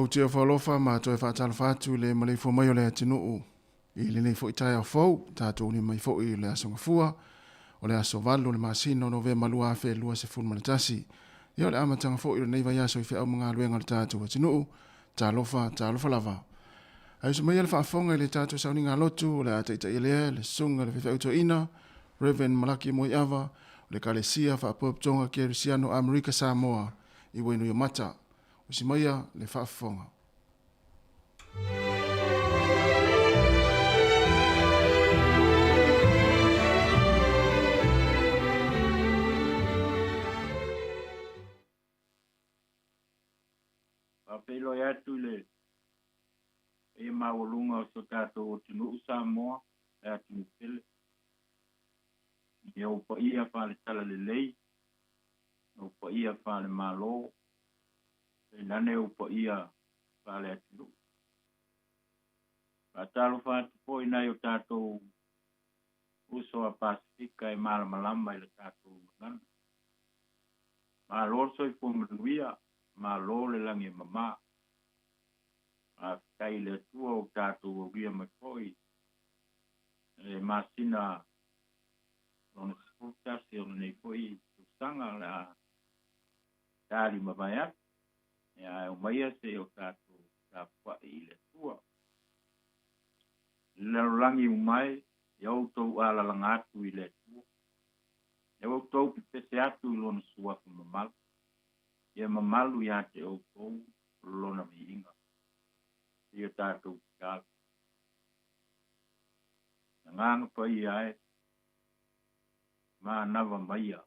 Ou te ofo alofa ma toe faatalofa atu i le maleifua mai o le atunuu i lenei foi taeao fou, tatou ni mai foi i le Aso Gafua, o le aso 8 o le masina o Novema 2021. Ia o le amataga foi o lenei vaiaso i feau ma galuega a le tatou atunuu, talofa, talofa lava. Ae usu maia le faafofoga i le tatou sauniga lotu o le a taitaia lea le susuga i le faifeau toeaina, Rev. Malaki Moeava, o le Ekalesia Faapotopotoga Kerisiano Amerika Samoa i Wainuiomata. Usi maia le faafofoga. Faafeiloai atu i le paia maualuga o si o tatou atunuu Samoa, le atunuu pele, i ou paia faale-talalelei, ou paia faale-Malo, tainane ou paia faale-atunuu. Faatalofa atu foi i nai o tatou uso a Pasefika e malamalama i le tatou gagana. Malo le soifua manuia, malo le lagi e mama. Faafetai i le Atua ua tatou aulia mai foi i le masina lona 11 o lenei foi tausaga o le a tali mavae atu. Ia ae omaia se i o tatou tapuai i le Atua. I le lalolagi uma e, ia outou alalaga atu i le Atua. Ia outou pepese atu i lona suafa mamalu. Ia mamalu ia te outou lona viiga. Ia tatou tatalo. Agaga paia e, manava maia.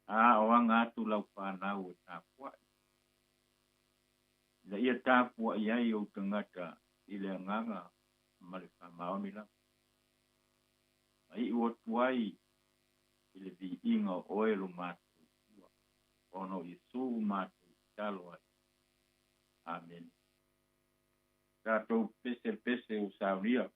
A o aga atu lau fanau e tapuai. Ina ia tapuai ai ou tagata i le agaga ma le faamaoni lava. Ma iu atu ai i le viiga o oe lo matou Atua, ona o Iesu matou tatalo ai. Amene. Tatou pese le pese ua saunia.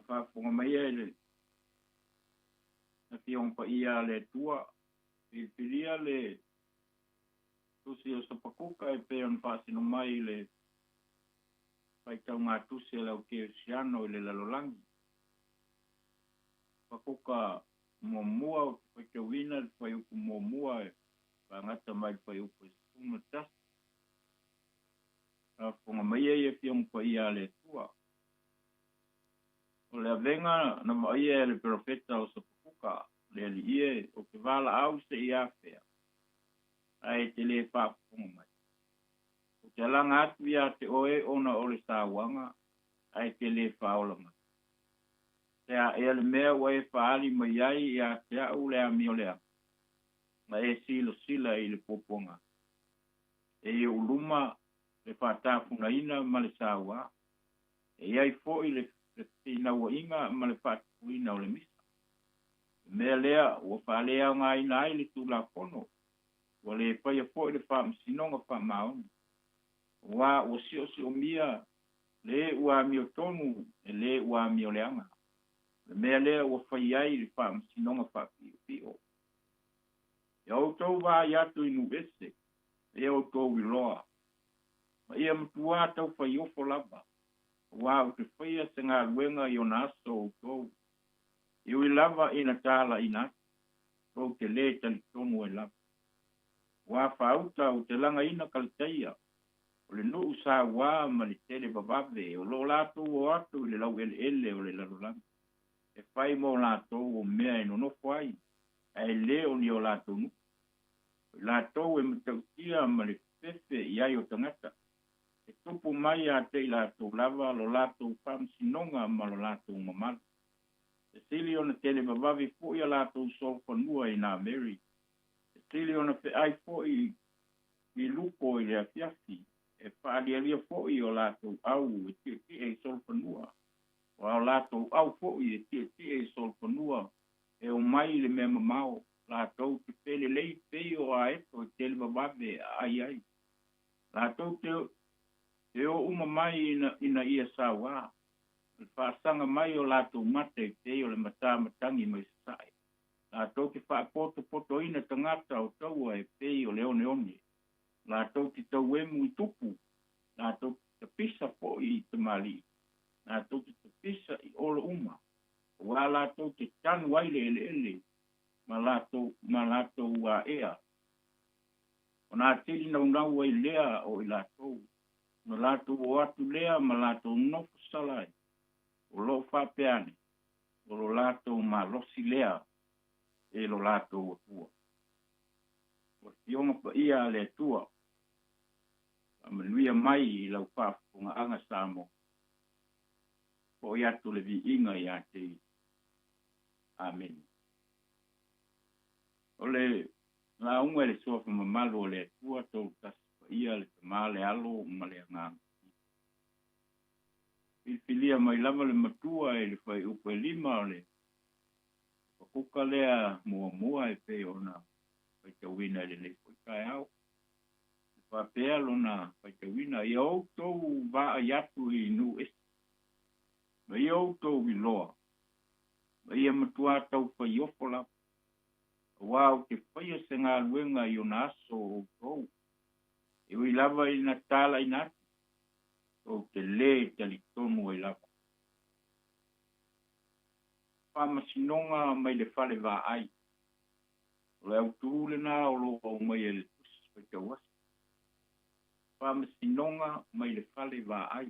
Faafofoga mai e le Afioga Paia a le Atua, filifilia le Tusi o Sapakuka e pei ona faasino mai i le faitauga tusi a le au kerisiano i le lalolagi. Sapakuka muamua ou te faitauina le fuaiupu muamua e faagata mai le fuaiupu e 11. Faafofoga mai e Afioga Paia a le Atua. O le avega na vaaia e le perofeta o Sapakuka, le alii e, ou te valaau seia afea, ae e te lē faafofoga mai. Ou te alaga atu iā te oe ona o le sauaga, ae e te lē faaola mai. Se a ea le mea ua e faaali mai ai iā te a'u le amioleaga, ma e silosila i le puapuaga. E i ou luma le faatafunaina ma le sauā. E i ai fo'i le fefinaua'iga ma le faatupuina o le misa. Le mea lea ua faaleaogaina ai le Tulafono, ua lē faia fo'i le faamasinoga faamaoni. Auā ua siosiomia le ua amiotonu e le ua amioleaga. O le mea lea ua fai ai le faamasinoga faapi'opi'o. Ia outou vaai atu i nuu ese, ia outou iloa, ma ia matuā taufaiofo lava, auā ou te faia se galuega i ona aso o outou, e ui lava ina talaiina atu, tou te lē talitonu ai lava. Auā faauta ou te lagaina Kaletaia, o le nuu sauā ma le tele vavave o loo latou o atu i le laueleele o le lalolagi, e fai mo latou o mea e nonofo ai, ae lē o ni o latou nuu. O i latou e matautia ma le fefe i ai o tagata, e tupu mai ia te i latou lava lo latou faamasinoga ma lo latou mamalu. E sili ona tele vavave fo'i a latou solofanua i nā Mary. E sili ona fe'ai fo'i i luko i le afiafi, e faalialia fo'i o latou au e tietie i solofanua. O a latou au fo'i e tietie i solofanua e omai i le mea mamao, latou te felelei pei o aeto e tele vavave e aai ai. Latou te o uma mai ina ia sauā, o le faasaga mai o latou mata e pei o le matā matagi mai sasae. Latou te faapotopotoina tagata o taua e pei o le oneone. Latou te tauemu i tupu, latou te tapisa fo'i i tamalii, latou te tapisa i olo uma, auā latou te tanu ai le eleele ma latou aea. Ona atili naunau ai lea o i latou, ona latou o atu lea ma latou nofo sala ai, o loo faapea ane, o lo latou malosi lea e lo latou Atua. O Afioga Paia a le Atua, faamanuia mai i lau faafofogaaga Samoa, fo'i atu le viiga iā te ia. Amene. O le lauga i le suafa mamalu o le Atua Toulutasi Paia, le Tamā, le Alo ma le Agaga. Filifilia mai lava le matua i le fuaiupu e 5 o le Hapakuka lea muamua e pei ona faitauina i lenei foi taeao. E faapea lona faitauina, ia outou vaai atu i nuu ese, ma ia outou iloa, ma ia matuā taufaiofo lava, auā ou te faia se galuega i ona aso o outou, e ui lava ina talaiina atu, tou te lē talitonu ai lava. Faamasinoga mai le fale vaai. O le autū lenā o loo aumaia i le Tusi Faitauaso. Faamasinoga mai le fale vaai.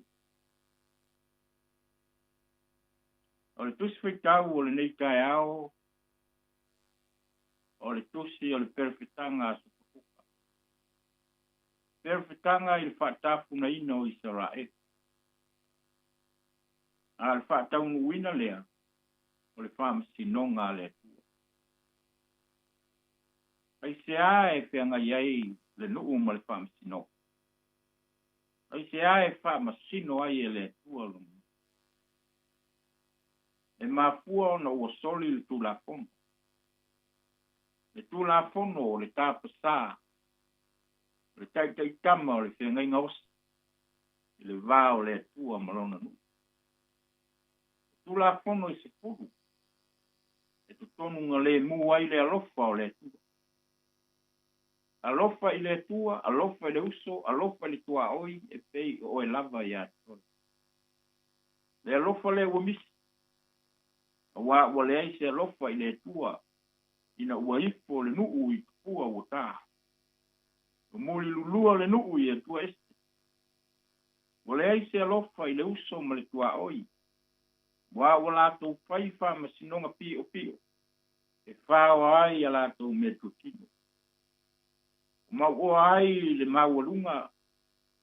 O le Tusi Faitau o lenei taeao, o le Tusi o le Perofetaga a Sapakuka. Perofetaga i le faatafunaina o Isaraelu. A o le faataunuuina lea o le faamasinoga a le Atua. Aisea e feagai ai le nuu ma le faamasinoga? Aisea e faamasino ai e le Atua lona nuu? E mafua ona ua soli le Tulafono. Le Tulafono o le tapasā, o le taitaitama o le feagaiga osi i le va o le Atua ma lona nuu. Tulafono e 10 e totonu galemu ai le alofa o le Atua. Alofa i le Atua, alofa i le uso, alofa i le tuaoi, e pei o oe lava ia te oe. Le alofa lea ua misi, auā ua leai se alofa i le Atua ina ua ifo le nuu i tupua ua tā. Ua mulilulua le nuu i Atua ese. Ua leai se alofa i le uso ma le tuaoi, auā ua latou fai faamasinoga piopio e faoa ai a latou meatotino. Ua mauoa ai le maualuga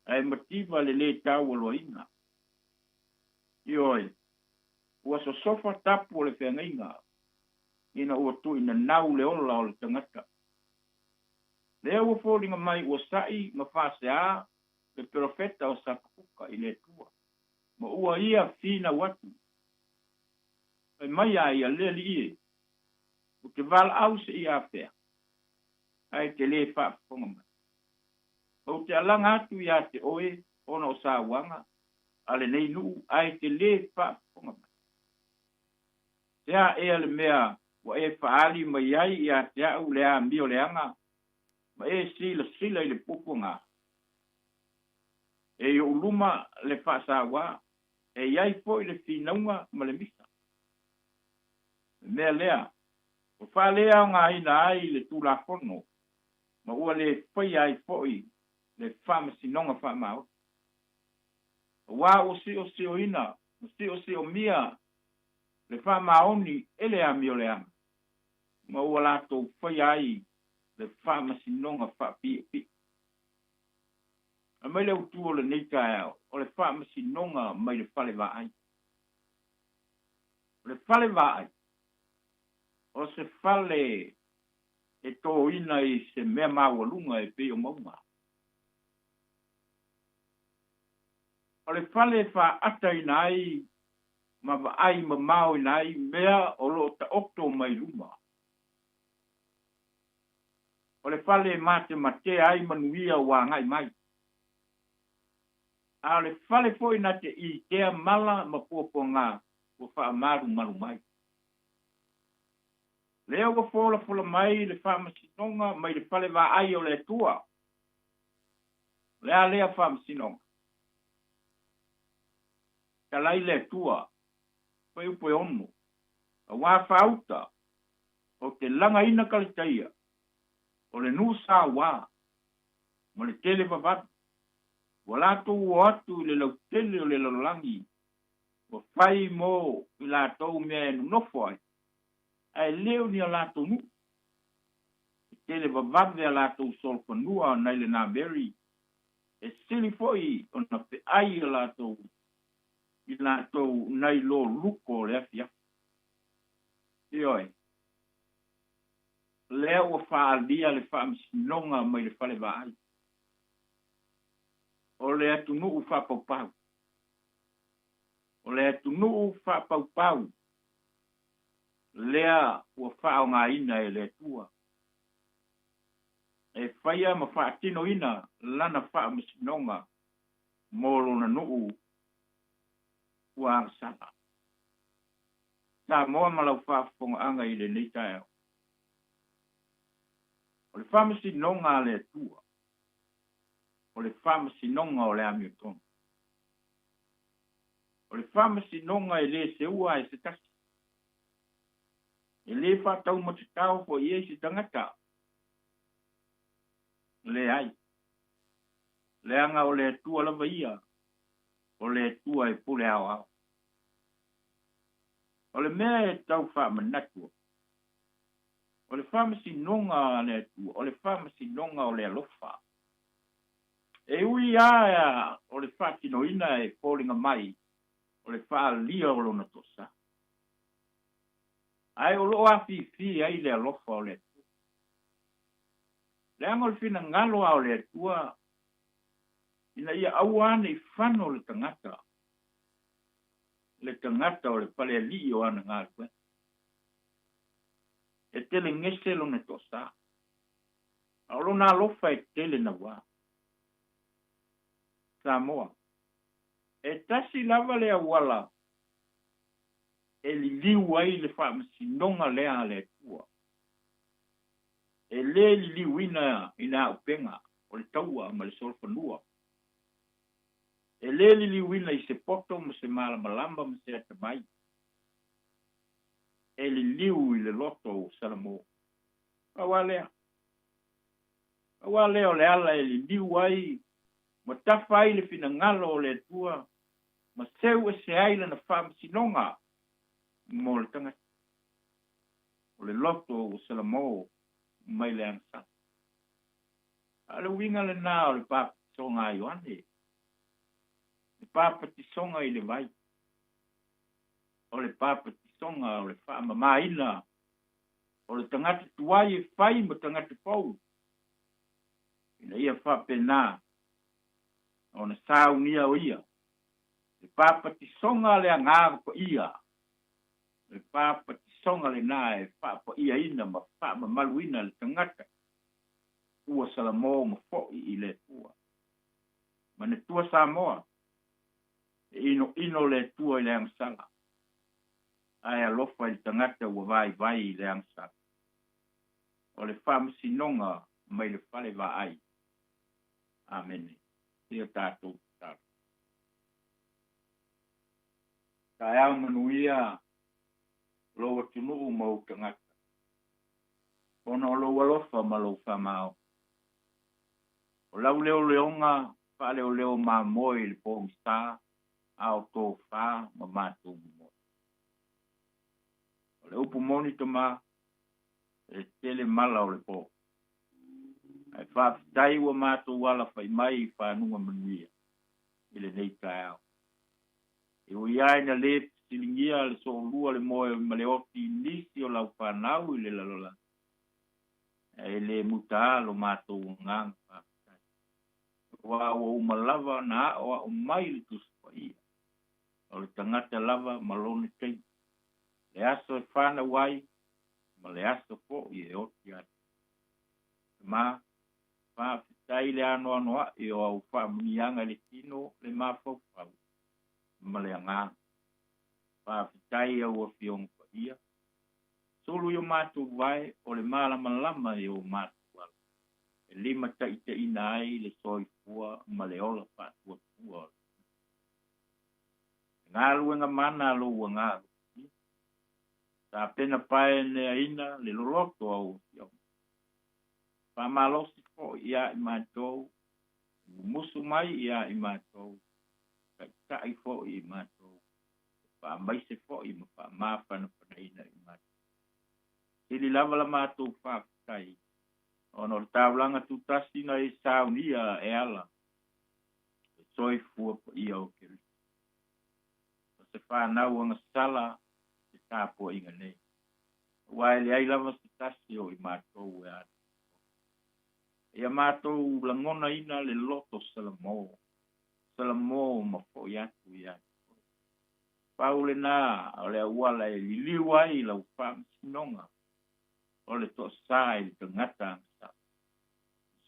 ae mativa le lē taualoaina. Ioe, ua sosofa tapu o le feagaiga ina ua tuuinanau le ola o le tagata. Lea ua foliga mai ua sa'i ma faaseā le perofeta o Sapakuka i le Atua, ma ua ia finau atu. Fai mai a ia, Le Alii e, ou te valaau seia afea, ae e te lē faafofoga mai. Ou te alaga atu iā te oe ona o sauaga a lenei nuu, ae e te lē faafofoga mai. Se a ea le mea ua e faaali mai ai iā te au le amio leaga ma e silasila i le puapuaga? E i ou luma le faasauā, e i ai foi le finauga ma le misa. O le mea lea ua faaleaogaina ai le Tulafono ma ua le faia ai foi le faamasinoga faamaoni. Auā ua siosioina ma siosiomia le faamaoni e le amioleaga, ma ua latou faia ai le faamasinoga faapiʻopiʻo. Aumai le autu o lenei taeao, o le faamasinoga mai le fale vaai. O le fale vaai, o se fale e tōina i se mea maualuga e pei o mauga. O le fale e faataina ai ma vaai mamaoina ai mea o lo o taoto mai luma. O le fale e matematea ai manuia ua agai mai. A o le fale foi na te itea mala ma puapuaga ua faamalumalu mai. Lea ua folafola mai le faamasinoga mai le fale vaai o le Atua. O le a lea faamasinoga? Talai le Atua, fuaiupu e 6, auā faauta, ou te lagaina Kaletaia, o le nuu sauā, ma le tele vavave, ua latou o atu i le lautele o le lalolagi, ua fai mo i latou mea e nonofo ai, ae le o ni a latou nuu. E tele vavave a latou solofanua nai le Nameri, e sili foi ona feai a latou i latou nai lo luko o le afiafi. Ioe, lea ua faaalia le faamasinoga mai le fale vaai. O le atunuu faapaupau. O le atunuu faapaupau lea ua faaaogaina e le Atua e faia ma faatinoina lana faamasinoga mo lona nuu ua agasala. Samoa ma lau faafofogaaga i lenei taeao. O le faamasinoga a le Atua, o le faamasinoga o le amiotonu. O le faamasinoga e lē seua e se tasi. E lē faataumatatao foi i ai se tagata. Leai. Leaga o le Atua lava ia, o le Atua e pule aoao. O le mea e tau faamanatu, o le faamasinoga a le Atua, o le faamasinoga o le alofa. E ui lava o le faatinoina e foliga mai o le faaalia o lona tosa, ae o lo o afifi ai le alofa o le Atua. Leaga o le finagalo a o le Atua ina ia aua ne i fano le tagata, le tagata o le falealii o ana galuega. E tele gese lona toasā, a o lona alofa e tele nauā. Samoa, e tasi lava le auala e liliu ai le faamasinoga lea a le Atua. E lē liliuina i le aupega o le taua ma le solofanua. E lē liliuina i se poto ma se malamalama ma se atamai. E liliu i le loto ua salamo. Pau lava lea. Pau lava lea o le ala e liliu ai ma tafa ai le finagalo o le Atua ma seu ese ai lana faamasinoga mo le tagata. O le loto ua salamo mai le agasala. A o le uiga lenā o le papatisoga a Ioane, le papatisoga i le vai, o le papatisoga o le faamamaina o le tagata tuai e fai ma tagata fou, ina ia faapena ona saunia o ia le papatisoga a le Agaga Paia, le papatisoga lenā e faapaiaina ma faamamaluina le tagata ua salamo ma foʻi i le Atua. Manatua Samoa, e inoino le Atua i le agasala, ae alofa i le tagata ua vaivai i le agasala. O le faamasinoga mai le fale vaai. Amene. Ia tatou tatalo. Taeao manuia lou atunuu ma ou tagata, ona o lou alofa ma lou faamaoni. O lau leoleoga faaleoleo mamoe i le pogisa, a o tofa ma matou momoe. O le upu moni tama, e tele mala o le po. Ae faafetai ua matou alafai mai i fanuga manuia i lenei taeao. E ui lava ina lē fesiligia le soolua le moe ma le oti i nisi o lau fanau i le lalolagi, ae le muta lava lo matou agaga faafetai, aua ua uma lava ona aoao mai le Tusi Paia, o le tagata lava ma lona taimi, le aso e fanau ai ma le aso foi e oti ai. Ma, faafetai le anoanoai o au faamanuiaga i le tino, le mafaufau ma le agaga. Faafetai i au Afioga Paia, sulu i o matou vae o le malamalama i o matou ala, e limataitaiina ai le soifua ma le ola faatuatua o le tagata. Le galuega mana a lou Agaga Paia, tapena paeaneaina le loloto o au Afioga. Faamalosi foi iā i matou, mumusu mai iā i matou, taitai foi i matou, faamaise foi ma faamafanafanaina i matou. Sili lava la matou faafetai, ona o le taulaga tutasi na e saunia e ala le soifua paia o Keriso. O se fanau agasala te tapuaiga nei, aua e leai lava se tasi o i matou e atoatoa. Ia matou lagonaina le loto salamo, salamo ma foi atu ia te oe. Pau lenā o le auala e liliu ai lau faamasinoga o le toasā i le tagata agasala.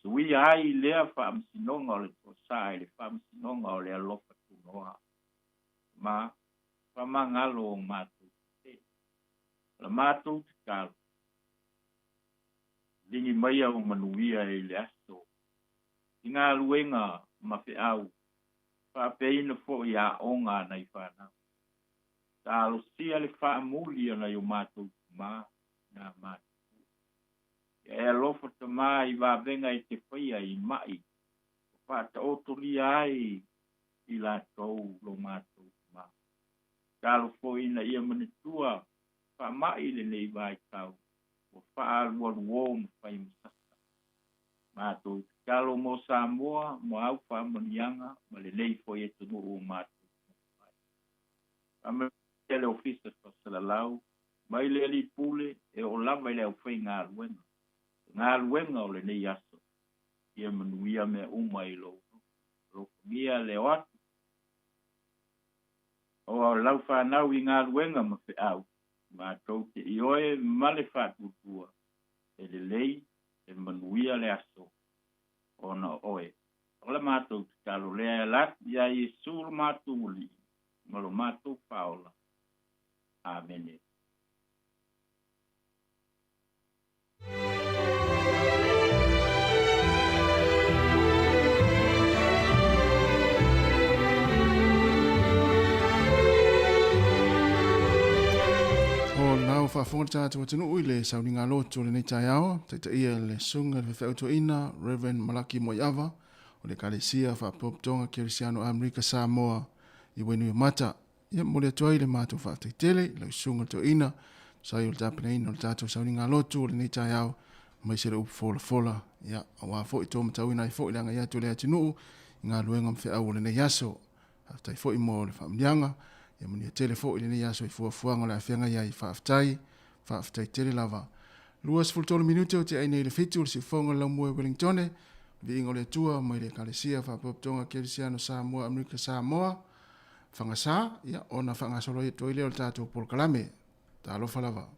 Suia ai lea faamasinoga o le toasā i le faamasinoga o le alofa tunoa ma faamagalo o matou sesē. O la matou tatalo, ligi mai au manuia i le aso i galuega ma feau, faapeaina foi aoga a nai fanau. Talosia le faamuli a nai o matou tama na matutua. Ia e alofa tama i vavega e te faia i mai o faataotolia ai i latou lo matou tama. Tatalo foi ina ia manatua faamai lenei vaitau ua faaalualuō ma fai ma sasa. Matou tatalo mo Samoa mo au faamanuiaga ma lenei foi atunuu o matou taumafai. Faamanuia le Ofisa Faasalalau mai le Alii Pule e oo lava i le aufaigaluega, galuega o lenei aso, ia manuia mea uma i lou alofagia le o atu o lau fanau i galuega ma feau, matou te ioe ma le faatuatua e lelei e manuia le aso ona o oe. O le matou tatalo lea e ala atu iā Iesu lo matou Alii ma lo matou Faaola. Amene. O lena ua faafofoga le tatou atunuu i le sauniga loto o lenei taeao, taitaia le Susuga i le Faifeau Toeaina Rev. Malaki Moaiava o le Ekalesia Faapotopotoga Kerisiano Amerika Samoa i Wainuiomata. Ia momoli atu ai le matou faafetai tele i lau Susuga Toeaina, tusa ai o le tapenaina o le tatou sauniga lotu o lenei taeao, aemaise le upu folafola, ia, aua foi to matauina ai foi le agai atu o le atunuu i galuega ma feau o lenei aso. Faafetai foi mo le faamanuiaga, ia manuia tele foi lenei aso i fuafuaga o le a feagai ai. Faafetai, faafetai tele lava. 23 minute o te ai nei le fitu o le siufofoga o le laumua i Wellingtone, viiga o le Atua mai le Ekalesia Faapotopotoga Kerisiano Samoa Amerika Samoa. Fagasa, ia, ona faagasolo ai atu ai lea o le tatou polokalame. Talofa lava.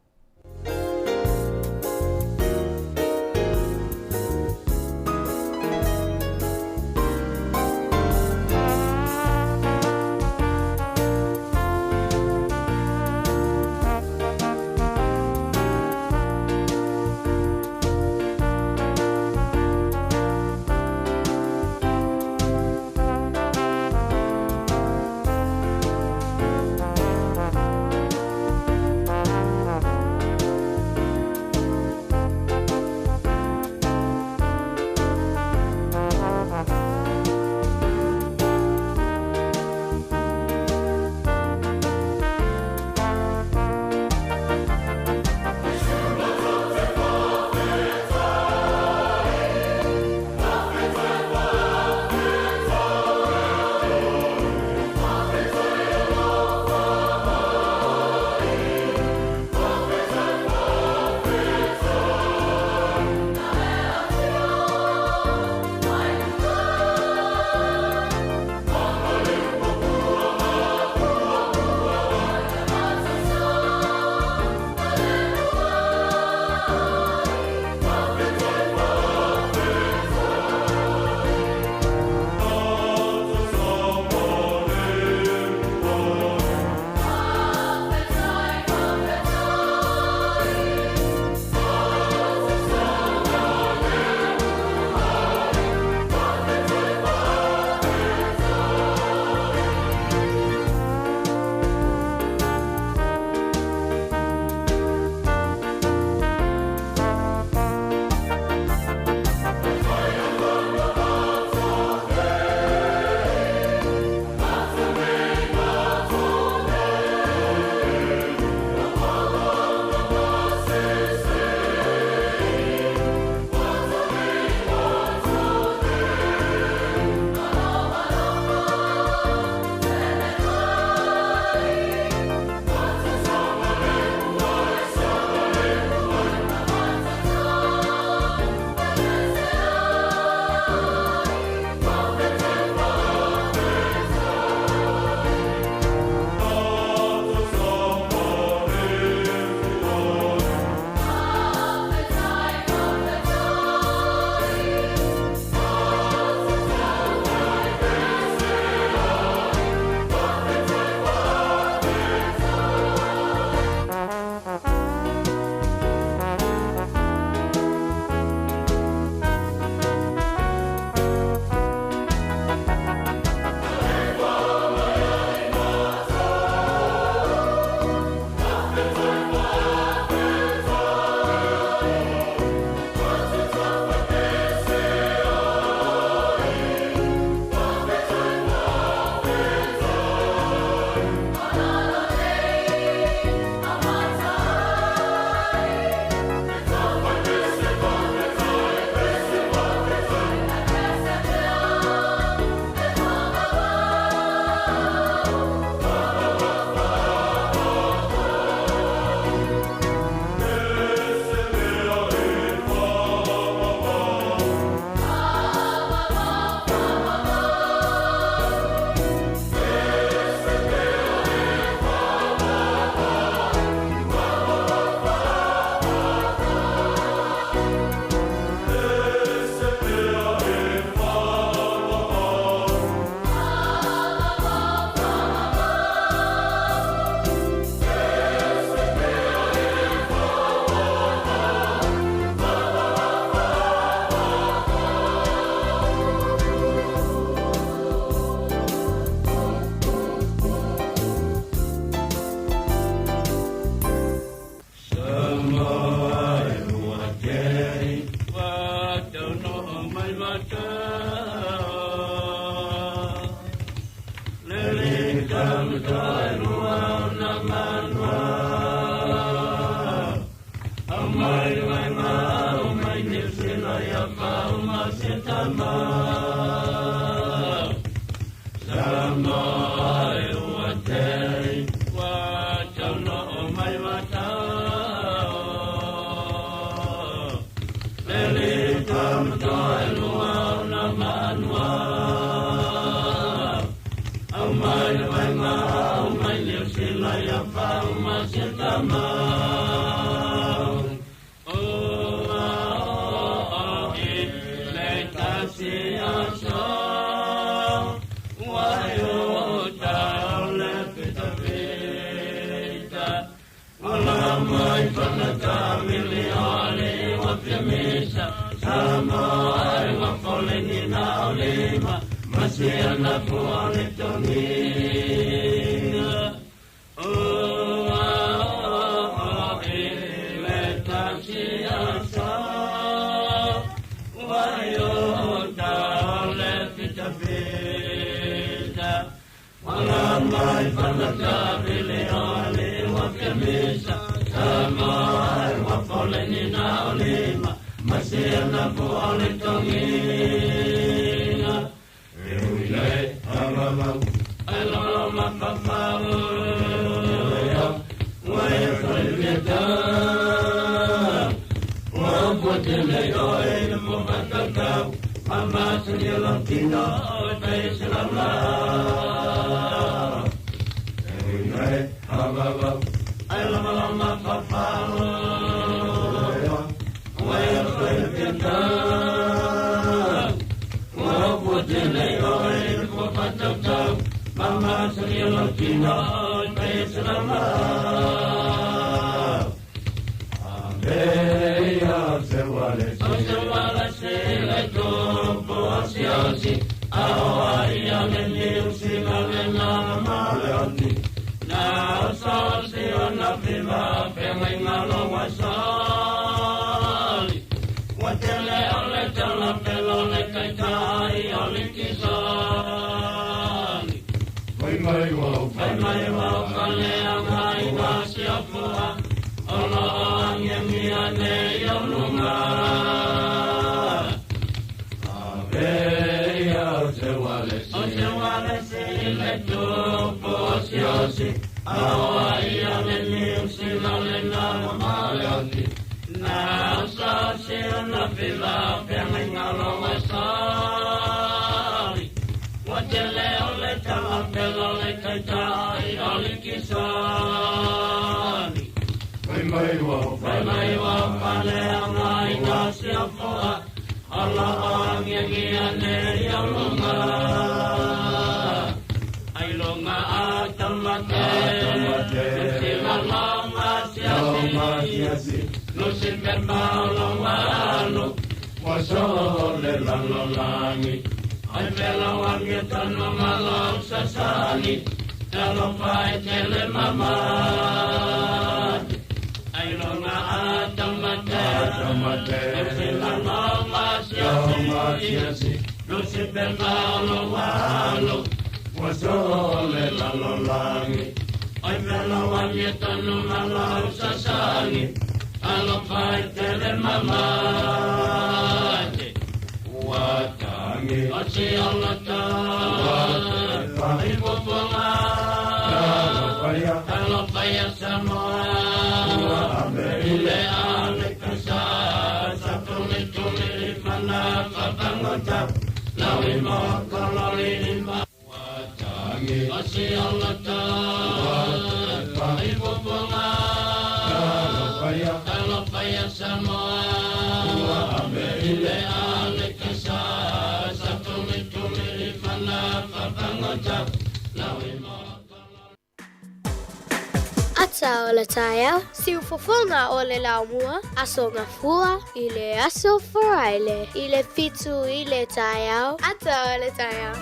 Ata o le taeao, siufofoga o le laumua, aso gafua i le aso Faraile, i le 7 i le taeao, ata o le taeao.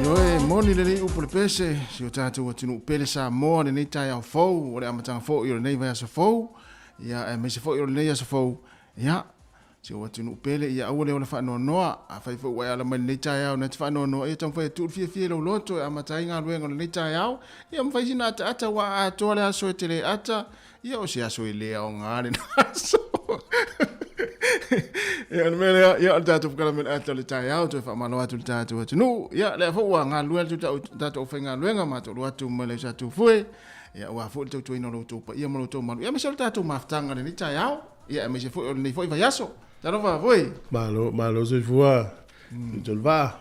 Ioe, moni lenei upu le pese, si o tātou atunuu pele Samoa lenei taeao fou, o le amataga foi o lenei vaiaso fou, ia, aemaise foi o lenei aso fou, ia, si ou atunuu pele, ia aua le ola faanoanoa, afai foi ua e ala mai lenei taeao na te faanoanoa, ia taumafai e tuu le fiafia i lou loto e amata ai galuega o lenei taeao, ia ma fai sina ataata ua atoa le aso e te le ata, ia o se aso e le aoga lena aso. Ia o le mea lea, ia o le tatou polokalame o le ata o le taeao, toe faamalo atu i le tatou atunuu. Ia lea foi ua galulue atu tatou aufaigaluega ma tatou atu mai le Satufue. Ia aua foi le tautuaina o lo outou paia ma lo outou malu. Ia aemaise o le tatou mafutaga i lenei taeao. Ia aemaise foi o lenei foi vaiaso. Talofa foi. Malo, malo soifua. Mm.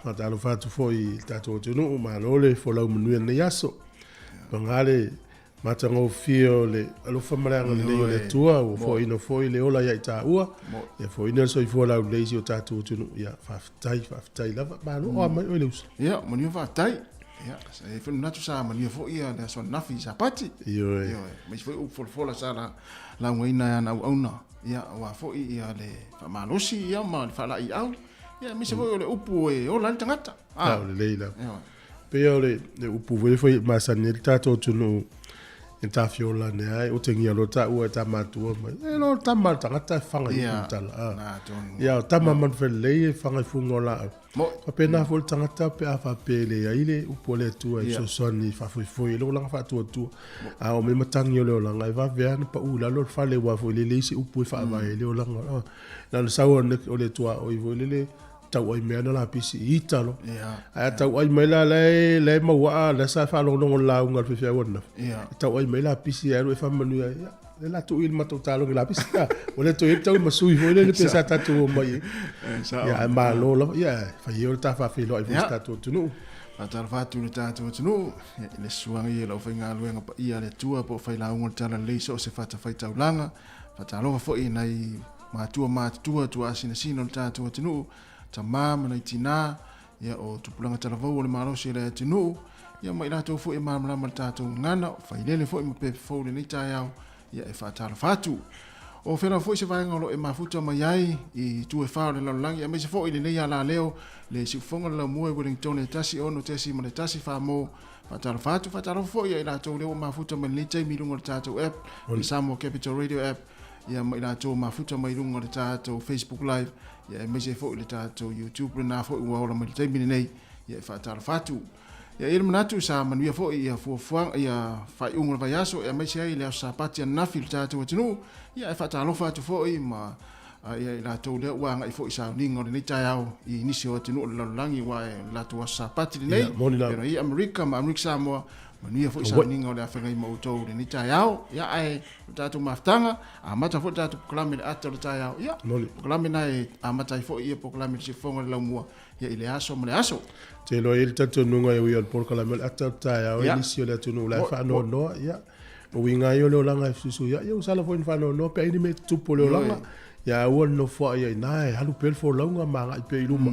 Faatalofa atu foi i le tatou atunuu, malo le folau manuia lenei aso. Paga le matagofie o le alofa ma le agalelei o le Atua, ua foaiina foi le ola ia i taua, ia foaiina le soifua laulelei i si o tatou atunuu. Ia, faafetai, faafetai lava. Malo, oa mai oe le uso. Ia, manuia faafetai. Ia, sa i ai foi le manatu sa manuia foi ia le aso ananafi i Sapati. Ioe. Ioe, aemaise foi upu folafola sa laugaina e ana auauna. Ia, aua foi ia le faamalosi ia ma le faalaeiau. Ia, aemaise foi o le upu e ola ai le tagata. Ah, o lelei lava. Ioe. Pei o le upu foi foi masani ai le tatou atunuu e tafiola ane ai, otegia loa taua e ta matua mai. E loa le tama a le tagata e faga i upu tala. Ah. Ia, o tama manufelelei e faga i fuga o laau. Faapena foi le tagata pe a faapea e leai le upu a le Atua e fesoasoani e faafoefoe i le olaga faatuatua. A oo mai matagi o le olaga, e vave lava ona pau i lalo le fale aua foi e leai se upu e faavae ai le olaga. Ah. Na ona sau o le tuaoi foi lele tauai mea na lapisi i ita lo. Ae a tauai mai la la e mauaa la sa faalogologo le lauga a le faifeau ananafi. E tauai mai lapisi e alu e faamanuia ai. Ia, le la tuu i le matou talogi lapisi. Ua le toe i ai le tau ma sui foi lele pe sa tatou omai ai. Ia, ae malo lava. Ia, fai ia o le ta faafeiloai foi i si tatou atunuu. Faatalofa atu i le tatou atunuu, i le suaga ia i le aufaigaluega paia a le Atua po o failauga o le Talalelei i so o se fatafaitaulaga. Faatalofa foi i nai matua matutua tuaasinasina o le tatou atunuu, tama ma nai tinā, ia, o tupulaga talavou o le malosi o le atunuu, ia, ma i latou foi e malamalama i le tatou gagana, o failele foi ma pepe fou i lenei taeao, ia, e faatalofa atu. O fea lava foi se vaega o lo o e mafuta mai ai i itu e fā o le lalolagi, aemaise foi i lenei alaleo, le siufofoga o le laumua i Wellingtone e 16.1 Samoa Faatalofa atu, faatalofa foi ia i latou lea ua mafuta mai lenei taimi i luga o le tatou app, le Samoa Capital Radio app, ia ma i latou ua mafuta mai i luga o le tatou Facebook Live, ia aemaise foi le tatou YouTube lena foi ua ola mai le taimi lenei, ia e faatalofa atu. Ia i ai le manatu sa manuia foi ia fuafuaga, ia faaiuga o le vaiaso, aemaise ai le aso Sapati ananafi i le tatou atunuu, ia e faatalofa atu foi ma ia i latou lea ua agai foi i sauniga o lenei taeao i nisi o atunuu o le lalolagi aua e o le latou aso Sapati lenei. Ia, moni lava. Pei ona i Amerika ma Amerika Samoa, manuia foi sauniga o le afeagai ma outou i lenei taeao. Ia, ae o le tatou mafutaga, amata foi le tatou polokalame i le ata o le taeao. Ia, Moni. polokalame na e amata ai foi ia polokalame i le siufofoga o le laumua, ia i le aso ma le aso. Ou te iloa e i ai le talitonuga e ui o le polokalame o le ata o le taeao, i nisi o le atunuu la e faanoanoa, ia, O uiga ai o le olaga e fesuisuiai, ia ua sala foi ona faanoanoa pe a i ai ni mea e tutupu o le olaga. Ia aua le nofoai ai i ina, e alu pea le folauga ma agai pea i luma.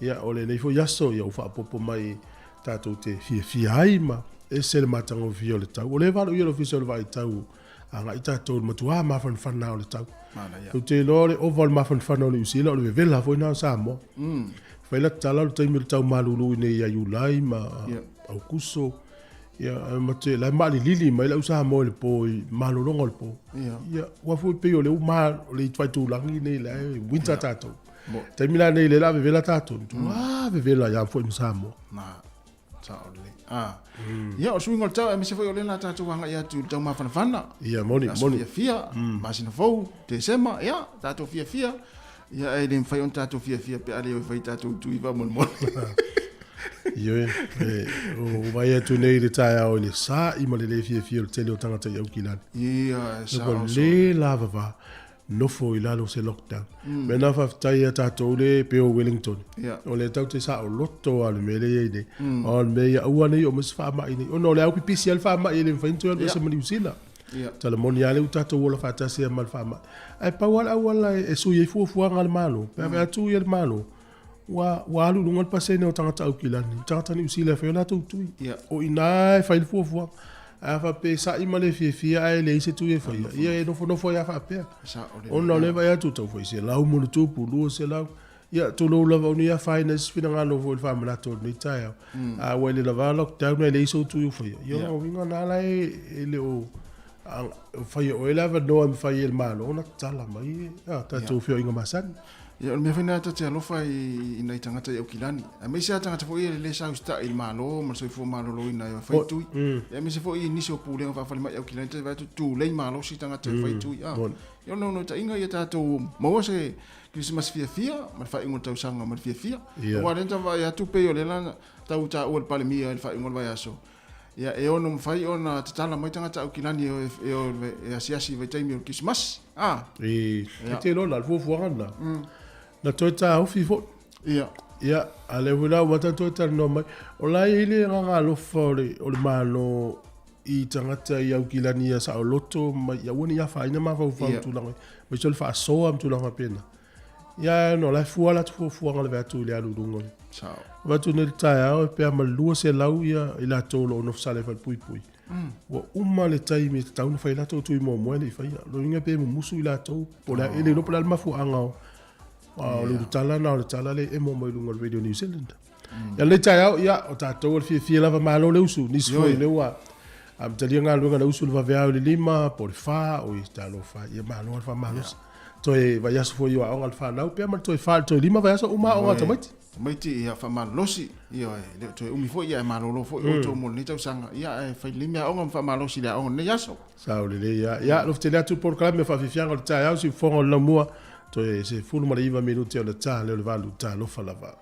Ia o lenei foi aso, ia ua faaopoopo mai tatou te fiafia ai ma ese le matagofie o le tau. O lea e valaaulia le Ofisa o le Vaai Tau agai tatou i le matua mafanafana o le tau. Ou te iloa o le ova o le mafanafana o Niu Sila, o le vevela foi lena o Samoa. Fai la tala o le taimi o le tau malulu i nei ia Iulai ma Aukuso. Ia, ae ma te, la e maalilili mai le au Samoa i le po, i malologa o le po. Ia. Ia, ua foi pei o le uma, o le faitulagi nei la e winter tatou. Taimi la nei le la vevela tatou. Mm. vevela ia foi ma Samoa. Na, sao lelei. Ah. Ia, o suiga o le tau, aemaise foi o lea la tatou agai atu i le tau mafanafana. Ia, moni, Aso moni. fiafia, masina fou, Tesema, ia, tatou fiafia. Ia, e le mafai ona tatou fiafia pe a le o e fai tatou tui faamolemole. Ioe, e, o vai atu nei i le taeao i le sa'i ma le le fiafia o le tele o tagata i Aukilani. Ia, e Ua sao, sao. le lavava nofo i lalo o se lockdown. Mea na faafetai ia tatou le pei o Wellington. Ia. O lea tatou te saoloto lava i le mea lea e i ai nei. O le mea ia aua ne i oo mai se faamai nei. Ona o le aupipisi lava le faamai e le mafai ona toe alu ese ma Niu Sila. Ia. Tala moni lava lea ua tatou ola faatasi ai ma le faamai. Ae pau lava le auala e sui ai fuafuaga a le Malo, pe a vaai atu ia le Malo, ua, ua alu i luga le pasene o tagata Aukilani, tagata Niu Sila e fai o latou tui. Ia. O i ina e fai le fuafuaga. Ae a faapea e sa'i ma le fiafia ae leai se tui e faia, ia e nofonofo ai lava faapea. Sao lelei. Ona o lea e vaai atu, tau fai 100+, 200. Ia, tulou lava ua ia afaina ai se finagalo foi i le faamanatu o lenei taeao. A ua e le lava lockdown ae leai sou tui o faia, ia o lona uiga lena la e le o faia e oe le avanoa e mafai ai e le Malo ona tatala mai a tatou feoaiga masani. Ia, o le mea foi lena ta te alofa i nai tagata i Aukilani, aemaise lava tagata foi ia e le sa usitai i le Malo ma le soifua maloloina e fai tui. Ia, aemaise foi i nisi o pulega faafalemai i Aukilani, ta te vaai atu tulei malosi tagata e fai tui. Ia, o le naunautaiga ia tatou maua se Kerisimasi fiafia ma le faaiuga o le tausaga ma le fiafia. Aua o lea na ta vaai atu pei o lea na tau taua e le Palemia i le faaiuga o le vaiaso, ia e ono mafai ona tatala mai tagata Aukilani e o e asiasi i vaitaimi o le Kerisimasi. A. E te iloa la, o le fuafuaga lena, na toe taofi foi. Ia. Ia, a o lea foi la ua ta toe talanoa mai, o la e i ai le agaga alofa o le Malo i tagata i Aukilani ia saoloto ma ia aua ne i afaina mafaufau i tulaga aemaise o le faasoa ma tulaga faapena. Ia no la e fua la atu fuafuaga le atu i le alu i luga. Sao. Avatu nei le taeao e pea ma le 200 ia i latou o lo o nofosala i falepuipui. Ua uma le taimi e tatau ona fai latou tui muamua e le i faia. O lona uiga pe mumusu i latou po o le a, e le iloa po o le a le mafuaaga o o le ulutala na o le tala lea e emo mai luga o le Radio New Zealand. Ia lenei taeao, ia, o tatou o le fiafia lava, malo le usu, nisi foi o lea ua amatalia galuega le usu i le vaveao i le 5 po o le 4, oi, talofa, ia malo le faamalosi. Toe vaiaso foi o aoga a le fanau, pea ma le toe 4 i le toe 5 vaiaso uma aoga a tamaiti. Tamaiti, ia faamalolosi, ioe, e le o toe umi foi, ia e malolo foi outou mo lenei tausaga, ia ae fai lelei meaaoga ma faamalosi i le aoga i lenei aso. Sao lelei lava. Ia, alofa tele atu le polokalame o Faafiafiaga o le Taeao, siufofoga o le Laumua, toe 19 minute ona ta lea o le 8, talofa lava.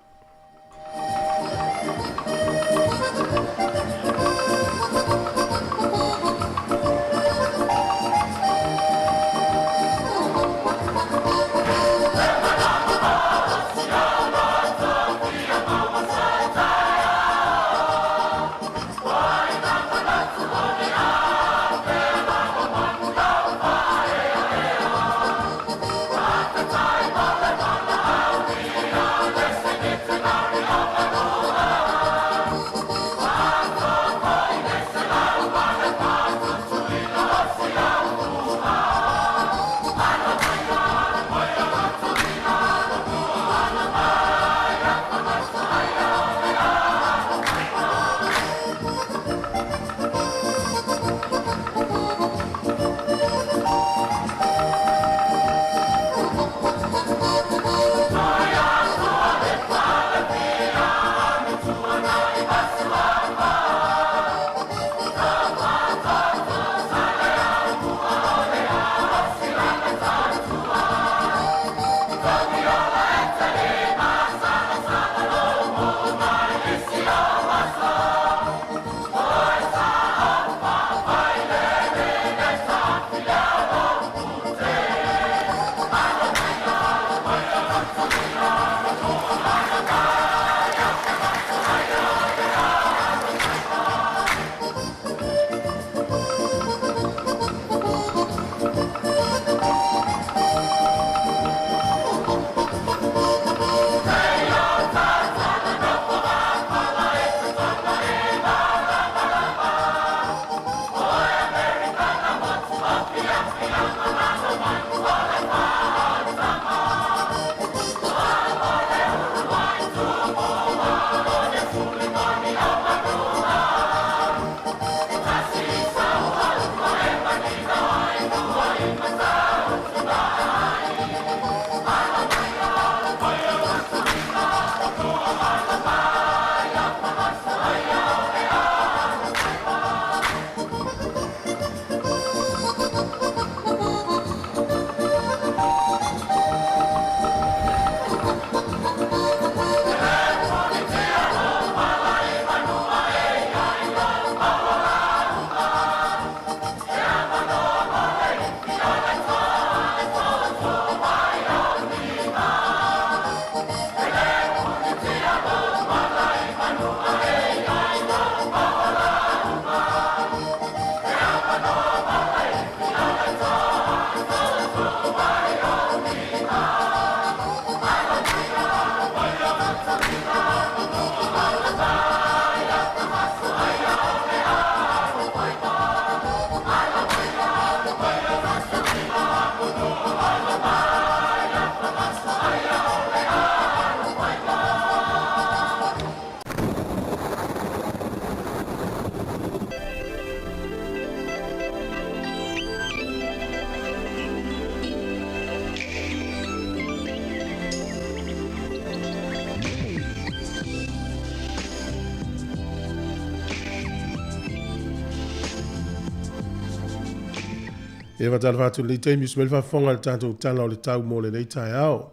E faatalofa atu i lenei taimi usu mai le faafofoga i le tatou Tala o le Tau mo lenei taeao.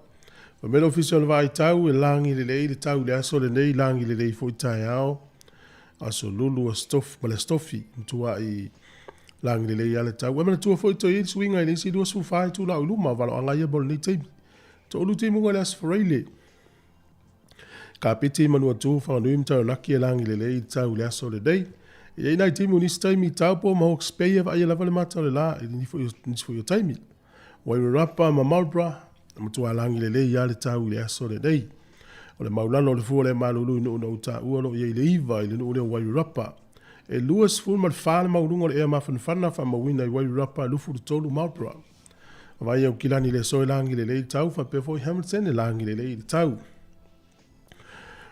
Fai mai le Ofisa o le Vaai Tau e lagi lelei le tau i le aso lenei, lagi lelei foi taeao, aso Lulu, aso Tofi ma le aso Tofi, matuai lagi lelei lava le tau. Ua e manatua foi toe i ai le suiga i le isi 24 itula o i luma o valoaga ia mo lenei taimi. Toalu timuga i le aso Faraile. Kapiti, Manuatu, Whanganui ma Taranaki e lagi lelei i le tau i le aso lenei. E i ai nai timu i nisi taimi i Taupo ma Hawke's Bay e vaaia lava le mata o le la i nisi foi o taimi. Wairarapa ma Marlborough, e matua lagi lelei lava le tau i le aso lenei. O le maulalo o le fua o le malulu i nuu na ou taua o lo o i ai le 9 i le nuu lea o Wairarapa. E 24 le maualuga o le ea mafanafana faamauina i Wairarapa 23 Marlborough. Vaai Aukilani i le aso e lagi lelei le tau, faapea foi Hamilton e lagi lelei le tau.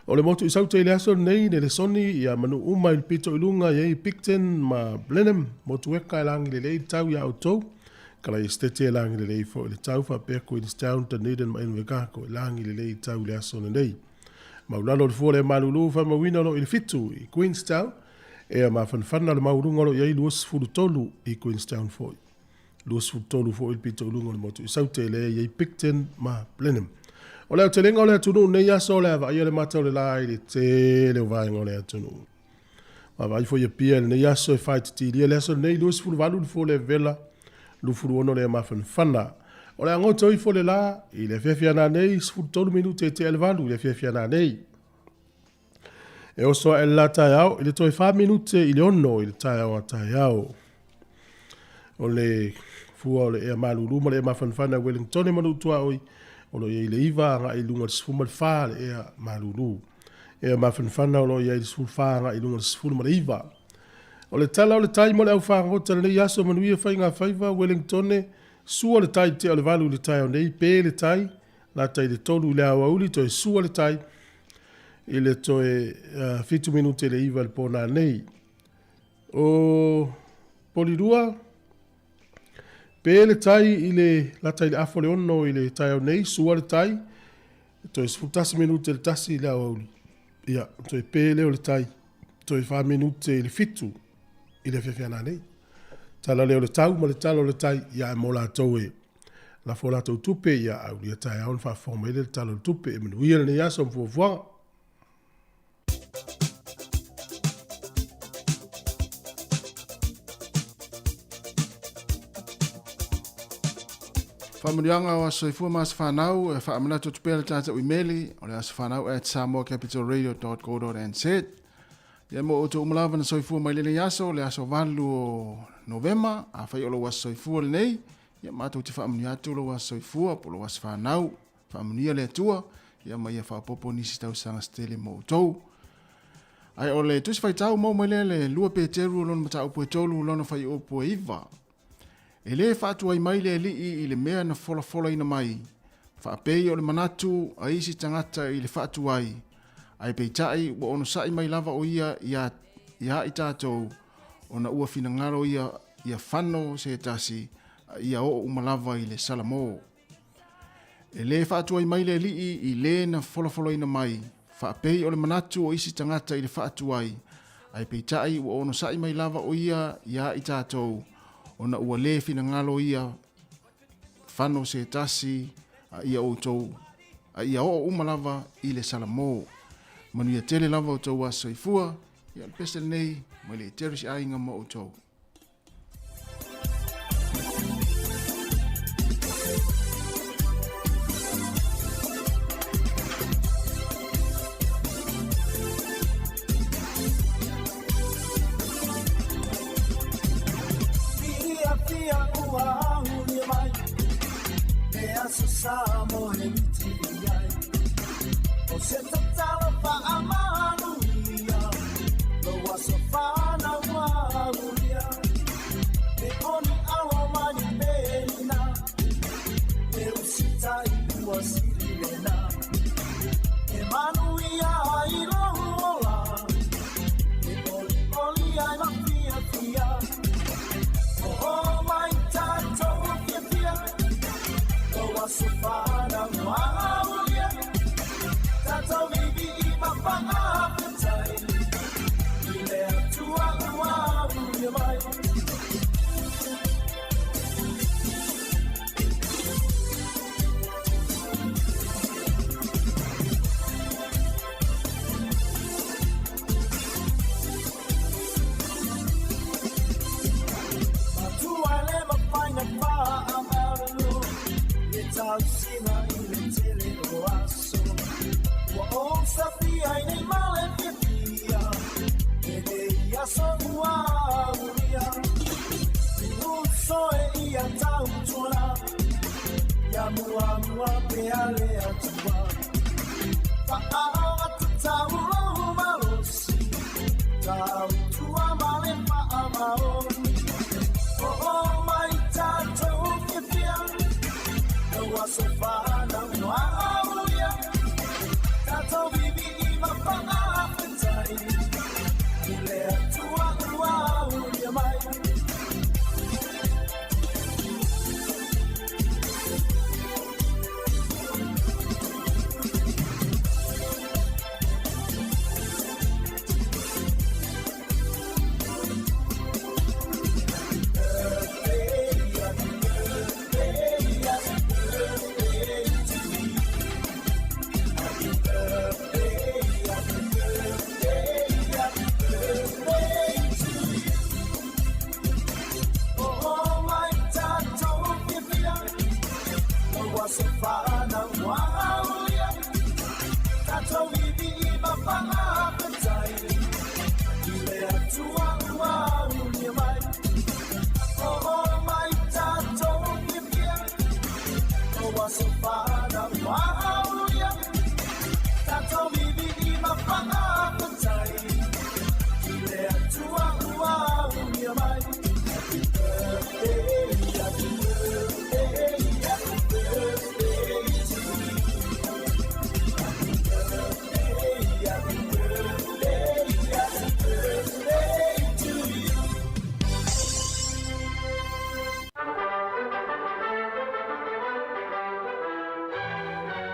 O le motu i Saute i le aso lenei, le lesoni ia manu uma i le pito i luga i ai Picton ma Blenheim, motu eka e lagi lelei le tau ia outou. Kala i Estete e lagi lelei foi le tau, faapea Queenstown, Dunedin ma Invercargill e lagi lelei le tau i le aso lenei. Maulalo le fua le malulu faamauina o lo i le 7 i Queenstown, ea mafanafana le maualuga o lo i ai 23 i Queenstown foi. 23 foi le pito i luga o le motu i Saute lea e i ai Picton ma Blenheim. O le aotelega o le atunuu nei aso o le a vaaia le mata o le la i le tele o vaega o le atunuu. Vaavaai foi Apia i lenei aso e faaititilia le aso lenei 28 le fua le vela 26 le mafanafana. O le a goto ifo le la i le afiafi ana nei 13 minute e tea le 8 i le afiafi ana nei. E oso ae le la taeao i le toe 4 minute i le 6 i le taeao a taeao. O le fua o le ea malulu ma le ea mafanafana i Wellingtone ma Nuu-tuaoi, o lo o i ai le 9 agai i luga i le 14 le ea malulu. Ea mafanafana o lo o i ai le 14 agai i luga i le 19. O le tala o le tai mo le au fagota i lenei aso manuia faiga faiva Wellingtone, sua le tai tea o le 8 i le taeao nei, pe le tai, lata i le 3 i le aoauli, toe sua le tai i le toe 7 minute i le 9 i le pō nanei. O Polirua, pe le tai i le lata i le afo le 6 i le taeao nei, sua le tai, toe 11 minute i le 1 i le aoauli. Ia, toe pe lea o le tai, toe 4 minute i le 7 i le afiafi ana nei. Tala lea o le tau ma le tala o le tai, ia e mō latou e lafo latou tupe, ia aulia taeao na faafofoga mai le tala o le tupe e manuia lenei aso ma fuafuaga. Faamanuiaga o aso soifua ma aso fanau e faamanatu atu pea le tatou imeli o le aso fanau at samoacapitalradio.co.nz. Ia mo outou uma lava na soifua mai lenei aso, le aso 8 o Novema, afai o lou aso soifua lenei, ia matou te faamanuia atu lou aso soifua po o lou aso fanau. Faamanuia le Atua, ia ma ia faaopoopo nisi tausaga se tele mo outou. Ae o le tusi faitau maua mai lea le 2 Peteru o lona mataupu e 3 lona fuaiupu e 9. E lē faatuai mai le Alii i le mea na folafolaina mai, faapei o le manatu a isi tagata i le faatuai, ae peitai ua onosai mai lava o ia iā, iā i tatou, ona ua finagalo ia ia fano se tasi, a ia oo uma lava i le Salamō. E lē faatuai mai le Alii i lē na folafolaina mai, faapei o le manatu o isi tagata i le faatuai, ae peitai ua onosai mai lava o ia iā i tatou, ona ua lē finagalo ia fano se tasi a ia outou, a ia oo uma lava i le Salamō. Manuia tele lava outou aso soifua, ia o le pese lenei mai le Terrace Aiga ma outou. O se tatalo faamanuia, lou aso fanau ua aulia.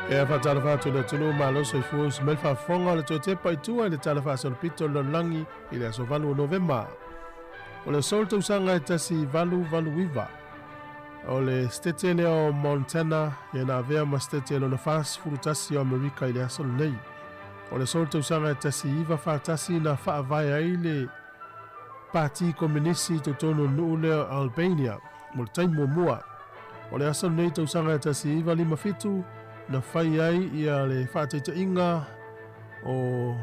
E whaatalofa atu le atunuu malo soifua usi mai le faafofoga o le toe tepa i tua i le tala faasolopito o le lalolagi i le aso 8 o Novema. O le aso o le tausaga e 1889, o le setete lea o Montana ia na avea ma setete lona 41 o Amerika i le aso lenei. O le aso o le tausaga e 1941 na faavae ai le Pati Kominisi i totonu o le nuu lea o Albania mo le taimi muamua. O le aso lenei tausaga e 1957 na fai ai ia le faataitaiga o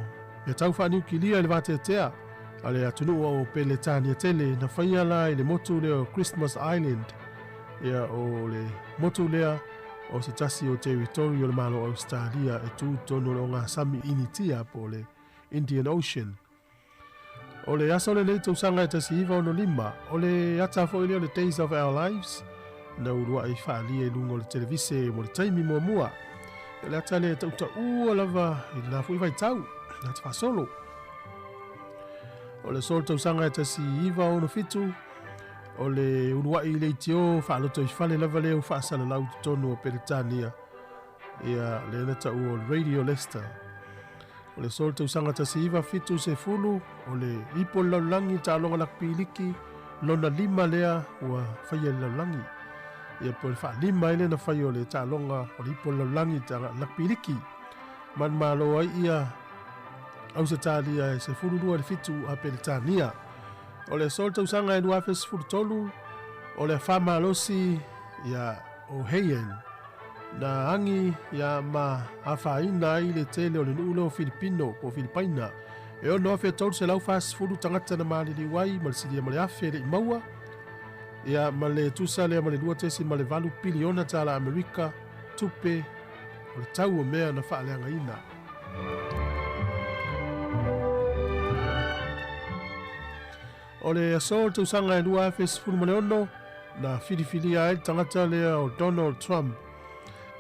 mea tau faaniukilia i le vateatea a le atunuu o Peletania tele na faia la i le motu lea o Christmas Island, ia o le motu lea o se tasi o territory o le Malo o Australia e tu tonu o le ogasami Initia po o le Indian Ocean. O le aso lenei tausaga e 1965, o le ata foi lea o le Days of Our Lives, na uluai faaalia i luga o le televise mo le taimi muamua. O le ata lea e tautaua lava i lena foi vaitau, na te faasolo. O le aso o le tausaga e 1967, o le uluai leitio faalotoifale lava lea ua faasalalau i totonu o Peretania, ia lea na taua o le Radio Leicester. O le aso o le tausaga 1970, o le ipu o le lalolagi taaloga lakipiliki, lona lima lea ua faia i le lalolagi. Ia po o le faalima ai lea na fai o le taaloga o le ipu o le lalolagi lakipiliki. Manumalo ai ia Ausetalia e 12 i le 7 a Peretania. O le aso o le tausaga e 2013, o le afa malosi ia o Haiyan na agi ia ma afaina ai le tele o le nuu lea o Filipino po o Filipaina. E 6,340 tagata na maliliu ai ma le silia ma le afe e le i maua, ia ma le tusa lea ma le 2.8 piliona tala Amerika tupe o le tau o mea na faaleagaina. O le aso o le tausaga e 2016 na filifilia ai le tagata lea o Donald Trump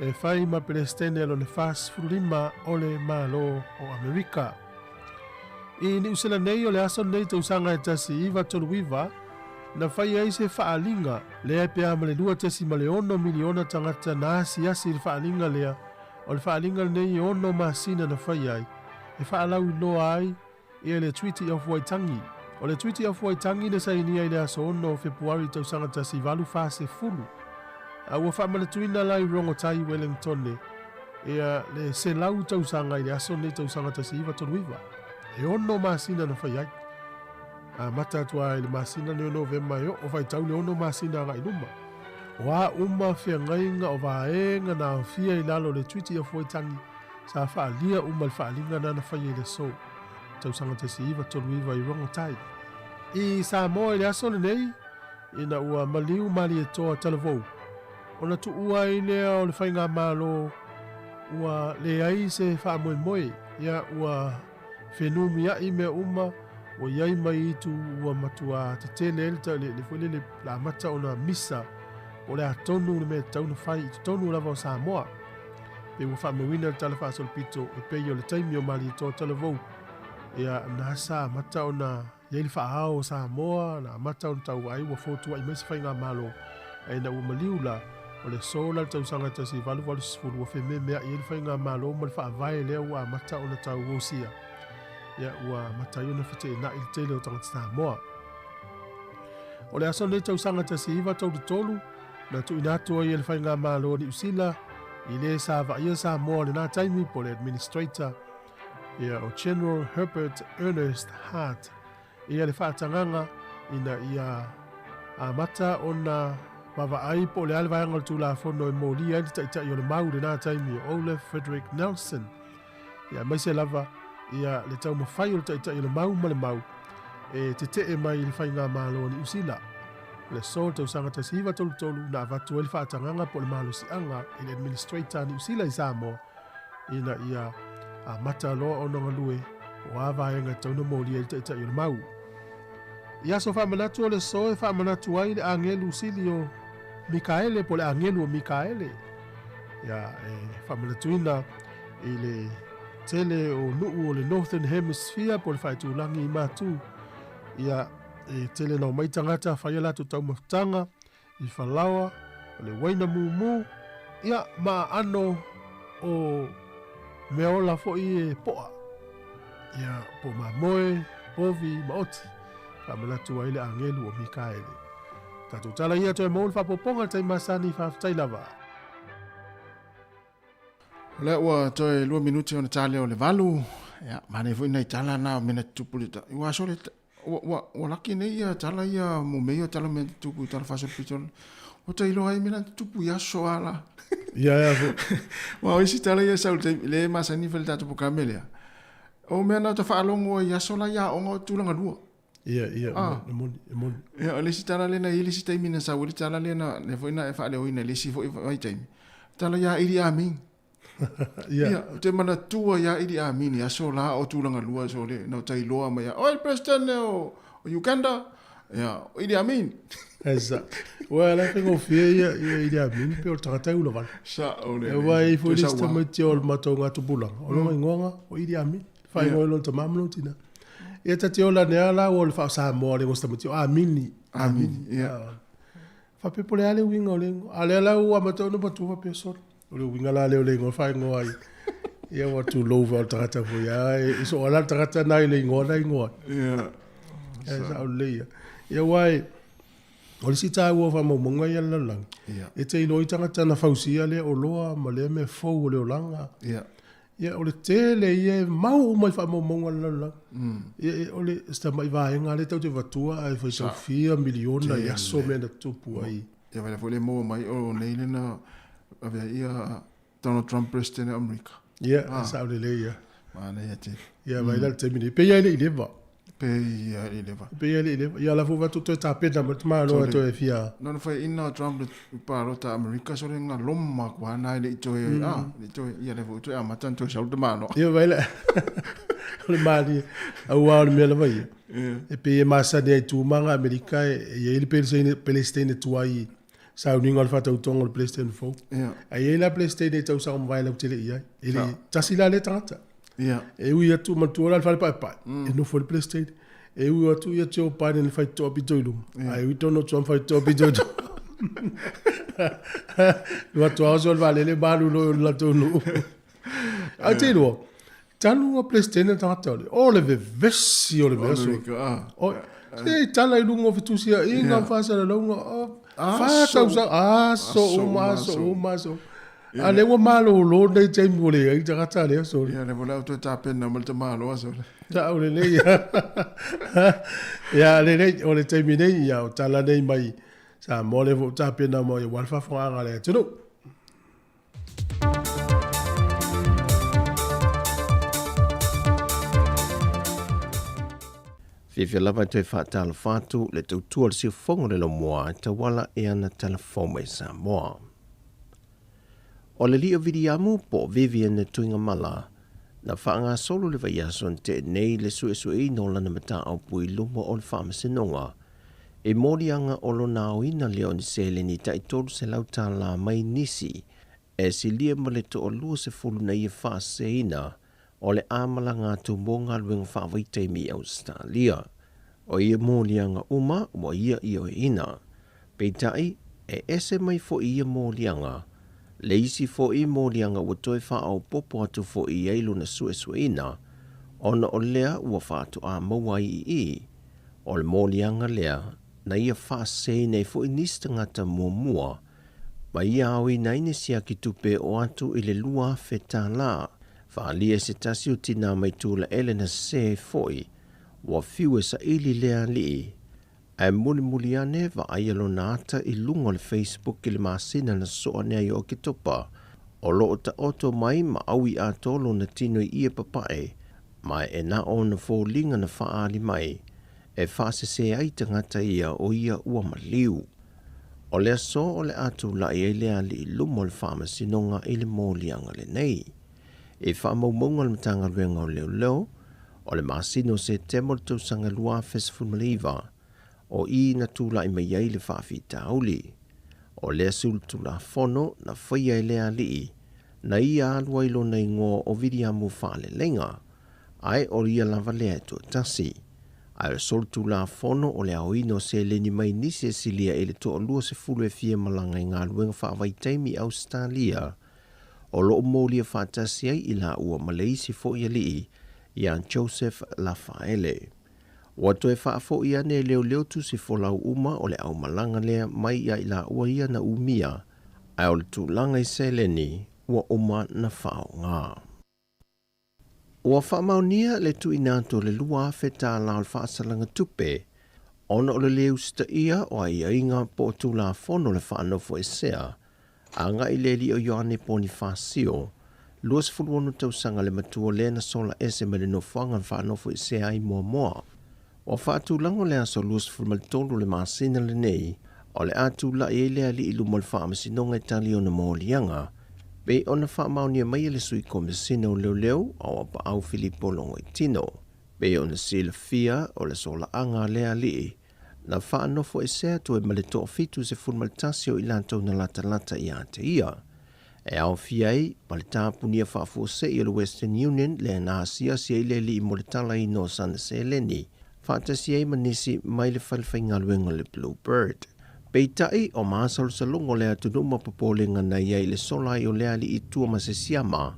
e fai ma Peresetene lona 45 o le Malo o Amerika. I Niusela nei o le aso lenei tausaga e 1939 na fai ai se faaaliga lea e pea ma le 2.6 miliona tagata na asiasi i le faaaliga lea. O le faaaliga lenei e 6 masina na fai ai e faalauiloa ai ia le Treaty of Waitangi. O le Treaty of Waitangi na sainia i le aso 6 o Fepuari tausaga 1840, a ua faamanatuina la i Rongotai Wellingtone ia le 100 tausaga i le aso lenei tausaga 1939. E 6 masina na fai ai. Amata atu lava i le masina lenei o Novema e oo faitau le 6 masina agai luma. O a uma feagaiga o vaega na aofia i lalo o le Treaty of Waitangi sa faaalia uma i le faaaliga na na faia i le aso tausaga 1939 i Rongotai. I Samoa i le aso lenei, ina ua maliu Malietoa Talavou, ona tuua ai lea o le faigamalo ua leai se faamoemoe, ia ua fenumiaʻi mea uma ua i ai mai itu ua matuā tetele ai le le le foi lele le amata ona misa po o le a tonu le mea e tatau ona fai i totonu lava o Samoa. Pe ua faamauina le Tala Faasolopito e pei o le taimi o Malietoa Talavou, ia na sa amata ona i ai le faaao o Samoa, na amata ona tauvaai ua fotuai mai se faigamalo, ae ina ua maliu la, o le aso la le tausaga 1880 ua fememeai ai le faigamalo ma le faavae lea ua amata ona tauosia, ia ua amata ai ona feteenai le tele o tagata Samoa. O le aso lenei tausaga 1933, na tuuina atu ai e le faigamalo a Niu Sila i le sa vaaia Samoa i lena taimi po o le Administrator, Ia o General Herbert Ernest Hart ia le faatagaga ina ia amata ona vaavaai po o le a le vaega o le Tulafono e molia ai le Taitai o le Mau i lena taimi o Olaf Frederick Nelson, ia aemaise lava ia le taumafai o le Taitai o le Mau ma le Mau e tetee mai i le Faigamalo a Niu Sila. O le aso o le tausaga 1933 na avatu ai le faatagaga po o le malosiaga i le Administrator a Niu Sila i Samoa ina ia amata loa ona galue o a vaega e tatau ona molia ai le Taitai o le Mau. I aso faamanatu o le aso e faamanatu ai le agelu sili o Mikaele po o le agelu o Mikaele. Ia, e faamanatuina i le tele o nuu o le Northern Hemisphere po o le faitulagi i Matu. Ia, e tele na omai tagata fai a latou taumafataga i falaoa, o le uaina mumu, ia, ma aano o meaola foi e poa, ia, po o mamoe, povi, ma oti, faamanatu ai le agelu o Mikaele. Tatou tala ia toe maua le faaopoopoga i le taimi masani, faafetai lava. O lea ua toe 2 minuti ona tale o le 8. Ia, manaia foi nai tala na o mea na tutupu i le ua aso le ua laki nei ia tala ia mo mea ia tala mea na tutupu i tala faasolopito. Ua ta iloa ai mea na tutupu i aso a la. Ia, ia foi. Aua o isi tala ia sau i le taimi, le masani foi le tatou polokalame lea. O mea na ta faalogo ai i aso la i aoga o tulaga lua. Ia, ia, ah. e moni, e moni. Ia, o le isi tala lea na i ai le isi taimi na sau ai le tala lea na, lea foi na e faaleoina i le isi foi vaitaimi. Tala ia Idi Amin. Ia. Ia, ou te manatua ia Idi Amin i aso la o tulaga lua so le, na ta iloa mai ia, oi president o Uganda, ia, o Idi Amin. Esa. Ua la faigofie ia, ia Idi Amin pe o le tagata e ulavale. Sa o le. E ua i foi le isi tamaiti o le matou gatupulaga. O lona igoa o Idi Amin. Faaigoa i lona tama ma lona tina. Ia ta te ola nei la ua o le faa-Samoa le igoa o si tamaiti o Amini. Amini, ia. Faapea po o le a le uiga o le igoa. A o lea la ua amata ona matua faapea, sole, o le uiga la lea o le igoa faaigoa ai. Ia ua tulou foi o le tagata foi a e soo lava la le tagata na i le igoa na igoa ai. Ia. E sao lelei ia. Ia aua e, o le isi taua o faamaumauga ia a le lalolagi, e te iloa ai tagata na fausia lea oloa ma lea mea fou o le olaga. Ia. Ia, o le tele ia e mau uma i faamaumauga a le lalolagi. Ia, e, o le si tamai vaega lea tatou te avatua ae faitau fia miliona i aso mea na tutupu ai. Ia vai foi le maua mai o nei le na avea ia Donald Trump President o Amerika. Ia, e sao lelei ia. Manaia tele. Ia, vai la le taimi nei. Pei lava e le i leva. Pei lava e le i leva. Pei lava e le i leva. Ia, la foi ua toe tapena mai le tamaloa toe fia. Na ona fai ina o Trump le palota a Amerika so le nga loma kua na e le i toe, ah, le i toe, ia le foi toe amata ona toe sau le tamaloa. Ia, vai la. O le malie. Aua o le mea lava ia. E pei e masani ai i tumaga Amerika e i ai le Pelesitene tuai i sauniga o le faatautoga o le Peresetene fou. Ae i ai la Peresetene i tausaga mavae lautele i ai. E le tasi la lea tagata. E ui atu manatua la le fale paepae, e nofo ai le Peresetene. E ui atu ia Joe Biden i le faitotoa pito i luma, ae ui Donald Trump faitotoa pito i tua. Alu atu lava oso le vaalele ma alu loa i le latou nuu. Ae te iloa, talu a Peresetene le tagata o le, o le vevesi o le mea soo. O, se i tala i luga o fetusiaiga ma faasalalauga, fa tausaga, aso uma, aso uma, aso uma. A lea ua malolo nei taimi ua leai le tagata lea sole. Ia, lea foi la ua toe tapena mai le tamaloa sole. Sao lelei. Ia, lelei, o le taimi nei, ia, o tala nei mai Samoa lea foi ua tapena mai aua le faafofogaaga a le atunuu. Fiafia lava e toe faatalofa atu le tautua o le siufofoga o le Laumua e tauala i ana tala fou mai Samoa. O le alii o Viliamu po o Vivian Tuigamala, na faagasolo le vaiaso na tea nei le suesueina o lana mataupu i luma o le Faamasinoga i moliaga o lona aoina lea o ni seleni tai $300 mai nisi e silia ma le toa-20 na ia faaseseina o le a malaga atu mo galuega faavaitaimi i Ausetalia. O ia moliaga uma ua ia ioeina. Peitai, e ese mai foi ia moliaga, le isi foi moliaga ua toe faaopoopo atu foi i ai lona suesueina, ona o lea ua faatoa maua ai i i, o le moliaga lea na ia faaseseina ai foi nisi tagata muamua ma ia aoina ai ni siaki tupe o atu i le $2,000. Faaalia e se tasi o tinā mai Tulaele na sese ai foi, ua fiu e saili lea alii, ae mulimuli ane vaaia lona ata i luga o le Facebook i le masina na soa nei o Oketopa, o loo taoto mai ma aui atoa lona tino i ie papae, ma e na o ona foliga na faaali mai, e faasese ai tagata ia o ia ua maliu. O le aso o le a tulai ai le alii i luma o le Faamasinoga i le moliaga lenei. I faamaumauga a le Matagaluega o Leoleo, o le masina o Setema o le tausaga 2019, o i na tulai mai ai le faafitauli. O lea solitulafono na faia e le alii, na ia alu ai lona igoa o Viliamu Faaleleiga, ae o ia lava lea e toatasi. Ae o le solitulafono o le aoina o seleni mai nisi e silia i le toa-20 e fia malaga i galuega faavaitaimi i Ausetalia, o loo molia faatasi ai i laua ma le isi foi alii ia Joseph Lafaele. Ua toe faafoi ane e leoleo tusi folau uma o le aumalaga lea mai ia i laua ia na umia, ae o le tulaga i seleni ua uma na faaaoga. Ua faamaonia le tuuina atu o le $2,000 o le faasalaga tupe ona o le lē usitaia o aiaiga po o Tulafono o le Faanofoesea agai i le alii o Ioane Ponifasio, 26 tausaga le matua lea na sola ese mai le nofoaga na faanofoesea ai muamua. Ua faatulaga le aso 23 o le masina lenei o le a tulai ai le alii i luma o le Faamasinoga e tali ona moliaga, pei ona faamaonia mai e le Sui Komesina o Leoleo o Apaau Filipo Logoitino. Pei ona silafia o le solaaga a lea alii na faanofoesea atu ai ma le toa-71 o i latou na latalata ia te ia, e aofia ai ma le tapunia faafuasei o le Western Union lea na asiasi ai le alii mo le talaina o sana seleni, faatasi ai ma nisi mai le fale faigaluega o le Bluebird. Peitai, o masalosaloga o le atunuu ma popolega na i ai i le sola ai o lea alii i tua ma se siama,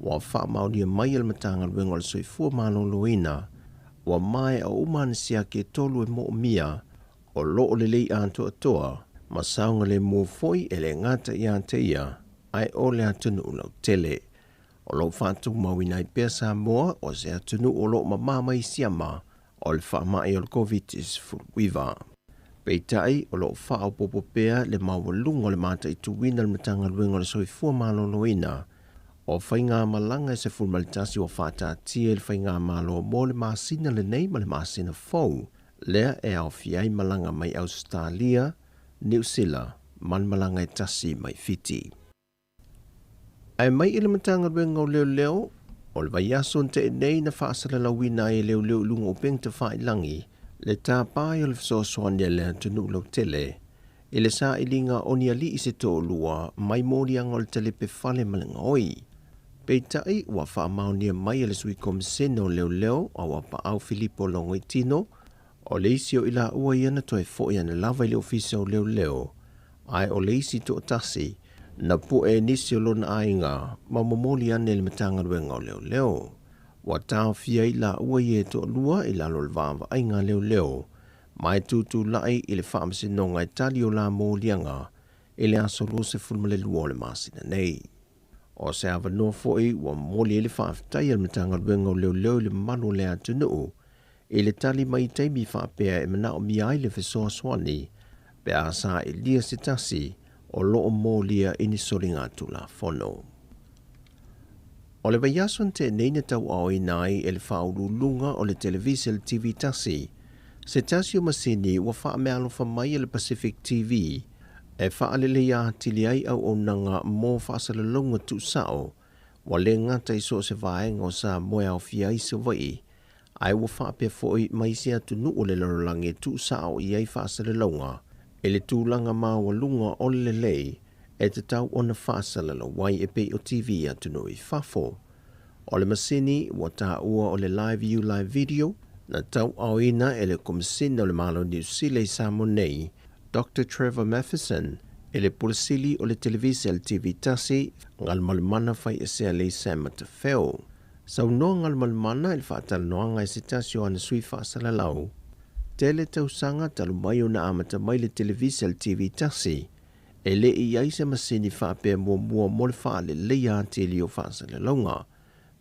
ua faamaonia mai e le Matagaluega o le Soifua Maloloina, ua maea uma ana siaki e tolu e moomia, o loo lelei atoatoa, ma saogalemu foi e le gata ia te ia, ae o le atunuu lautele. O loo faatumauina ai pea Samoa o se atunuu o loo mamā mai siama o le faamai o le Koviti-19. Peitai, o loo faaopoopo pea le maualuga o le mataituina e le Matagaluega o le Soifua Maloloina o faigamalaga e 11 ua faataatia i le faigamalo mo le masina lenei ma le masina fou, lea e aofia ai malaga mai Ausetalia, Niu Sila ma le malaga e tasi mai Fiti. Ae mai i le Matagaluega o Leoleo, o le vaiaso na tea nei na faasalalauina ai e leoleo i luga o upega tafailagi le tapae o le fesoasoani a le atunuu lautele i le sailiga o ni alii se toalua mai moliaga o le talepe fale ma le gaoi. Peitai, ua faamaonia mai e le Sui Komisene o Leoleo Auapaau Filipo Logoitino, o le isi o i laua ia na toe foi ane lava i le Ofisa o Leoleo, ae o le isi toatasi na pue e nisi o lona aiga ma momoli ane i le Matagaluega o Leoleo. Ua taofia ai laua ia e toalua i lalo o le vaavaaiga a leoleo ma e tutulai i le Faamasinoga e tali o la moliaga i le aso 22 o le masina nei. O se avanoa foi ua momoli ai le faafetai a le Matagaluega o Leoleo i le mamalu o le atunuu i le tali mai i taimi faapea e manaomia ai le fesoasoani pe a sailia se tasi o loo molia i ni soligatulafono. O le vaiaso na tea nei na tauaoina ai e le faauluuluga o le televise le TV tasi se tasi o masini ua faameaalofa mai e le Pacific TV e faaleleia atili ai auaunaga mo faasalalauga tuusao ua lē gata i so o se vaega o Samoa e aofia ai Savaii, ae ua faapea foi ma isi atunuu o le lalolagi e tuusao i ai faasalalauga i le tulaga maualuga o le lelei e tatau ona faasalalau ai e pei o TV i atunuu i fafo. O le masini ua taua o le Live View Live Video na tauaaoina e le Komesina o le Malo o Niu Sila i Samoa nei, Doctor Trevor Matheson, e le Pule Sili o le Televise a le TV tasi, Galumalemana Faiesea Lei Sam Tafeo. Saunoa Galumalemana i le faatalanoaga i se tasi o ana sui faasalalau. Tele tausaga talu mai ona amata mai le Televise a le TV tasi, e le i i ai se masini faapea muamua mo le faaleleia atili o faasalalauga.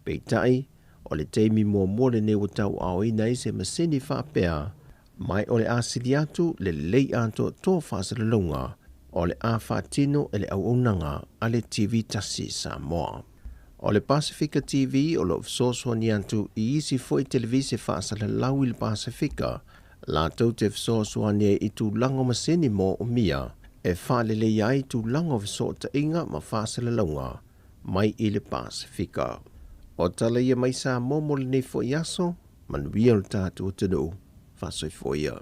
Peitai, o le taimi muamua lenei ua tauaaoina ai se masini faapea, mai o le a sili atu le lelei atoatoa o faasalalauga o le a faatino e le auaunaga a le TV tasi Samoa. O le Pasefika TV o lo o fesoasoani atu i isi foi televise faasalalau i le Pasefika, latou te fesoasoani ai i tulaga o masini moomia e faaleleia ai tulaga o fesootaiga ma faasalalauga mai i le Pasefika. O tala ia mai Samoa mo lenei foi aso, manuia lo tatou atunuu, faasoifua ia.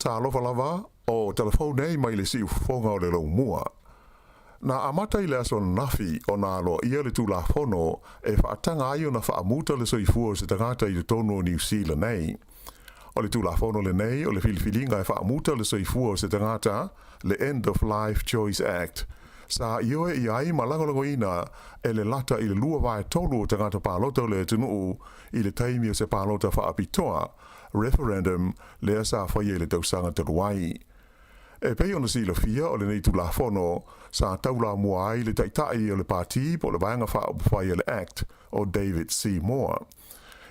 Talofa lava, o tala fou nei mai le siufofoga o le Laumua. Na amata i le aso ananafi ona aloaia le Tulafono e faataga ai ona faamuta le soifua o se tagata i totonu o Niu Sila nei. O le Tulafono lenei o le Filifiliga e Faamuta le Soifua o se Tagata, le End of Life Choice Act, sa ioe i ai ma lagolagoina e le lata i le lua vae tolu o tagata palota o le atunuu i le taimi o se palota faapitoa, referendum, lea sa faia i le tausaga talu ai. E pei ona silafia o lenei Tulafono sa taulamua ai le Taitai o le Pati po o le Vaega Faaupufai a le Act o David Seymour.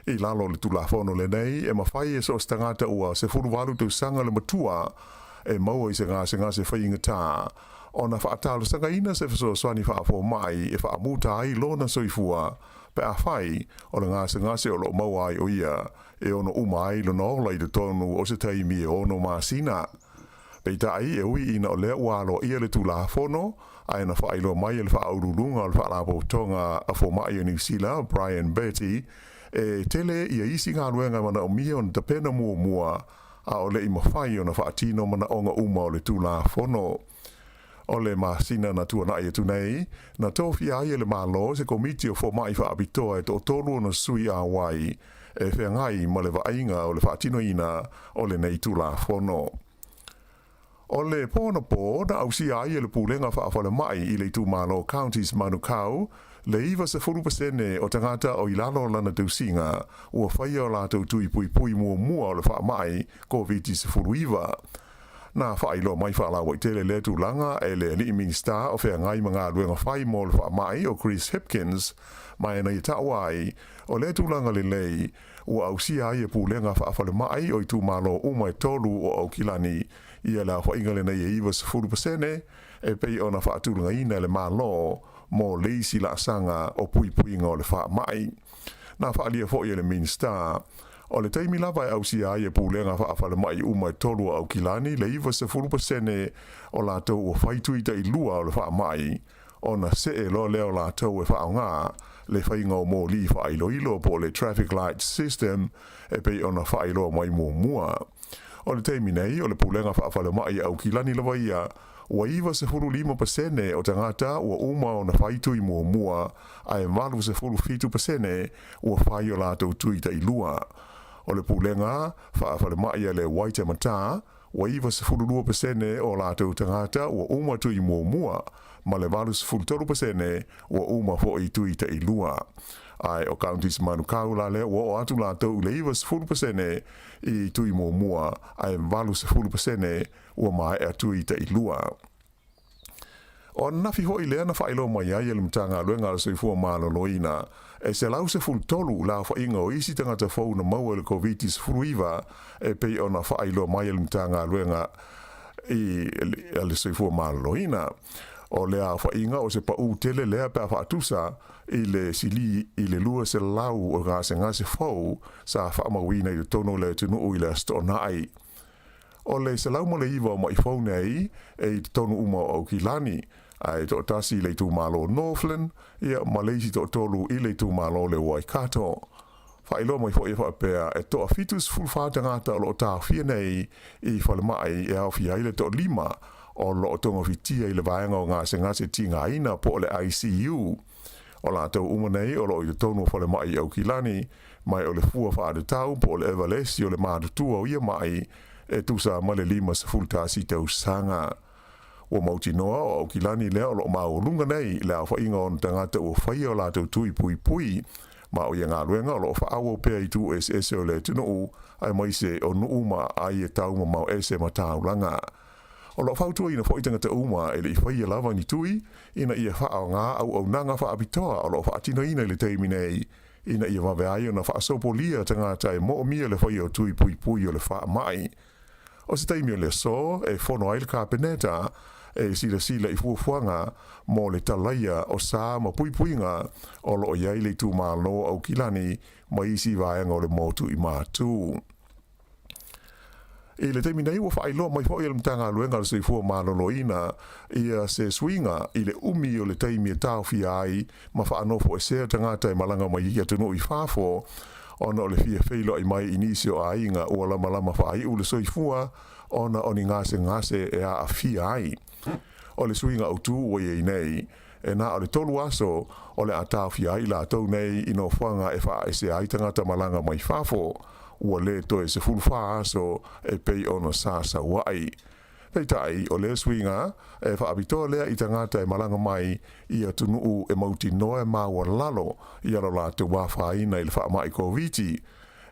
I lalo o le Tulafono lenei, e mafai e so o se tagata ua 18 tausaga le matua e maua i se gasegase faigata ona faatalosagaina se fesoasoani faafomai e faamuta ai lona soifua pe afai o le gasegase o lo o maua ai o ia e ono uma ai lona ola i totonu o se taimi e 6 masina. Peitai, e ui ina o lea ua aloaia le Tulafono, ae na faailoa mai e le Faauluuluga o le Faalapotopotoga a Fomai o Niu Sila, Brian Bertie, e tele ia isi galuega e manaomia ona tapena muamua a o le i mafai ona faatino manaoga uma o le Tulafono. O le masina na tuanai atu nei, na tofia ai e le Malo se Komiti o Fomai Faapitoa e toatolu ona sui auai e feagai ma le vaaiga o le faatinoina o lenei Tulafono. O le po anapo na ausia ai e le Pulega Faafalemai i le itumalo Counties Manukau le 90% o tagata o i lalo o lana tausiga ua faia o latou tui puipui muamua o le faamai Koviti-19. Na faailoa mai faalauaitele lea tulaga e le alii Minisita o Feagai ma Galuega Fai mo le Faamai o Chris Hipkins, ma e na ia taua ai, o lea tulaga lelei ua ausia ai e pulega faafalemai o itumalo uma e tolu o Aukilani ia le aofaiga lenei e 90% e pei ona faatulagaina e le Malo mo le isi laasaga o puipuiga o le faamai. Na faaalia foi e le Minisita, o le taimi lava e ausia ai e pulega faafalemai uma e tolu o Aukilani le 90% o latou ua fai tui tailua o le faamai, ona see loa lea o latou e faaaoga le faiga o moli faailoilo po o le traffic light system e pei ona faailoa mai muamua. O le taimi nei, o le pulega faafalemai a Aukilani lava ia, ua 95% o tagata ua uma ona fai tui muamua, ae 87% ua fai o latou tui tailua. O le pulega faafalemai a le Waitematā, ua 92% o latou tagata ua uma tui muamua, ma le 83% ua uma foi tui tailua. Ae o Counties Manukau la lea ua oo atu latou i le 90% i tui muamua, ae 80% ua maea tui tailua. O ananafi foi lea na faailoa mai ai e le Matagaluega a le Soifua Maloloina, e 113 le aofaiga o isi tagata fou na maua i le Koviti-19 e pei ona faailoa mai e le Matagaluega i le Soifua Maloloina. O lea aofaiga o se paū tele lea pe a faatusa i le sili i le 200 o gasegase fou sa faamauina i totonu o le atunuu i le Aso Toonai. O le 109 o maʻi fou nei e i totonu uma o Aukilani, ae toatasi i le itumalo o Northland, ia ma le isi toatolu i le itumalo o le Waikato. Faailoa mai foi e faapea e toa 74 tagata o lo o taofia nei i falemai e aofia ai le toalima o lo o togafitia i le vaega o gasegase tigaina po o le ICU. O latou uma nei o lo o i totonu o falemai i Aukilani, ma o le fua faatatau po o le evalesi o le matutua o ia maʻi e tusa ma le 51 tausaga. Ua mautinoa o Aukilani lea o lo o maualuga nei le aofaiga o ona tagata ua faia o latou tui puipui, ma o ia galuega o lo o faaauau pea i itu eseese o le atunuu, aemaise o nuu ma aai e taumamao ese ma taulaga. O lo o fautuaina foi tagata uma e le i faia lava ni tui, ina ia faaaoga auaunaga faapitoa o lo o faatinoina i le taimi nei, ina ia vave ai ona faasopolia tagata e moomia le faia o tui puipui o le faamai. O se taimi o le aso e fono ai le Kapeneta e silasila i fuafuaga mo le talaia o sa ma puipuiga o lo o i ai le itumalo o Aukilani ma isi vaega o le motu i Matu. I le taimi nei ua faailoa mai foi e le Matagaluega a le Soifua Maloloina ia se suiga i le umi o le taimi e taofia ai ma faanofoesea tagata e malaga mai i atunuu i fafo ona o le fia feiloai mai i nisi o aiga ua lamalama faaiu le soifua ona o ni gasegase e aafia ai. O le suiga autu ua i ai nei, e na o le 3 aso o le a taofia ai latou nei i nofoaga e faaesea ai tagata malaga mai fafo, ua le toe 14 aso e pei ona sa sauaʻi. Peitai, o lea suiga e faapitoa lea i tagata e malaga mai i atunuu e mautinoa e maualalo i lo latou afaina i le faamai Koviti,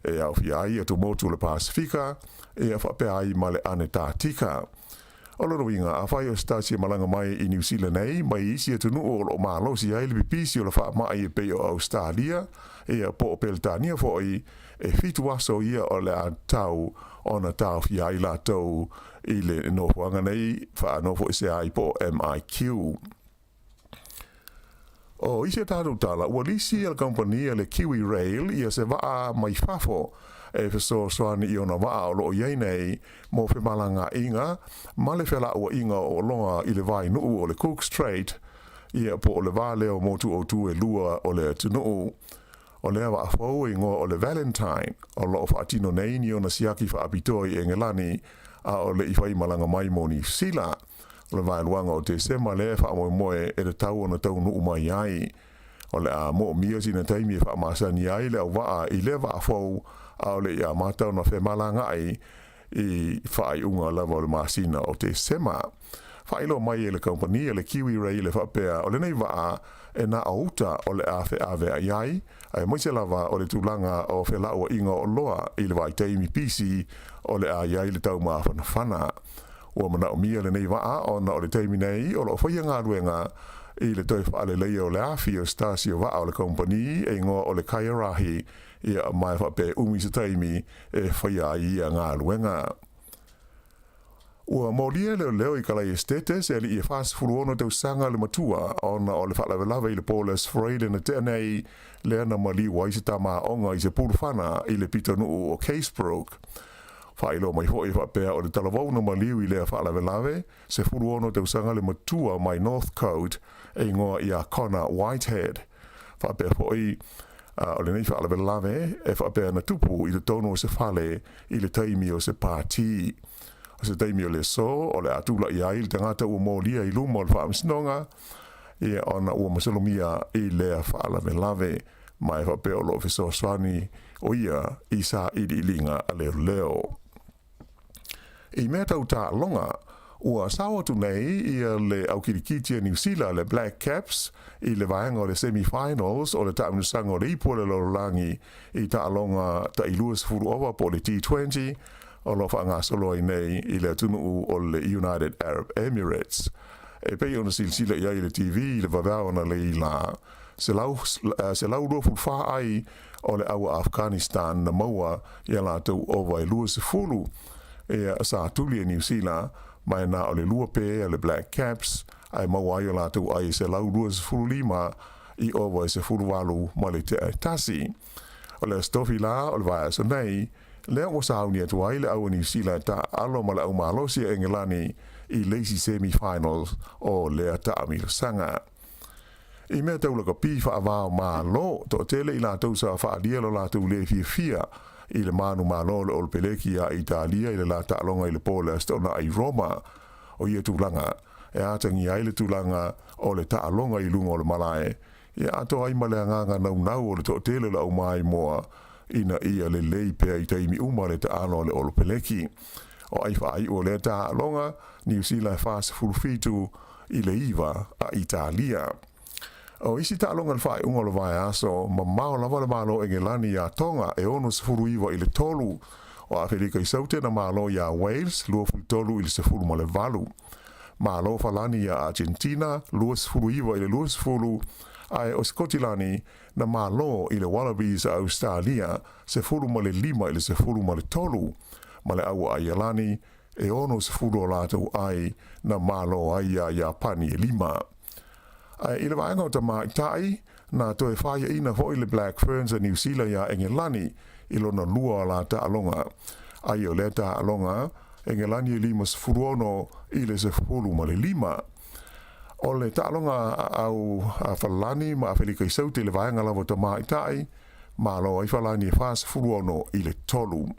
e aofia ai atumotu o le Pasifika, ia faapea ai ma le Anetatika. O lona uiga, afai o se tasi e malaga mai i Niu Sila nei, mai isi atunuu o lo o malosi ai le pipisi o le faamai e pei o Ausetalia, ia po o Peretania foi, e 7 aso ia o le a tatau ona taofia ai latou i le nofoaga nei faanofoesea ai po o MIQ. O isi a tatou tala, ua lisi e le kamupani a le Kiwi Rail ia se vaa mai fafo e fesoasoani i ona vaa o lo o i ai nei mo femalagaaiga ma le felauaiga o oloa i le vainuu o le Cook Strait, ia po o le va lea o motu autu e lua o le atunuu. O lea vaa fou e igoa o le Valentine, o lo o faatino nei ni ona siaki faapitoa i Engelani, a o le i fai malaga mai mo Niu Sila. O le vaeluaga o Tesema lea e faamoemoe e tatau ona taunuu mai ai. O le a moomia sina taimi e faamasani ai le auvaa i lea vaa fou, a o le i amata ona femalagaai i faaiuga lava o le masina o Tesema. Faailoa mai e le kamupani a le Kiwi Rail e faapea o lenei vaa e na o uta o le a feaveai ai, aemaise lava o le tulaga o felauaiga o oloa i le vaitaimi pisi o le a i ai le taumafanafana. Ua manaomia lenei vaa ona o le taimi nei o lo o faia galuega i le toe faaleleia o le afi o se tasi o vaa o le kamupani e igoa o le Kaiarahi, ia ma e faapea e umi se taimi e faia ai ia galuega. Ua molia e leoleo i Kalai Esitete se alii e 46 tausaga le matua ona o le faalavelave i le po o le Aso Faraile na tea nei, lea na maliu ai se tama aoga i se pulufana i le pitonuu o Casebrook. Faailoa mai foi e faapea o le talavou na maliu i lea faalavelave, 16 tausaga le matua mai Northcote e igoa ia Connor Whitehead. Faapea foi o lenei faalavelave e faapea na tupu i totonu o se fale i le taimi o se pati. O se taimi o le aso o le a tula'i ai le tagata ua molia i luma o le faamasinoga, ia ona ua masalomia i lea faalavelave, ma e faapea o lo o fesoasoani o ia i sailiiliga a leoleo. I mea tau taaloga, ua sao atu nei ia le aukilikiti a Niu Sila le Black Caps i le vaega o le semi-finals o le taamilosaga o le ipu o le lalolagi i taaloga ta'i 20 ova po o le T20 o lo o faagasolo ai nei i le atunuu o le United Arab Emirates. E pei ona silasila i ai le TV i le vaveao analeila, 124 ai o le au a Afghanistan na maua i a latou ova e 20 ia sa tuli e Niu Sila, ma e na o le lua pe a le Black Caps ae maua ai o latou ai e 125 i ova e 18 ma le tea e tasi. O le Aso Tofi la o le vaiaso nei, lea ua sauni atu ai le au a Niu Sila e taaalo ma le au malosi a Engelani i le isi semi-finals o lea taamilosaga. I mea tau lakapi faavao Malo, toatele i latou sa faaalia lo latou le fiafia i le manumalo o le Olopeleki iā Italia i le la taaloga i le po o le Aso Toonai i Roma. O ia tulaga, e atagia ai le tulaga o le taaloga i luga o le malae, ia atoa ai ma le agaga naunau o le toatele o le aumaimoa ina ia lelei pea i taimi uma le taalo a le Olopeleki. O ai faaiu o lea taaloga, Niu Sila e 47 i le 9 a Italia. O isi taaloga i le faaiuga o le vaeaso, mamao lava le Malo o Engelani iā Tonga e 69 i le 3, o Afelika i Saute na malo iā Wales 23 i le 18. Malo Falani iā Argentina 29 i le 20, ae o Sikotilani na malo i le Wallabies a Ausetalia 15 i le 13, ma le au a Aialani e 60 o latou ai na malo ai iā Iapani e lima. Ae i le vaega o tamaitai, na toe faiaina foi le Black Ferns a Niu Sila iā Engelani i lona lua o la taaloga. Ai o lea taaloga, Engelani e 56 i le 15. O le taaloga a au a Falani ma Afelika i Saute i le vaega lava o tamaitai, malo ai Falani e 46 i le 3.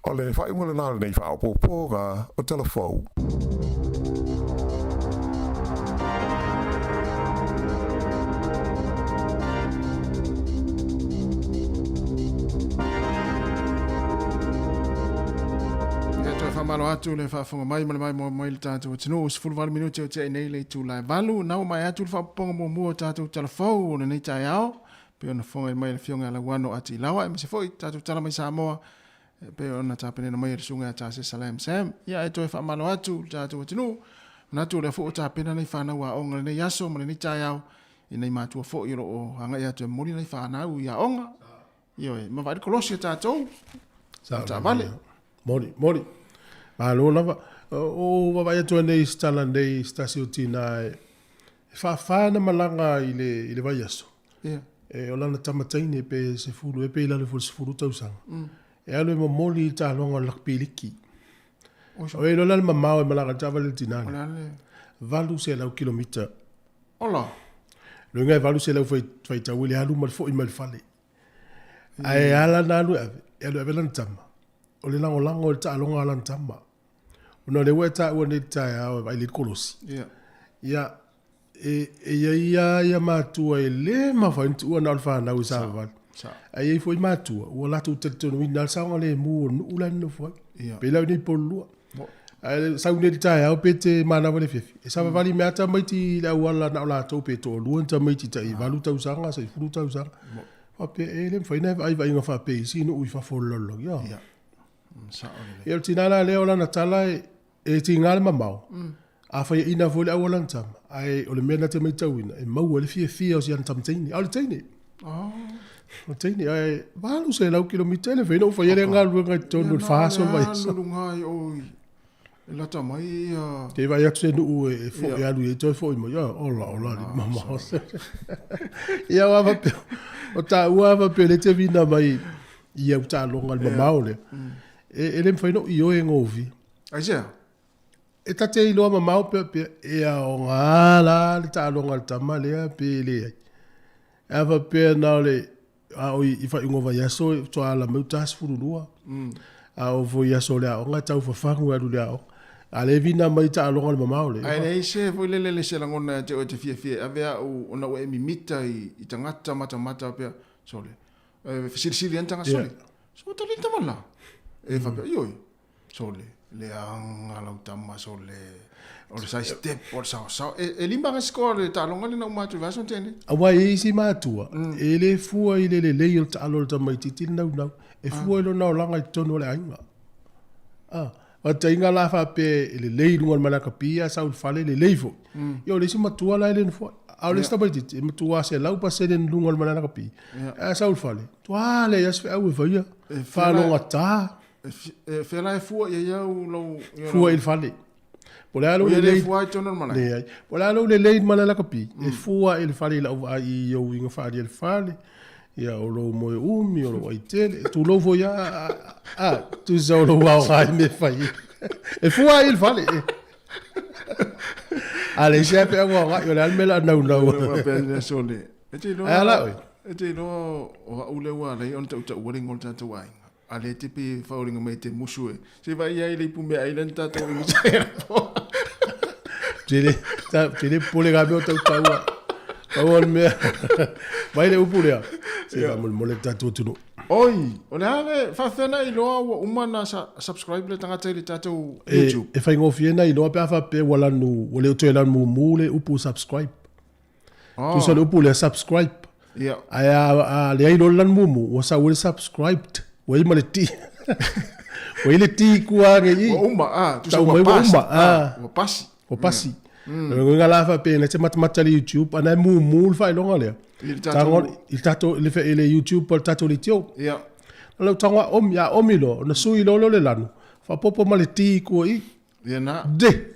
O le faaiuga lena o lenei faaopoopoga o Tala Fou. Ia toe faamalo atu le faafofoga mai ma le maimoa mai le tatou atunuu. 18 minute o tea nei le itula e valu. Na ua maea atu le faaopoopoga muamua o tatou Tala Fou o lenei taeao. Pei ona fofoga mai le Afioga ia Lauano Atilawa, aemaise foi tatou tala mai Samoa e pei ona tapenena mai e le Susuga ia Tasesa Lam Sam. Ia e toe faamalo atu le tatou atunuu. Manatu o lea foi ua tapena nei fanau aoga lenei aso ma lenei taeao i nai matua foi o lo o agai atu e momoli nai fanau i aoga. Ioe, ma vaai le kolosi a tatou. Sa taavale. Moni, moni. Malo lava. O vaavaai atu ai nei i se tala nei i se tasi o tina e faafa na malaga i le, i le vaiaso. Yeah. E, o lana tama teine pe sefulu, e pe i lalo ifo i le sefulu tausaga. E alu e momoli i taaloga o le lakpi liki. O e lola le mamao e malaga i le taavale le tina lea. 800 kilomita. Ola. Loiga e 800 faitau i le alu ma le foi mai le fale. Ae ala na alu e ave, e alu e ave lana tama. O le lagolago i le taaloga a lana tama. Ona o lea ua e taua nei i le taeao e vaai lelei le kolosi. Ia. Ia, e, e i ai lava ia matua e le mafai ona tuua na o le fanau e savavali. Ae i ai foi matua ua latou talitonuina lava le saogalemu o le nuu la e nonofo ai. Ia. Pei la o i inei i Pololua. Ae sau nei i le taeao pe te manava i le afiafi, e savavali mai lava tamaiti i le auala na o latou pe toalua ni tamaiti tai valu tausaga, sefulu tausaga. Faapea, e le mafai ona e vaai vaaiga faapea i isi nuu i fafo o le lalolagi. Ia. Ia, o le tina la lea o lana tala e, e tiga le mamao, a faiaina foi le au a lana tama, ae o le mea na te matauina, e maua ai le fiafia o si ana tama teine. A o le teine. O le teine, ae 800 kilomita e le mafai ona ou faia lea galuega i totonu o le fa aso o le vaiaso. Ia, na o le alu luga ai oi, e lata mai ia... Te vaai atu se nuu e foi e alu i ai toe foi mai, ia, ola, ola, li mamao. Ia, o a faapea, o taua a faapea le te vina mai i au taaloga i le mamao lea, e le mafai ona ou ioe e gofie. Aisea? E ta te iloa mamao pea pea, e aoga la le taaloga a le tama lea pe leai. A faapea na o le, a o i faaiuga o vaiaso e faatoa ala mai uta 12. A oo foi i aso o le aoga e taufafagu e alu i le aoga. A lea e vina mai taaloga i le mamao lea. Ae leai se foi lele le se lagona ia te oe e te fiafia e ave au ona ua e mimita i tagata matamata pea. Sole. E fesilisili ai ni tagata sole. So tali le tama la. E faapea, ioe. Sole, leaga lau tama sole. O le side step, o le saosao. E, e lima ga score le taaloga lena uma atu i vaiaso na tea nei. Aua e i ai isi matua, e le fua i le lelei o le taalo o le tamaitiiti le naunau. E fua i lona olaga i totonu o le aiga. Ah. Faataitaiga la faapea e lelei i luga o le malakapi ae sau i le fale e lelei foi. Ia o le isi matua la e le nofoai. A o le isi tamaitiiti e matua 100% i luga o le malakapi ae sau i le fale, matua leai lava se feau e faia, faalogata. E fea la e fua i ai au lou... Fua i le fale. Po o le a lou lelei. E fua i totonu o le malae? Leai. Po o le a lou lelei i le malae lakapi, e fua i le fale i lau vaai i ou uiga faaalia i le fale, ia o lou moe umi, o lou ai tele, tulou foi a, a, tusa o lou aoga i mea e fai. E fua i le fale. A le isi lava feau aoga, o le a le mea o le a naunau. E te iloa, Ai a la oe? E te iloa o au lea ua ala ai ona tautaua le igoa o le tatou aiga. A lea te pei e fauliga mai te musu e. Se vai ai le ipu meaai lea na tatou inisa ai anapo. Tele, ta, tele pole ka mea o tautaua. Pau o le mea, mai le upu lea. Se faamolemole le tatou atunuu. Oi, o le a le faafefea na iloa ua uma na subscribe le tagata i le tatou YouTube? E, e faigofie na iloa pe a faapea ua lanu, ua le o toe lanu mumu le upu subscribe. Oh. Tusa le upu lea subscribe. Yeah. Ae a, a leai loa le lanu mumu, ua sau ai le subscribed. Ua i ma le T. ua i le T kua age i. Ua uma, ah, tusa Tau ua mai ua pasi. uma, ah. Ua pasi. Ua pasi. Mm. O le la faapea na te matamata le YouTube, ana e mumu le faailoga lea. I le tatou- I le tatou, i le YouTube po o le tatou leitio. Yeah. O lau tago a omi, a omi loa, ona sui loa lea o le lanu, faaopoopo ma le T i kua i. Ia na. De!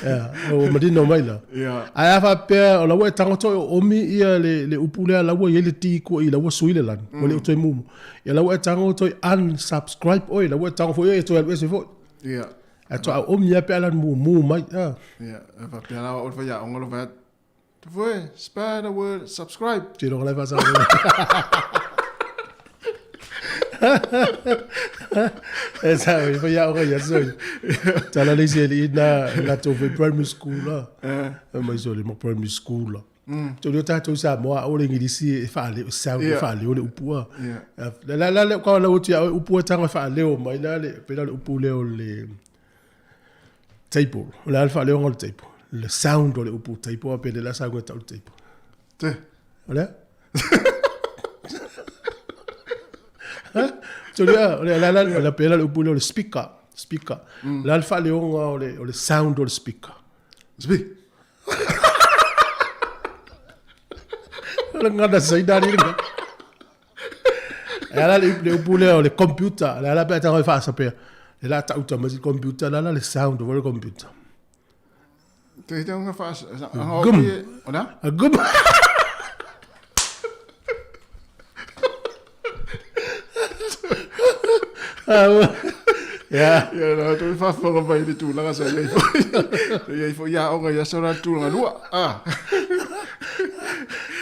Ia, ua manino mai la. Ia. Ae a faapea o la ua e tago toe o omi ia le, le upu lea la ua i ai le T kua i la ua sui le lanu, ua le o toe mumu. Ia la ua e tago toe unsubscribe oe, la ua e tago foi oe e toe alu ese foi. Ia. Ae toa omi lava pe a lanu mumu mai. Ah. Ia, e faapea la o le faiaoga lo fai atu. Tufue, spell the word subscribe. Te iloa la e faasao. E sa e fai aoga ia soi. Tala le isi alii na latou foi primary school la. E mai sole ma primary school la. Te o tatou i Samoa aua le Igilisi e faaleo, sound e faaleo le upu a. La la la ka la uti a upu e tanga faaleo mai la le pe la le upu lea o le table. O le a le faaleoga o le table. Le sound o le upu table a pe le la sound e tau le table. Te. O le a? Tuli a, o le la la la pe la le upu lea o le speaker, speaker. La le faaleoga o le sound o le speaker. Speak. O le gagana Saina le le. E ala le le upu lea o le computer, le ala pe a tago e faasapea. Le la tauta mai le computer, le ala le sound o le computer. Te te unga faas... Gum. O le a? A gum. Ia. Ia, na toe faafofoga mai i le tulaga sa i ai foi. Sa i ai foi aoga i aso la tulaga lua. Ah.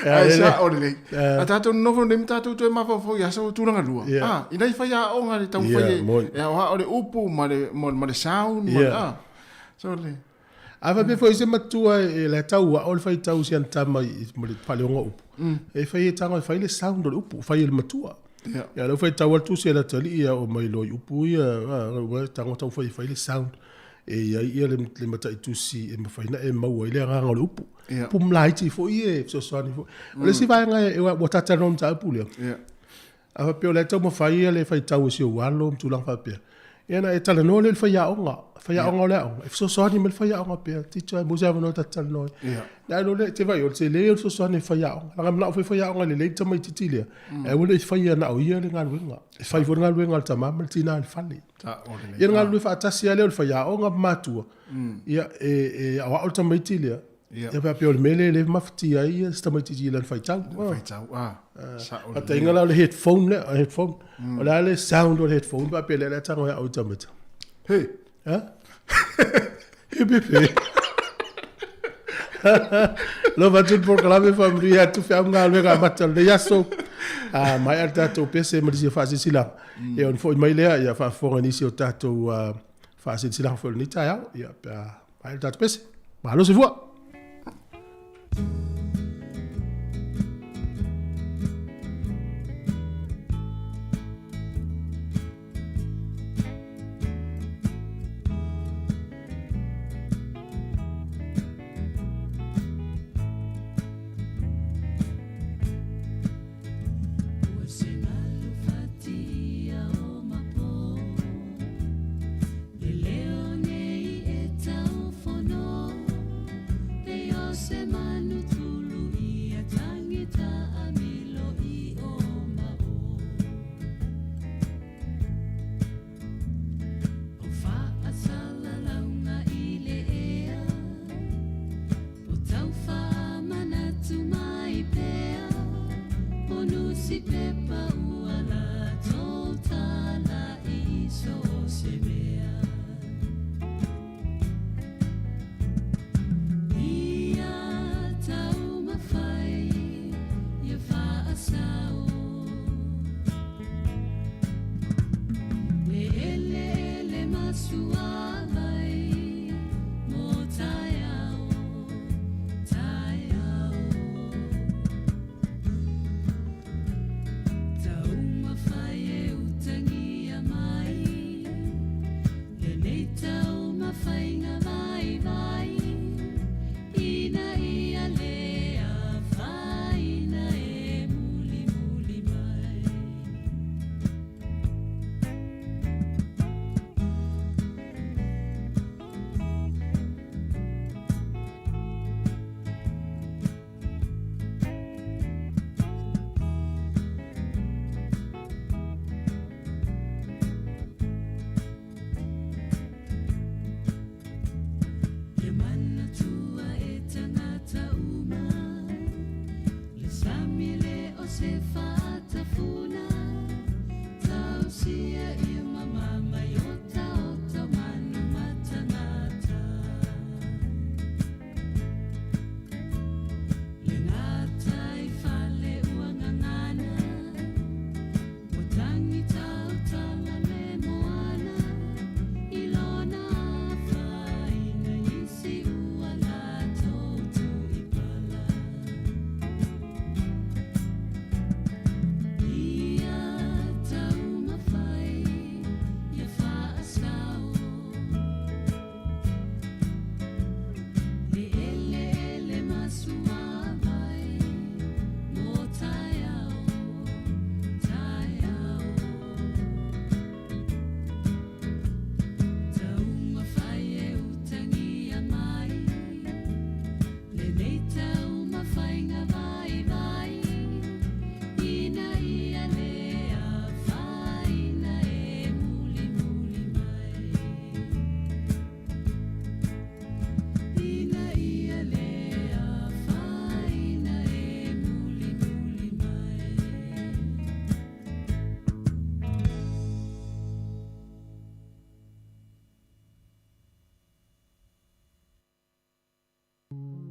Ai sa o lelei. A tatou nonofo nei ma tatou toe mafaufau i aso tulaga lua. Ah, ina i faiaoga le taumafai e e aoao le upu ma le ma le sound ma ah. So le. A faapea foi se matua e la e tau ao le faitau si ana tama i ma le faaleoga o upu. E fai e tago e fai le sound o le upu, fai e le matua. Ia lea ua faitau atu si ana atalii ia oo mai loa i upu ia, ua tago tau fai e fai le sound. E i ai ia le mataitusi e mafai ona e maua ai le agaga o le upu. Upu malaiti foi ia e fesoasoani foi. O le isi vaega ua talatalanoa i le mataupu lea, A faapea o la e taumafai ia le faitau e si ou alo ma tulaga faapea, ia ona e talanoa lea i le faiaoga, faiaoga o le aoga, e fesoasoani mai le faiaoga pea, teacher e maua se avanoa ta te talanoa ai. Ia ai loa lea, te vaai o le tele o le fesoasoani a le faiaoga. Leaga e manao foi le faiaoga e lelei le tamaitiiti lea, ae aua ne i faia na o ia le galuega. E fai foi le galuega a le tama ma le tina i le fale. Ia le galulue faatasi lava lea o le faiaoga ma matua, ia e aoao le tamaiti lea, Ia faapea o le mea lea e mafatia ai ia si tamaitiiti i lana faitau. Faitau, ah. Sao. Faatainga la o le headphone lea, headphone. O le a le sound o le headphone faapea lea le tago ia au tamaiti. Hey. Ha? He pe pe. Lo va tu polokalame faamanuia atu feau galuega amata o lenei aso. A maea le tatou pese ma nisi o faasilasilaga. Ia ona foi mai lea ia faafofoga i nisi o tatou faasilasilaga foi o lenei taeao. Ia pe a maea le tatou pese. Malo soifua!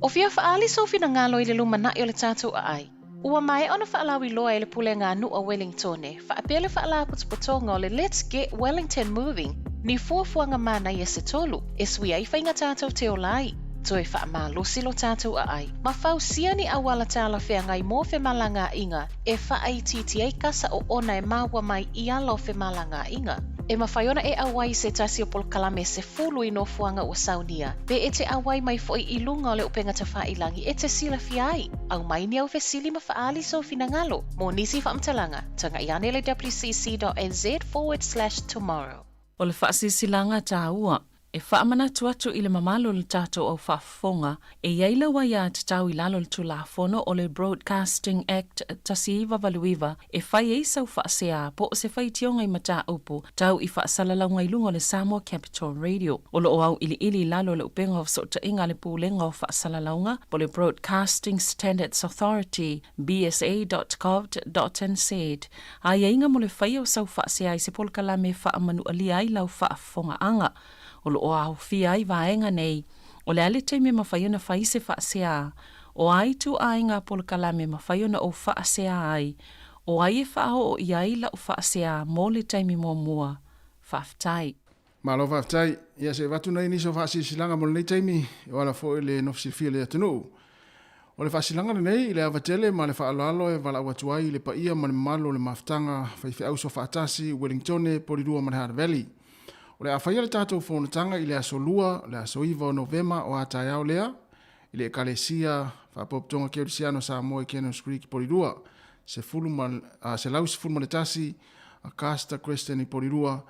O fia fa'aali sou finagalo i le lumana'i o le tatou aai? Ua maea ona fa'alauiloa e le Pulega a Nu'u a Welingtone fa'apea le fa'alapotopotoga o le Let's Get Wellington Moving ni fuafuaga manaia se tolu e sui ai faiga tatou te ola ai, toe fa'amalosi lo tatou aai, ma fausia ni auala talafeagai mo femalagaa'iga e fa'aitiiti ai kasa oona e maua mai i ala o femalagaa'iga. E mafai ona e ʻauai i se tasi o polokalame sefulu i nofoaga ua saunia, pe e te ʻauai mai foʻi i luga o le upega tafailagi e te silafia ai. Aumai ni au fesili ma faaali sou finagalo. Mo nisi faamatalaga, taga'i ane le wcc.nz forward slash tomorrow. O le faasilasilaga taua E faamanatu atu i le mamalu o le tatou au faafofoga, e i ai lau aiatatau i lalo o le Tulafono o le Broadcasting Act 1989 e fai ai sau faasea po o se faitioga i mataupu tau i faasalalauga i luga o le Samoa Capital Radio. O lo o auiliili i lalo o le upega o fesootaiga a le Pulega o Faasalalauga po o le Broadcasting Standards Authority, bsa.govt.nz, aiaiga mo le faia o sau faasea i se polokalame e faamanualia ai lau faafofogaaga. O lo o aofia ai vaega nei, o le a le taimi e mafai ona fai se faasea, o a ituaiga polokalame e mafai ona ou faasea ai, o ai e faaoo i ai lau faasea mo le taimi muamua. Faafetai. Malo faafetai. Ia se i avatu nai nisi o faasilasilaga mo lenei taimi, e ala foi le nofo silafia i le atunuu. O le faasilaga lenei i le ava tele ma le faaaloalo e valaau atu ai i le paia ma le mamalu o le mafutaga faifeau Soofaatasi, Wellingtone, Porirua ma le Hutt Valley. O le a faia le tatou fonotaga i le aso Lua, le aso 9 o Novema o a taeao lea, i le Ekalesia Faapopotoga Kerisiano Samoa i Cannons Creek i Porirua, 111 Augusta Crescent i Porirua,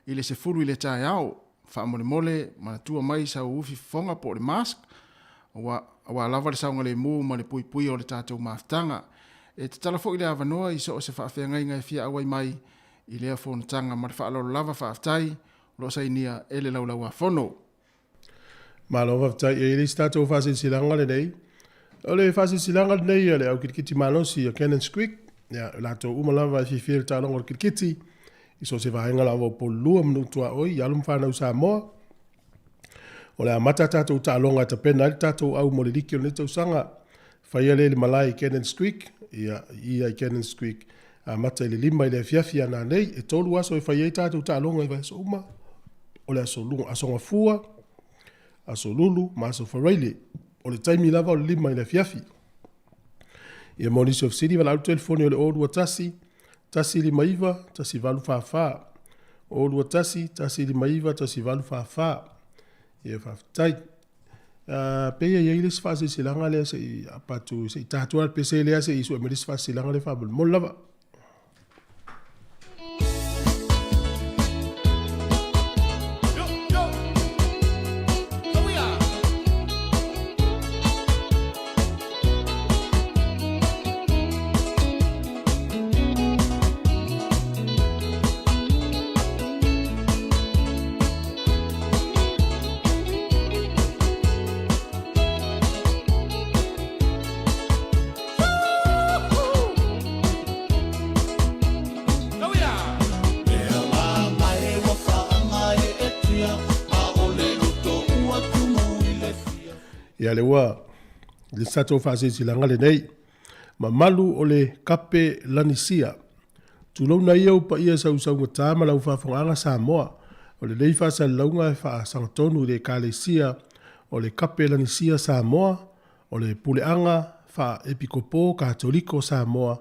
i le 10 i le taeao. Faamolemole, manatua mai sau ufi fofoga po o le mask, aua, aua lava le saogalemu ma le puipuia o le tatou mafutaga. E tatala foi le avanoa i so o se faafeagaiga e fia auai mai i lea fonotaga. Ma le faaaloalo lava, faafetai, o lo o sainia e le Laulau-a-Fono. Malo faafetai. E i ai le isi tatou faasilasilaga lenei. O le faasilasilaga lenei a le au kitikiti malosi a Cannons Creek. Ia, o latou uma lava e fiafia i le taaloga o le kirikiti, i so o se vaega lava o Upolulua ma Nuu-tuaoi, i alo ma fanau Samoa. O le a amata a tatou taaloga e tapena ai le tatou au mo le liki o lenei tausaga. Faia lea i le malae i Cannons Creek, ia, i i i Cannons Creek, amata i le 5 i le afiafi a nanei. E 3 aso e fai ai tatou taaloga i vaiaso uma, o le aso, aso Gafua, aso Lulu ma aso Faraile. O le taimi lava o le 5 i le afiafi. Ia mo nisi o fesili, valaau le telefoni o le 021 159 1844. 021 159 1844. Ia faafetai. Uh, pei e i ai le isi faasilasilaga lea se i apa atu, se i ta atu le pese lea se i sue mai le isi faasilasilaga lea faamolemole lava. Ia le ua le tatou faasilasilaga lenei. Mamalu o le Kape Lanisia. Tulouna ia ou paia sausaugata ma lau faafogaaga Samoa. O lenei faasalalauga e faasagatonu i le Ekalesia o le Kape Lanisia Samoa, o le Puleaga Faa-Epikopo Katoliko Samoa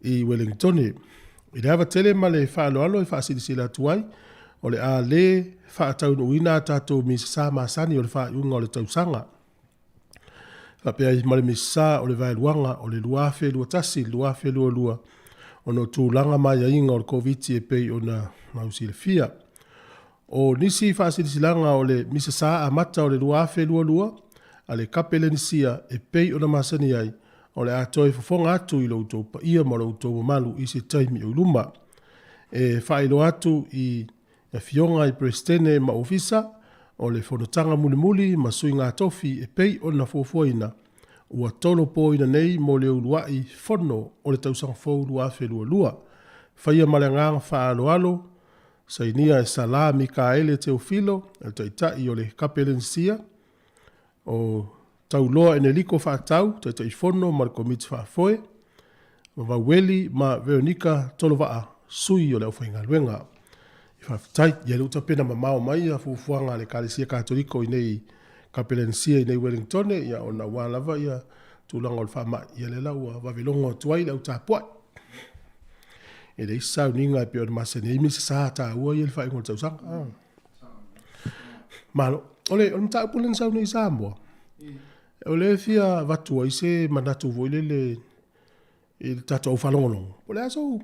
i Ueligitone. I le ava tele ma le faaaloalo e faasilasila atu ai, o le a le faataunuuina a tatou misasa masani o le faaiuga o le tausaga. Faapea ai ma le misasa o le vaeluaga o le 2021-2022 ona o tulaga ma aiaiga o le Koviti e pei ona mausilafia. O nisi faasilasilaga o le misasa amata o le 2022 a le Kapelenisia e pei ona masani ai, o le a toe fofoga atu i lo outou paia ma lo outou mamalu i se taimi o i luma. E faailoa atu i Afioga i Peresetene ma Ofisa o le Fonotaga Mulimuli ma Suiga Tofi e pei ona fuafuaina, ua tolopoina nei mo le uluai fono o le tausaga fou 2022. Faia ma le agaga faaaloalo, sainia e Sala Mikaele Teofilo, le Taitai o le Kapelenisia, o Tauloa Eneliko Faatau, Taitaifono ma le Komiti Faafoe, ma Vaueli ma Veronica Tolovaa, sui o le aufaigaluega. Faafetai. Ia lea ua tapena mamao mai ia fuafuaga a le Ekalesia Katoliko i nei Kapelenisia i nei Wellingtone, ia ona aua lava ia tulaga o le faamai, ia lea la ua vave logo atu ai le au tapuai. E leai se sauniga e pei ona masani ai misa sa taua ia i le faaiuga o le tausaga. Ah. Malo. O le, o le mataupu lea na sau nei i Samoa, o lea e fia avatu ai se manatu foi lele i le tatou au faalogologo. O le a sou,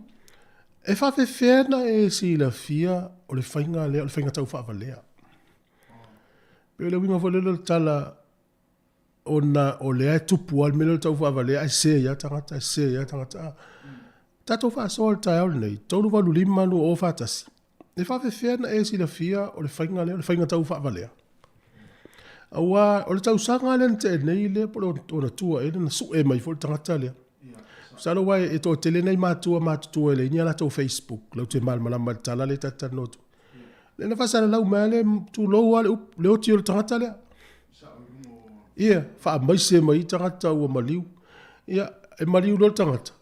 e faafefea na e silafia o le faiga lea, o le faiga taufaavalea. Pei o le uiga foi lele o le tala, ona o lea e tupu lava le mea lea o le taufaavalea ae sese ai lava tagata, ae sese ai lava tagata. Tatou faasoa i le taeao lenei, 385 2041, e faafefea ona e silafia o le faiga lea o le faiga taufaavalea? Aua o le tausaga lea na tea nei lea po o le ona tua ea na sue mai foi le tagata lea. Masalo aua e toatele nai matua matutua e leai ni a latou Facebook latou te malamalama i le tala lea ta te talanoa atu. Lea na faasalalau mai lava le tulou lava le upu, le oti o le tagata lea. Ia, faamaise mai tagata ua maliu. Ia, e maliu loa le tagata,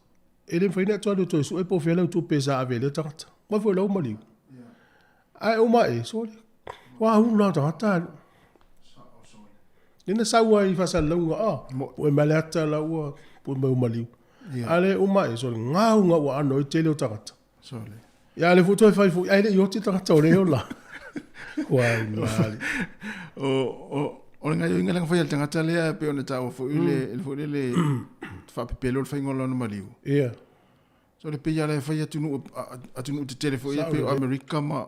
e le mafai ona e toe alu e toe sue po o fea lau tupe sa ave e lea tagata. Aua foi o la ua maliu. Ae uma ae, sole, ua huna o tagata alu. Lea na sau ai i faasalalauga, ah, pue mai le ata la ua pue mai ua maliu. A le uma ae, sole, gau gau aano ai tele o tagata. Sole. Ia, le foi toe fai foi, ae le i oti le tagata o le ola. Ua mali. O le gaoioiga lea na fai e le tagata lea e pei ona taua foi le le foi lele faapepelo le faiga o lona maliu. Ia. So le pei lava e fai atunuu atunuu tetele foi ia pei o Amerika ma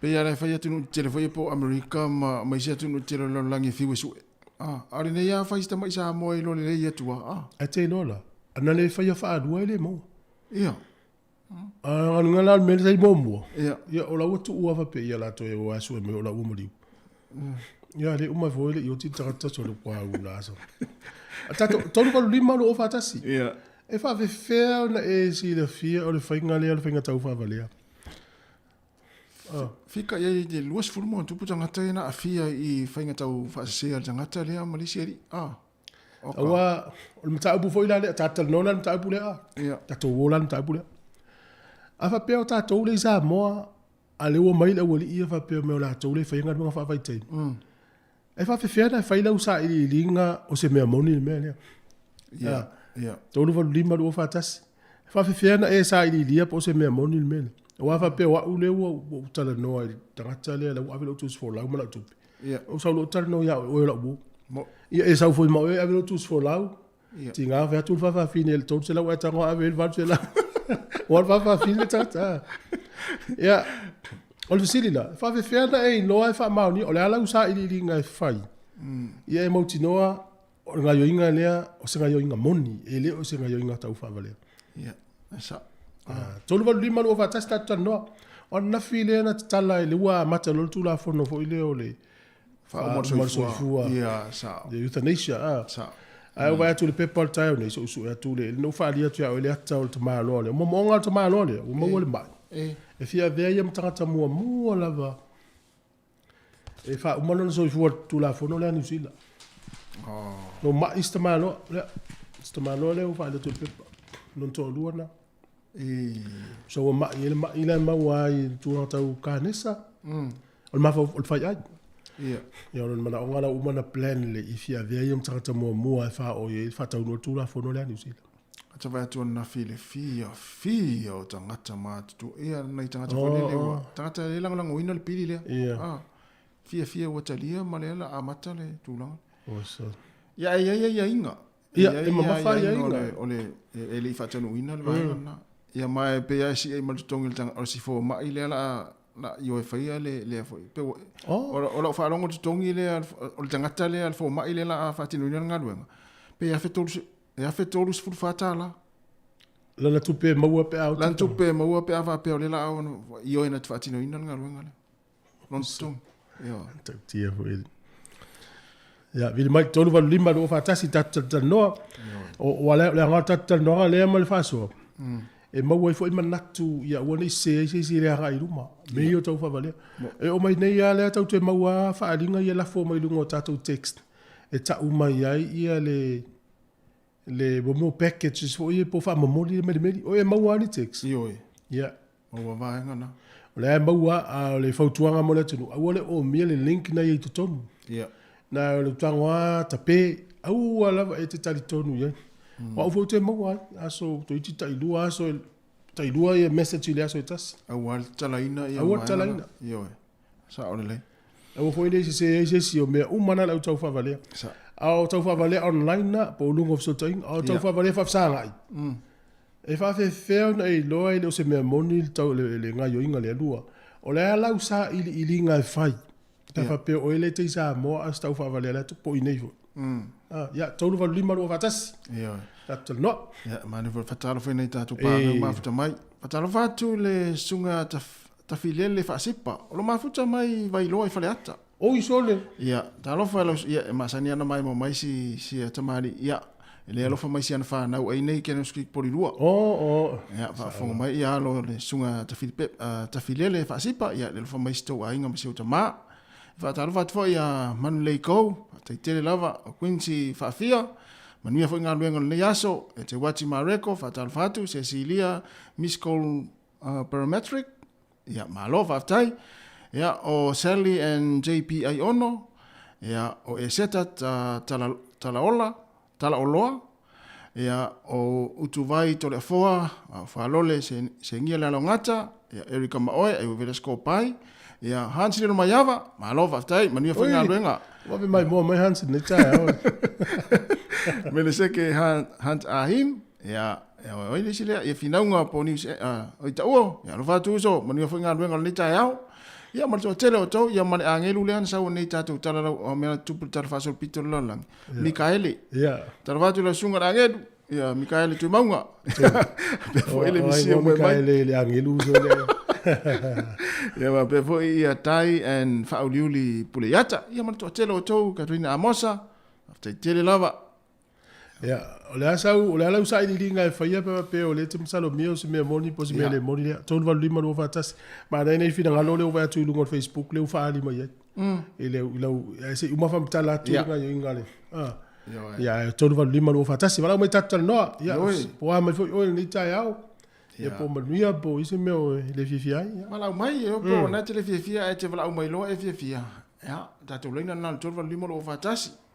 pei lava e fai atunuu tetele foi ia po o Amerika ma ma isi atunuu tetele o le lalolagi e fiu e sue. Ah, a o lenei lava fai si tamai Samoa e iloa lelei atu lava. Ah. Ae te iloa la, ana le faia faalua e le maua. Ia. A galuega la o le mea lea sa i muamua, Ia. ia o la ua tuu lava faapea ia latou e o a sue mai o la ua maliu. Ia le uma foi le i oti le tagata sole ua ula sa. Tatou, 385 241. Ia. E faafefea ona e silafia o le faiga lea o le faiga taufaavalea? Fika i ai le 20 ma ona tupu tagata ia na aafia i faiga tau faasese a le tagata lea ma le isi alii. Ah. Oka. Aua, o le mataupu foi la lea, tatou talanoa la i le mataupu lea. Ia. Tatou o la i le mataupu lea. A faapea o tatou lea i Samoa, a lea ua omai le aualii ia faapea mai o latou lea e faia galuega faavaitaimi. E faafefea ona e fai lau sailiiliga o se mea moni le mea lea? Ia, ia. 385 241. E faafefea ona e sailiilia po o se mea moni le mea lea? Aua faapea o au lea ua ou talanoa i le tagata lea, la ua ave lou tusi folau ma lau tupe. Ia. Ou sau loa ou talanoa ia oe, oe o lau uo. Mo. Ia e sau foi ma oe ave lou tusi folau. Ia. Tiga fai atu le faafafine i le 300 ae tago ave i le 800. Ua le faafafine le tagata. Ia, o le fesili la, e faafefea ona e iloa e faamaonia, o le a lau sailiiliga e fai, ia e mautinoa o le gaoioiga lea o se gaoioiga moni, e le o se gaoioiga taufaavalea. Ia, e sao. 385 241 tatou talanoa. O ananafi lea na tatala i le ua amata loa le Tulafono foi lea o le Faauma le soifua. Ia, sao. The euthanasia, ah. Sao. Ae ou vaai atu i le pepa o le taeao nei, se i ou sue atu le, na ou faaalia atu ia oe le ata o le tamaloa lea. O moomooga o le tamaloa lea, ua maua le mai. E fia avea ia ma tagata muamua lava e faauma lona soifua i le Tulafono lea a Niu Sila. Oh. No mai si tamaloa lea. Si tamaloa lea ua faaalia atu i le pepa. Lona toalua lena. So ua mai ai le mai la e maua ai i le tulaga tau kanesa. O le mafaufau, o le faiai. Ia. Ia o lona manaoga la ua uma ona plan le i fia avea ia ma tagata muamua e faaoo i ai le faataunuu o le Tulafono lea a Niu Sila. Ata vaai atu ananafi i le fiafia o tagata matutua. Ia nai tagata foi lele ua, tagata e le lagolagoina le pili lea. Ia. Ah, fiafia ua talia ma lea la amata le tulaga. Osa. Ia e i ai aiaiga. Ia, e mamafa aiaiga. O le, e le i faataunuuina le vaega lena. Ia ma e pei lava e sii ai ma le totogi o le si fomai lea la la i o e faia le lea foi. Pe ua, o lau faalogo i le totogi lea o le tagata lea le fomai lea la faatinoina le galuega, pe $1,000 e $1,034. Lana tupe e maua pe a. Lana tupe e maua pe a faapea o lea la ioe na te faatinoina le galuega lea. Lona totogi. Ioe. Tautia foi. Ia, vili mai 385 241 tatou talatalanoa. O, o, le aoga o le tatou talanoaga lea ma le faasoa, e maua ai foi manatu ia aua ne i sese ai se isi i le agai i luma. Mea ia o taufaavalea. E oo mai nei lava lea tatou te maua lava faaaliga ia lafo mai luga o tatou text e tau mai ai ia le le mo mea o packages foi ia po o faamomoli le melimeli. O e maua lava ni text. Ioe. Ia. Maua vaega na. O lea e maua, a o le fautuaga mo le atunuu, aua le omia le link na i ai i totonu. Ia. Na o le tago lava tape, aua lava e te talitonu i ai. O au foi ou te maua ai, aso toeitiiti tailua aso, tailua ia message i le aso e tasi. Aua le tatalaina ia Aua le tatalaina. Ioe. Sao lelei. Aua foi ne i sese ai se isi o mea uma na le au taufaavalea. Sao. A o taufaavalea online na, po o luga o fesootaiga, a o taufaavalea faafesagai. E faafefea ona e iloa e le o se mea moni le tau, le, le gaioiga lea? Lua, o le a lau sailiiliga e fai, pe a faapea o oe lea e te i Samoa a o se taufaavalea la po o i nei foi. Ah, ia, 385 241. Ioe. Tatou talanoa. Ia, manu foi faatalofa i nai tatou pānau mafuta mai. Faatalofa atu i le susuga Tafilele Faasipa, o lo mafuta mai Vailoa i Faleata. Oi sole! Ia, talofa e lau, ia, e masani ana mai mo mai si, si a tamalii, ia, e le alofa mai si ana whanau ai nei Cannons Creek Porirua. Oh, oh. Ia, faafofoga mai, ia, alo le susuga Tafilipe, Tafilele Faasipa, ia, le alofa mai si tou aiga ma si ou tamā. E faatalofa atu foi ia Manulei Kou, faafetai tele lava, o Quincy Faafia, manuia foi galuega o lenei aso, e Te Wati Mareko, faatalofa atu, Cecilia Miscol Parametric, ia, malo, faafetai. Ia, o Sally and JP Aiono, ia, o Eseta Tala, Talaola, Talaoloa, ia, o Utuvai Toleafoa, o Faalole Segia Lealaogata, ia, Erica Maoe, ai Uvela Skopai, ia, Hans Lilo Maiava, malo, faafetai, manuia foi galuega. Ua mai moa mai Hans i lenei taeao. Meleseke Hunt Ahim, Ia, ia oi oi le isi lea, ia finauga po o Niu oi Tauo, ia alofa atu uso, manuia foi galuega o lenei taeao. Ia ma le toatele o outou, ia ma le agelu lea na sau nei tatou tala lau, o mea na tupu le tala faasolopito o le lalolagi, Mikaele. Ia. Talofa atu i lau susuga i le agelu, ia Mikaele Tuimauga. Faapea foi le misia ua mai. Mikaele le agelu uso lea. Ia faapea foi ia Tai and Faauliuli Puleiata. Ia ma le toatele o outou, Katrina Amosa, faafetai tele lava. Ia, o le a sau, o le a lau sailiiliga e faia pe a faapea o lea e te masalomia o se mea moni po o se mea le moni lea. 385 241. Manaia nei finagalo lea ua vaai atu i luga o le Facebook lea ua faaali mai ai. I le, i lau, ae se i uma faamatala atu le gaoioiga a le, a. Ia, ae 385 241. Valaau mai tatou talanoa. Ia, po o a mai foi oe i lenei taeao. Ia, po o manuia po o i se mea o e le fiafia ai. Ia. Valaau mai, e po o na e te le fiafia ae e te valaau mai loa e fiafia. Ia, tatou laina lena i le 385 241.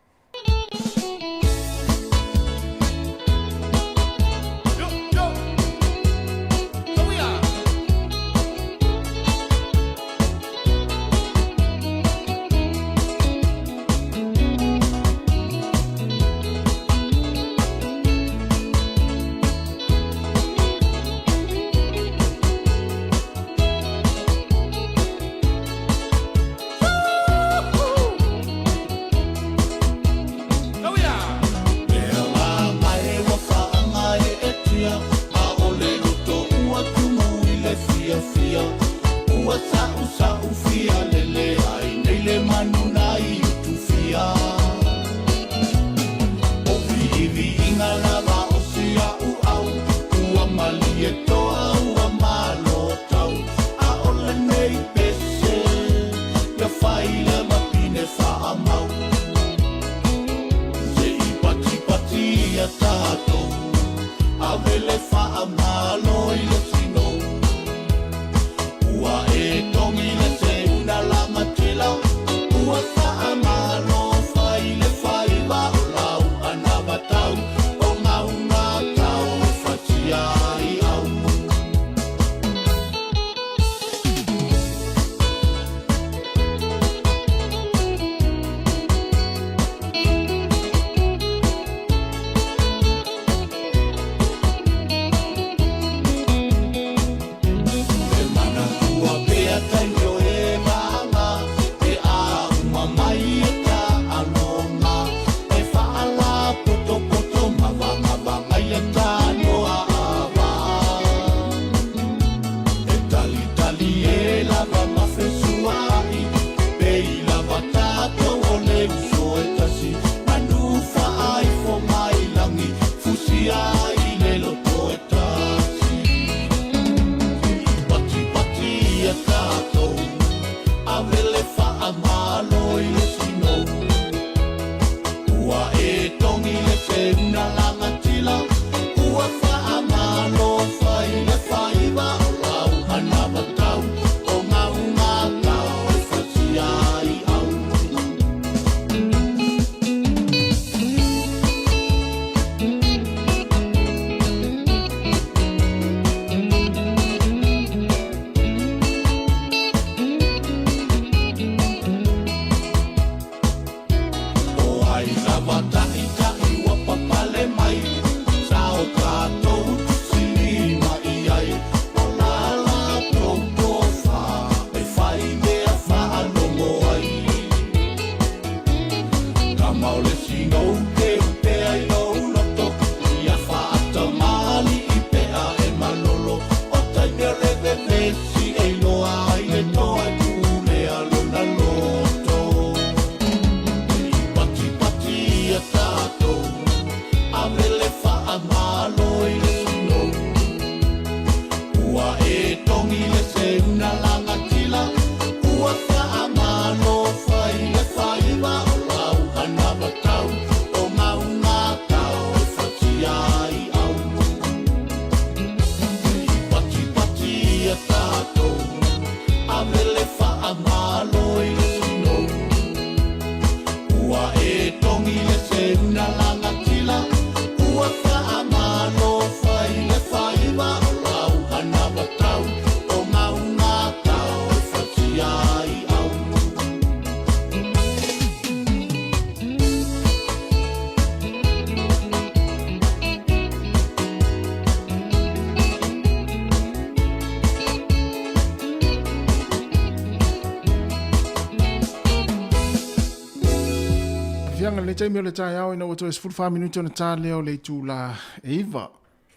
Fiaga lenei taimi o le taeao ina ua toe 14 minute ona ta lea o le itula e 9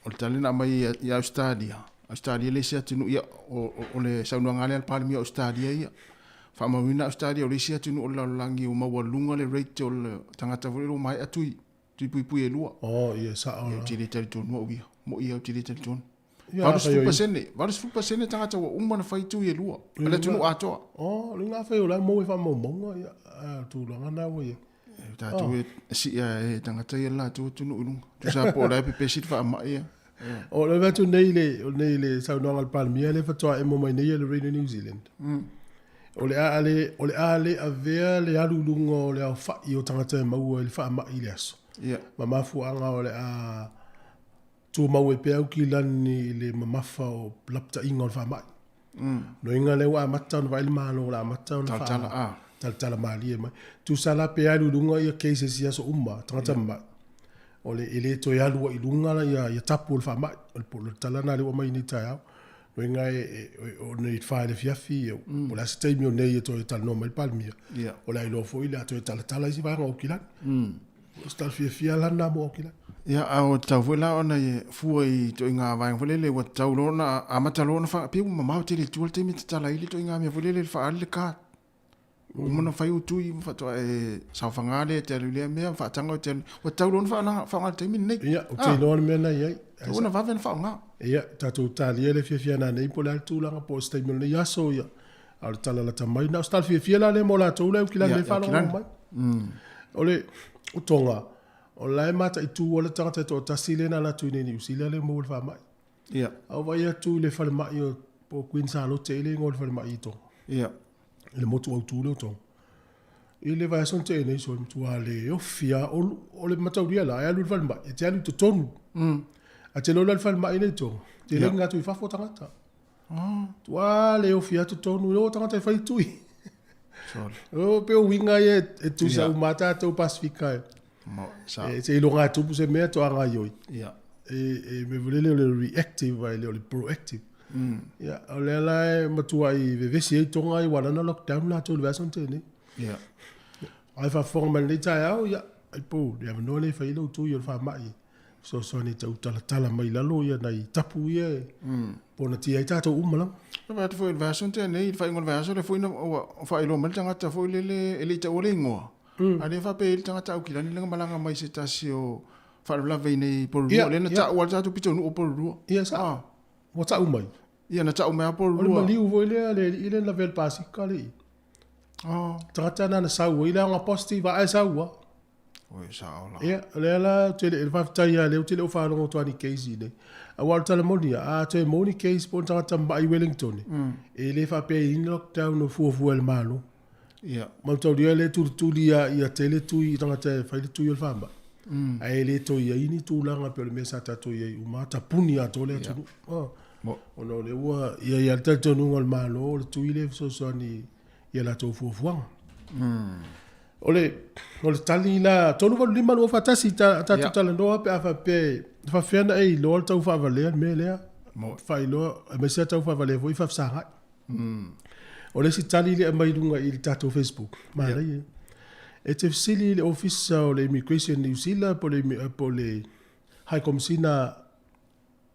o le tala na aumai i Australia. Australia le isi atunuu ia o le saunoaga lea a le Palemia o Australia ia. Faamauina Australia o le isi atunuu o le lalolagi ua maualuga le rate o le tagata foi lele ua maea tui. tui puipui e lua. Oh, ia sa'o Ou la. te le talitonu au ia. Mo'i ia ou te le talitonu. Ia, afai o 80%, 80% tagata ua uma ona fai tui e lua. O le atunuu atoa. Oh, le iga afai o la e maua i faamaumauga, ia, a, o tulaga na ua i ai. E tatou e si'a e tagata ia le latou atunuu i luga. Tusa po o la e pepesi le faamai ia. O le vaai atu nei i le, nei i le saunoaga a le Palemia lea faatoa emo mai nei e le Radio New Zealand. O le a le, o le a le avea le alu i luga o le aofa'i o tagata e maua i le faamai i le aso. Ia. Ma mafuaaga o le a tumau ai pea Aukilani i le mamafa o lapataiga o le faamai. Loiga lea ua amata ona vaai le Malo o le a amata ona Talatala, ah. talatala malie mai. Tusa la pe alu i luga ia cases i aso uma, tagata mamai. O le, e le toe alu ai i luga la ia, ia tapu o le faamai. O le, o le tala lena lea ua aumai nei taeao. Loiga e, e, o nei fa i le afiafi, ia, o le a se taimi o nei e toe talanoa mai le Palemia. Ia. O le a iloa foi le a toe talatala isi vaega o Aukilani. O se tala fiafia la lena mo Aukilani. Ia, a ua tatau foi la ona e fua i ituaiga vaega foi lele ua tatau loa ona amata loa ona faa, pei ua mamao tele i tua le taimi e tatala ai le ituaiga mea foi lele le faaali le card. Ua uma ona fai ou tui ma faatoa e saofaga lea e te alu i lea mea ma faataga e te alu. Ua tatau loa ona faaaoga faaaoga i le taimi lenei. Ia, ou te iloa le mea na i ai. Tatau ona vave ona faaaoga. Ia, tatou talia le fiafia nanei po o le a le tulaga po o se taimi o lenei aso, ia. A o le tala lata mai, na o se tala fiafia la lea mo latou le Aukilani Ia, e faalogologo Aukilani. mai. O le o Tonga, o la e mataitu le tagata e toatasi lea na alu atu i inei i Niu Sila lea maua i le faamai. Ia. A ou vaai atu i le falemai o po o Queen Salote e le igoa o le falemai i Tonga. Ia. I le motu autu lea o Tonga. I le vaiaso na tea nei, sole matua le ofi lava. O, o le mataulia la, e alu i le falemai, e te alu i totonu. A te lola i le falemai nei i Tonga, te le atu i fafo tagata. Tua le ofi atu totonu, o tagata e fai tui. Sole. O pe o uiga ia e tusa Ia. uma tatou Pasifika e. Mo, sa. E seiloga e tupu se mea toaga ioi. Ia. E, e me volele o le reactive ai le o le proactive. Ia, o lea la e matuai vevesi ai Tonga i ua ala ona lockdown latou i le vaiaso na tea nei. Ia. Ai faafofoga mai lenei taeao, ia, ai po, le avanoa lea e fai ai lau tui o le faamai. Fesoasoani e tau talatala mai lalo ia nai tapu ia e ponatia ai tatou uma lava. Na vaai atu foi i le vaiaso na tea nei, i le faaiuga o le vaiaso lea foi na ua faailoa mai le tagata foi lele e le i taua le igoa. A lea faapea ai le tagata Aukilani lea na malaga mai se tasi o faalavelave i nei i Porirua. Lea na taua le tatou pitonuu o Porirua. Ia, sa. Ah. Ua tau mai. Ia, na tau mai a O le Porirua. maliu foi lea, le alii lea na lavea i le pasika le i. Ah. Tagata na na sau ai le aoga positive ae sau a. Oi, sao la. Ia, o lea la, ou te le, faafetai lava lea ou te le o faalogo atu lava ni case i nei. Aua o le tala moni lava, a toe maua ni case po o ni tagata mamai i Wellington, e le faapea i ai ni lockdown o fuafua e le Malo. Ia. Mautaulia lea e tulituli lava ia tele tui i tagata e fai le tui o le faamai. Ae le toe i ai ni tulaga pei o le mea sa tatou i ai uma, tapuni atoa le atunuu. Oh. Mo. Ona o lea ua ia i ai le talitonuga o le Malo, o le tui lea e fesoasoani i a latou fuafuaga. O le, o le tali la, 385 241 ta, tatou talanoa pe a faapea e faafefea ona e iloa le tau faavalea le mea lea. Mo. Faailoa, aemaise lava tau faavalea foi faafesagai. O le isi tali lea aumai i luga i le tatou Facebook, manaia. E te fesili i le ofisa o le Immigration New Zealand po o le, po o le High Commissioner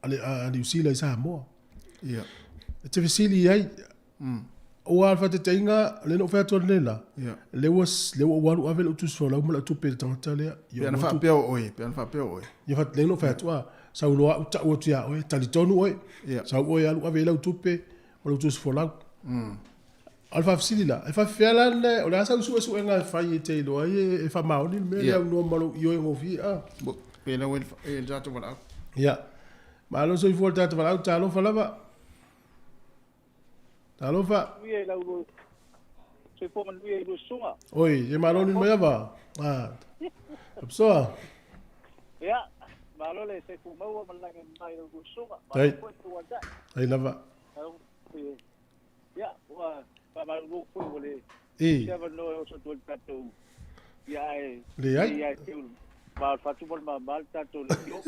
a, le, a Niu Sila i Samoa. Ia. E te fesili i ai, aua o le faataitaiga, lea na ou fai atu analeila, Ia. lea ua, lea ua ou alu ave lau tusi folau ma lau tupe i le tagata lea. Ia Pe ana ou atu, faapea o oe, pe ana faapea o oe. ia fat, lea na ou fai atu, ah, sau loa au tau atu ia oe, talitonu oe. Ia. Sau oe alu ave i lau tupe, o lau tusi folau. A o le faafesili la, e faafefea la le, o le a sau suesuega e fai e te iloa ai e, e faamaoni le mea Ia. lea aunoa ma lou ioe gofie, ah. Mo, pe lau e le, e le tatou valaau. Ia. Malo soifua le tatou valaau, talofa lava. Talofa. Manuia i lau soifua manuia i lua susuga. Oi, e malo ni mai ava. Ah. Apsoa. Ia, malo le soifua maua ma le lagi mai lau lua susuga. Tai. Malo foi tua tai. Ai lava. Au, Ia, ua faamalulu foi ua le E, se avanoa e oso atu ai le tatou ia ae leai. ia te ma fatu mo le mama le tatou le pio.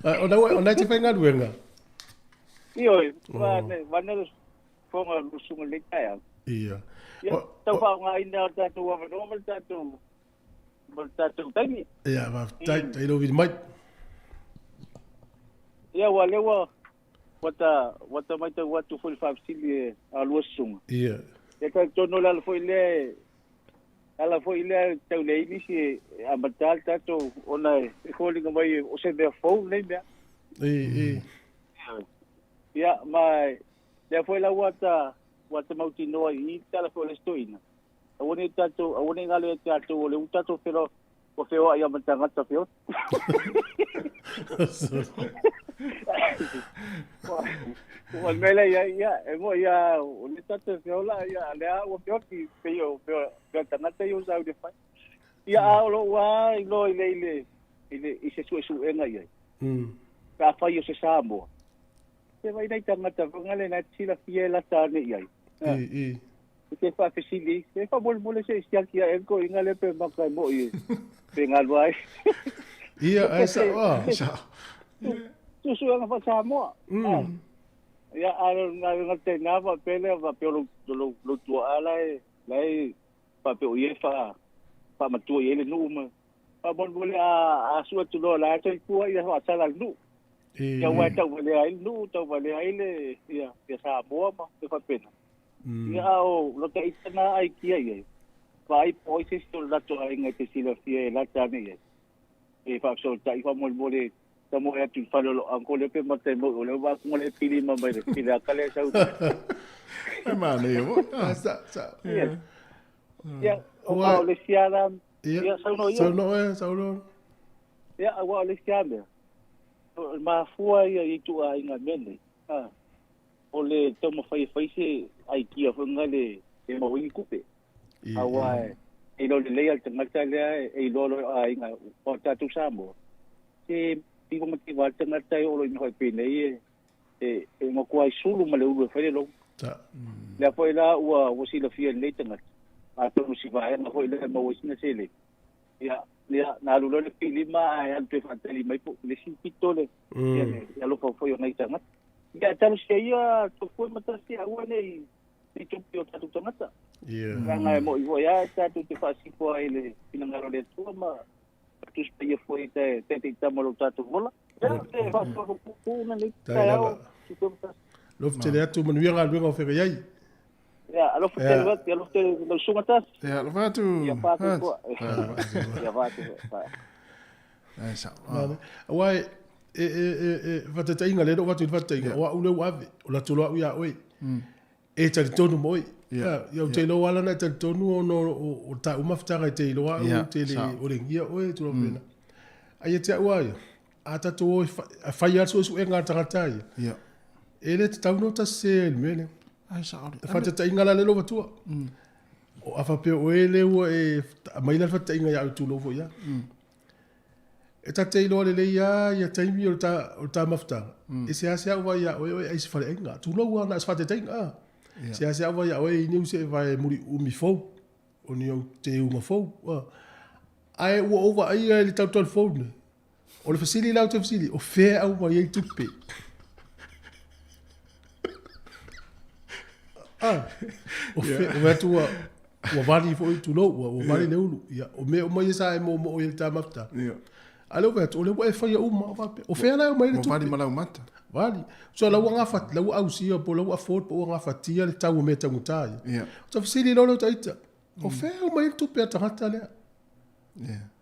O na o na te whaingaluenga. Ioe, va ne va ne fonga lua susuga le taeao. Ia. Ia, tau faaaogaina o le tatou avanoa ma le tatou ma le tatou taimi. Ia, faafetai, tai lou vili mai. Ia, ua lea ua ua ta ua ta matau atu foi le faafesili e a lua susuga. Ia. Ia talitonu o le ala foi lea e Ala foi lea tau le nisi e amata le tatou ona e foliga mai o se mea fou nei mea. E. Ia, ma lea foi la ua ta mautinoa i tala foi o le stoina. Aua nei tatou, aua nei galo ia tatou o le u tatou felo o feoa ia matagata feo. O le mea ia ia e mo ia o le tatou feola ia lea ua feoti pe o feo tagata ia o sau de fai. Ia a o lo ua i lo i le i se suesuega ia. Ka fai o se Samoa. Se vai nei tagata fangale na tila fie la tane ia. E. Te whaafesili, te whamolemole se siaki a enko inga le pe maka mo i pe ngalua ai. Ia, ai sa oa. Tusuanga fa Samoa. Ia, aro ngā te ngā wha pele wha pe o lo tua ala e, lai wha pe o ie wha matua i ele nuu ma. Whamolemole a sua tuloa la ato i pua ia wha sala nuu. Ia wai tau wale ai nuu, tau wale ai le ia Samoa ma te whapena. Ia o lo te itana ai kia ia. Vai poi se sto lato ai ngai te silafia e lata nei. E fa so ta i fa mole ta mo atu fa lo anko le pe mate mo le va ko le pili ma mai le pili akale sa u. E ma nei o. Sa sa. Ia o le siala. Ia sa no ia. Sa no e sa no. Ia o le siala. Ma fua ia i tu ai ngai mene. Ah. O le taumafai e fai se aikia foi le e maui kupe. Aua e lo le lea tagata lea e iloa lo aiga o tatou Samoa. Se pivo mativa le tagata e olo i mea penei e makuai sulu ma le ulu e fai le logo. Lea foi la ua silafia lenei tagata. Atonu si vaega foi lea maua sina sele. Ia ia na alu loa le pilima ae alu toe faatali mai po le si pito le ia alofa foi o nai tagata. Ia talo sia ia tofue matasi aua nei i tupi o tatou tagata. Ia. Nga mo i voi a tatou te faasifo ai le finagalo le Atua ma tusi paia foi te te tama lo tatou mola. Ia te faasifo pupu na nei taeao. Lofa tele atu manuia galuega o fegai. Ia alofa tele atu, alofa tele lau suga tasi. Ia alofa atu. Ia faatu koa. Ia faatu koa. Ai sa. Aua e whatateinga le watu i whatateinga o au leu ave o la tolo au ia oe e talitonu mo oe ia o te iloa ala na e talitonu ono o ta umafutaga i te iloa au te le o le ngia oe tula pena ai e te au aia a tatou o a whai atu suesuega a tagata ia e le tatau no tasi se le mele whatateinga la le lo watua o a whapea oe le ua e mai la whatateinga ia au tūlou fo ia E tate iloa lelei a ia taimi o le ta mafutaga. E se ase au vai ia oe oe ai se faleaiga. Tulou ana se fatetaiga. Se ase au vai ia oe i niu se vai muri umi fou. O ni au te unga fou. Ae ua ova ai le tau fou ne. O le fasili lau te fasili. O fea au vai ai tupe. O fea o atua ua vali foi tulou ua vali le ulu. Ia o mea o mai sa e mo mo i le ta mafutaga. Ale o o le ua e whaia uma o wape. O whea lai o mai le tupe. Vali malau mata. Vali. So lau ua ngawhati, lau ua ausia po, lau ua afford po ua ngawhatia le tau o mea tangutai. O ta whisili lolo o taita. O whea o mai le tupe a tagata lea.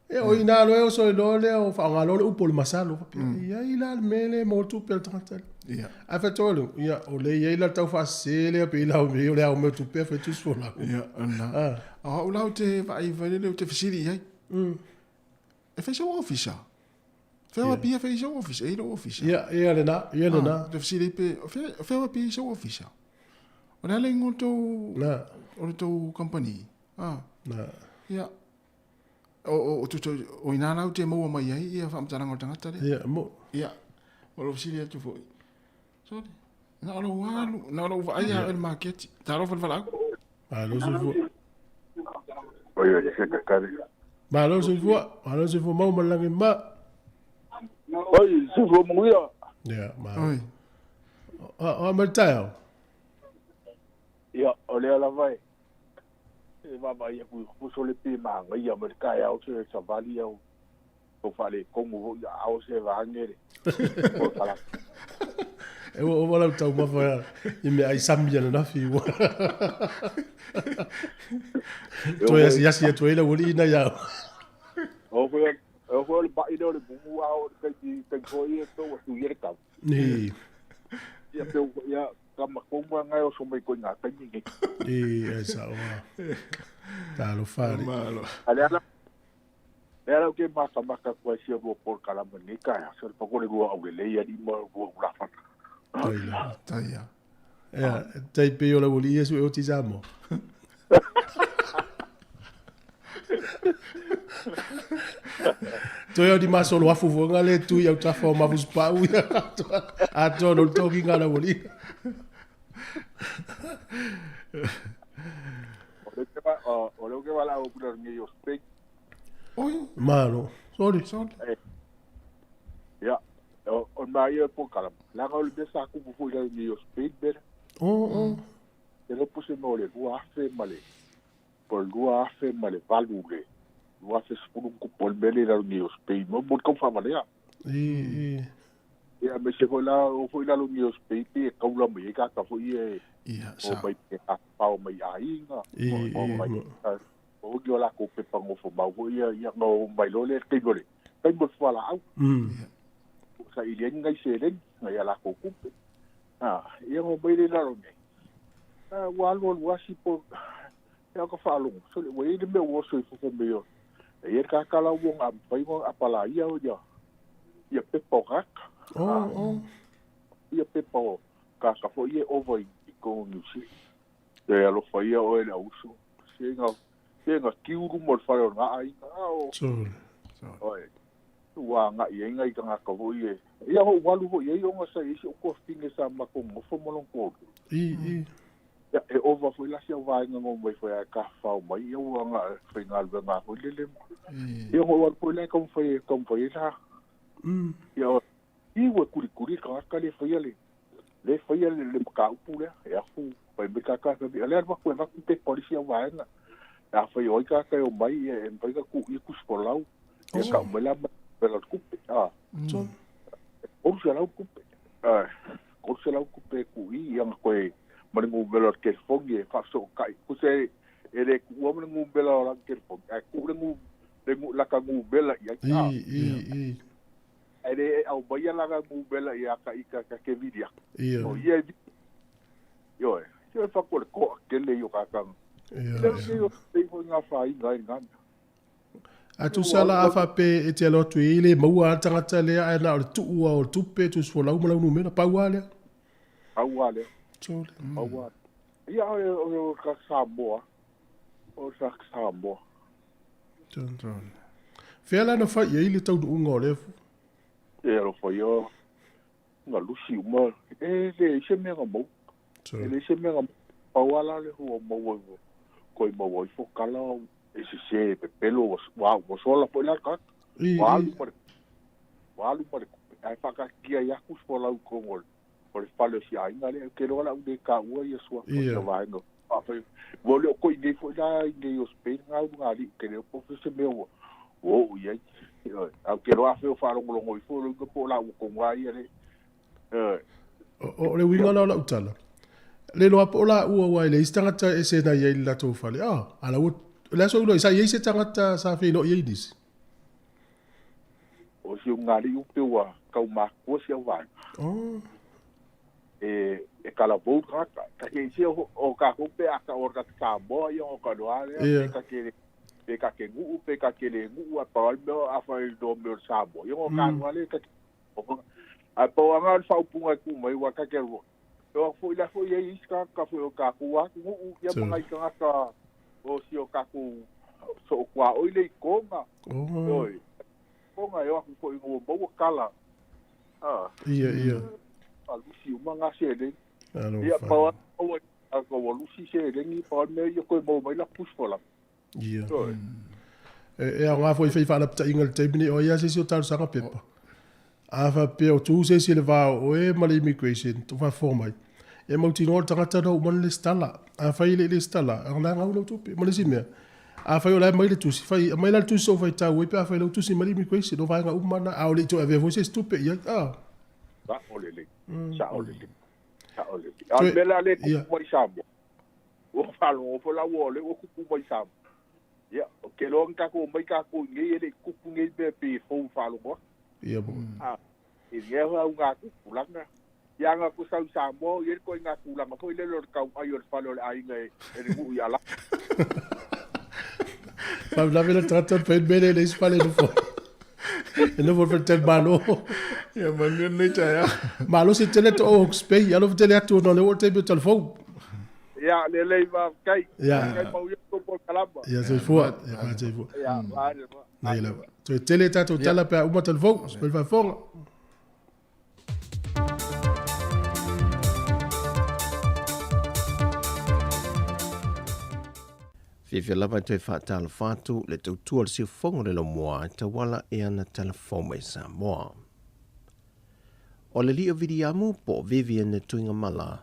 E o ina loe o so i lea o whaangalo le upo le masalo. Ia i la le mele mo le tupe a tagata lea. A whetolu, ia o le ia i la tau whaase lea pe i lau me o le au mea tupe a whetu sfo lau. Ia, ona. O lau te whaai whaile o te whisili iai. E fai sau ofisa. Whea pia fai sau ofisa, e lo ofisa. Ia, ia le na, ia le na. Te whisili pe, whea pia sau ofisa. O le ale ingo tau, o le tau company. Na. Ia. O ina lau te maua mai ai, ia whaamataranga o tangata le. Ia, mo. Ia, o lo whisili atu foi. Sorry. Na o lo walu, na o lo vaai a el market. Ta lo falfala. Malo se fua. Oi, oi, se kakari. Malo se fua mau malangi ma. Oi, se fua munguia. Ia, ma. Oi. O maltaio. Ia, o lea lava e. E vava ia ku so le pe manga ia ma ka ia o se savali ia o fale kongo ia au se vangere. O sala. E ua ova lau taumafa i meaai sami ananafi ua toe asiasi atu ai lau alii nai au. O foi o foi o le ma'i lea o le mumu a oo i le taimi taimi foi ia tou atu ia le tau. Ni. Ia pe ia ka matou ma ngai oso mai koe ngā taimi nei. I, ai sa'o a. Talofa alii. Malo. A le ala le ala ou te makamaka atu ai sia lua polokalame i lenei taeao, se o le pako le lua aulelei alii ma lua ulafana. Tai lava. Tai a. Ea, tai pei o lau alii Iesu e oti Samoa. Toe au ni masolo afu fo nga le tui au tafa o mafus pau ia atoa no le tokiga a lau alii. O lea ou te valaau atu i lalo nei o Spain. Oi. Malo. Sorry. Sorry. Ia, o le maia o le polokalame, leaga o le mea sa tupu foi i lalo nei o Spain mea lea. Oh, oh. E le iloa po o se mea o le 2000 ma le po o le 2008 le 2010 na tupu ai le mea lea i lalo nei o Spain, mo le tau faavalea. I, i. Ia, aemaise foi la, o foi i lalo nei o Spain pei e taula mai ai tagata foi ia e Ia, o sa. mai e tafafao mai aiga, I, o i. mai o ni o latou pepa nofomau foi ia, ia ona o mai loa lea i le taimi o le taimi o le fualaau. Saili ai ni nai seleni, nai a latou tupe. A, ia ona omai lea i lalo nei. A, ua alu alu asi po ia ka faalogo, sole ua i ai le mea ua oso i fafo mai o e i ai le tagata la ua ona mafai ona apalaia ia ia pepa o tagata. Oh, oh. Ia pepa o tagata foi ia e ova i totonu o Niu Sila. E alofa ia oe le auso. Se ga se ga kiu luma o le fale o lena aiga. A o Sole. Oi. Ua agai ai nai tagata foi e ia ou alu foi i ai ona sa i ai si ou tuafafine sa matou nonofo ma lona toalua. I, i. Ia, e ova foi la si au vaega na omai foi ae tafafao mai ia ua agai faigaluega foi lele ma. Ia ona ou alu foi la e taumafai e taumafai ai la. Ia, i ua kulikuli le tagata le faia le le faia le le mataupu lea, e afu fai mai tagata fai mai, o lea alu atu e avatu pepa o le isi au vaega. Afai o ai tagata e omai ia e mafai ona tuu ia tusi folau. Ia tau mai la ma le tupe, a. 300 tupe. A, 300 tupe e tuu i, ia na koe ma le numera o le telefoni e faafesootai. Tusa e le tuua ma le numera o lana telefoni, ae tuu le nu, le nu, lata numera i ai, a. I, i, i. Ae le e aumaia lana numera ia ta ita ta te vili atu. Ia. O ia e vili. Ioe, se fatu o le toa tele i o tagata. Ia, Ia, ia. Ia, foi ngā whāinga ai ngā mea. A tusa la a faapea e te alo atu i ai, e le maua lava le tagata lea ae na o le tuu lava o le tupe, tusi folau ma lau numera, pau lava lea. Pau lava lea. Sole. Pau lava. Ia, o le o le Samoa. O le Samoa. Sole. Fea la na fai i ai le taunuuga o lea? E alofa ia, na lusi uma, e leai se mea na maua. E leai se mea na maua. Pau lava la le ua maua koe maua ifo kala e sese e pepelo ua ua ua sola foi la le tagata. Ua alu ma le ua alu ma le tupe ae faakaatia ai aku se folau i totonu o le o le fale o si aiga lea. Ou te iloa la au le taua ia suafa o sia vaega faafai. Ua le o koe i nei foi la i nei o Spain nga ulugalii ou te le iloa po o se mea ua ua oo i ai. Ioe. Ae ou te iloa afai o faalogologo ifo lou igoa po o laua tonu lava ia le Ioe. O le uiga la o lau tala, le iloa po o laua aua e leai se tagata e ese na i ai i le latou fale. Ah, a la ua, o le aso ula, sa i ai se tagata sa feiloai ai nisi? O si ulugalii pe ua tau matutua si au vaega. Oh. E talavou le tagata. Ta te isia o tatou pe a tau o le tagata Samoa ia ona tanoa lea, pe ta te pe ta te nuu pe ta te le nuu a pau lava le mea afai no mea o le Samoa ia ona tanoa lea ta te Ae pau lava o le faaupuga e tu mai ua ta te lua. E o atu foi la foi i ai isi tagata foi o tatou atunuu ia ma nai tagata o si o tatou sootuaoi lea i Tonga. Ioe. Tonga e o atu foi ua maua tala. Ia, ia. A lusi uma ngā seleni. Ia, pau lava ua lusi seleni, pau lava le mea ia toe maua mai la pusi folau. Ia. E aoga foi e fai faalapitaʻiga i le taimi nei, o ai lava se isi o talosaga pepa. A faapea o tu se isi i le va o oe ma le immigration, o faafofoga mai, e mautinoa o le tagata na uma le lesitala. Afai e le i lesitala, o la e gau lau tupe. Ma le isi mea, afai o la e aumai le tusi, fai, aumai la le tusi sa ou faitau ai pe afai lau tusi mai le immigration, o vaega uma na, a o le i toe avea foi se isi tupe i ai. Ah. Sao lelei, sao lelei, sao lelei. A o le mea la lea e tupu mai i Samoa, ua faalogo foi la ua o lea ua tupu mai i Samoa. Ia, ou te iloa na tatou omai tatou i inei e le i tupu nei mea pei e fou i faalogo atu. Ia po. A, i lenei foi auga tupulaga. Ia ana atu sau i Samoa o i ai le ituaiga tulaga foi lele o le tauai o le fale o le aiga e le nuu i Alama. Faalavelave le tagata fai le mea lea e leai se fale e nofo ai. E nofo i le faletalimalo. Ia manuia lenei taeao. Malosi tele to Hawke's Bay. Alofa tele atu ona o lea ua oo le taimi o talafou. Ia, lelei faafetai. Ia. Faafetai manuia le tou polokalama. Ia soifua. Ia fasoifua. Ia, vale. Nei lava. Toe tele tatou tala pe a uma talafou. Soifua le faafofoga. Fiafia lava e toe faatalofa atu le tautua o le siufofoga o le Laumua e tauala i ana talafou mai Samoa. O le alii o Viliamu po o Vivian Tuigamala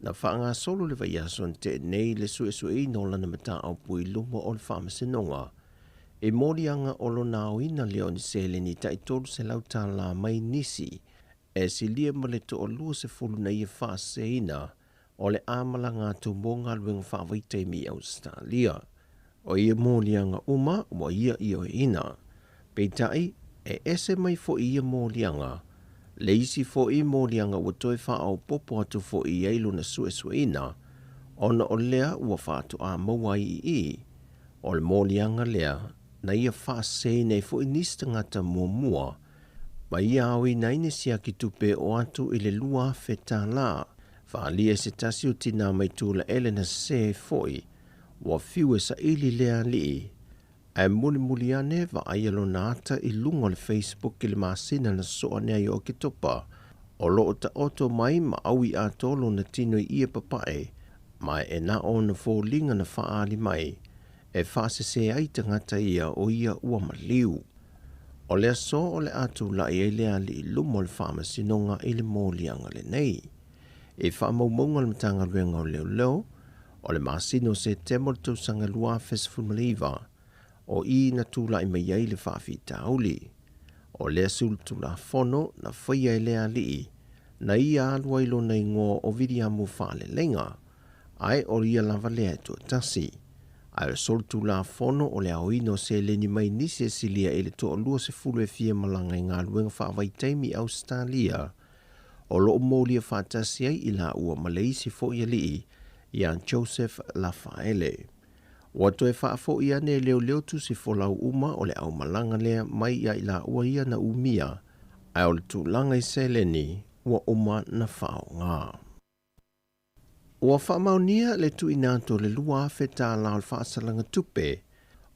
na faagasolo le vaiaso na tea nei le suesueina o lana mataupu i luma o le Faamasinoga i moliaga o lona aoina lea o ni seleni tai $300 mai nisi e silia ma le toalua sefulu na ia faaseseina o le a malaga atu mo galuega faavaitaimi i Ausetalia. O ia moliaga uma ua ia ioeina. Peitai, e ese mai foi ia moliaga, le isi foi moliaga ua toe faaopoopo atu foi i ai lona suesueina, ona o lea ua faatoa maua ai i i, o le moliaga lea na ia faaseseina ai foi nisi tagata muamua ma ia aoina ai ni siaki tupe o atu i le $2,000. Faaalia e se tasi o tinā mai Tulaele na sesē ai foi, ua fiu e saili lea alii, ae mulimuli ane vaaia lona ata i luga o le Facebook i le masina na soa ane ai o Oketopa, o lo o taoto mai ma ʻaui atoa lona tino i ia papae, ma e na o ona foliga na faaali mai e faasesē ai tagata ia o ia ua maliu. O le aso o le a tulai ai le alii luma o le Faamasinoga i le moliaga lenei. I faamaumauga a le Matagaluega o Leoleo, o le masina o Setema o le tausaga 2019, o i na tulai mai ai le faafitauli. O lea sulutulafono na faia e le alii, na ia alu ai lona igoa o Viliamu Faaleleiga, ae o ia lava lea e toatasi. Ae o le solitulafono o le aoina o seleni mai nisi e silia i le toalua sefulu e fia malaga i galuega faavaitaimi i Ausetalia, o lo o molia faatasi ai i laua ma le isi foi alii ia Joseph Lafaele. Ua toe faafoi ane e leoleo tusi folau uma o le aumalaga lea mai ia i laua ia na umia, ae o le tulaga i seleni ua uma na faaaoga. Ua faamaonia le tuuina atu o le $2,000 o le faasalaga tupe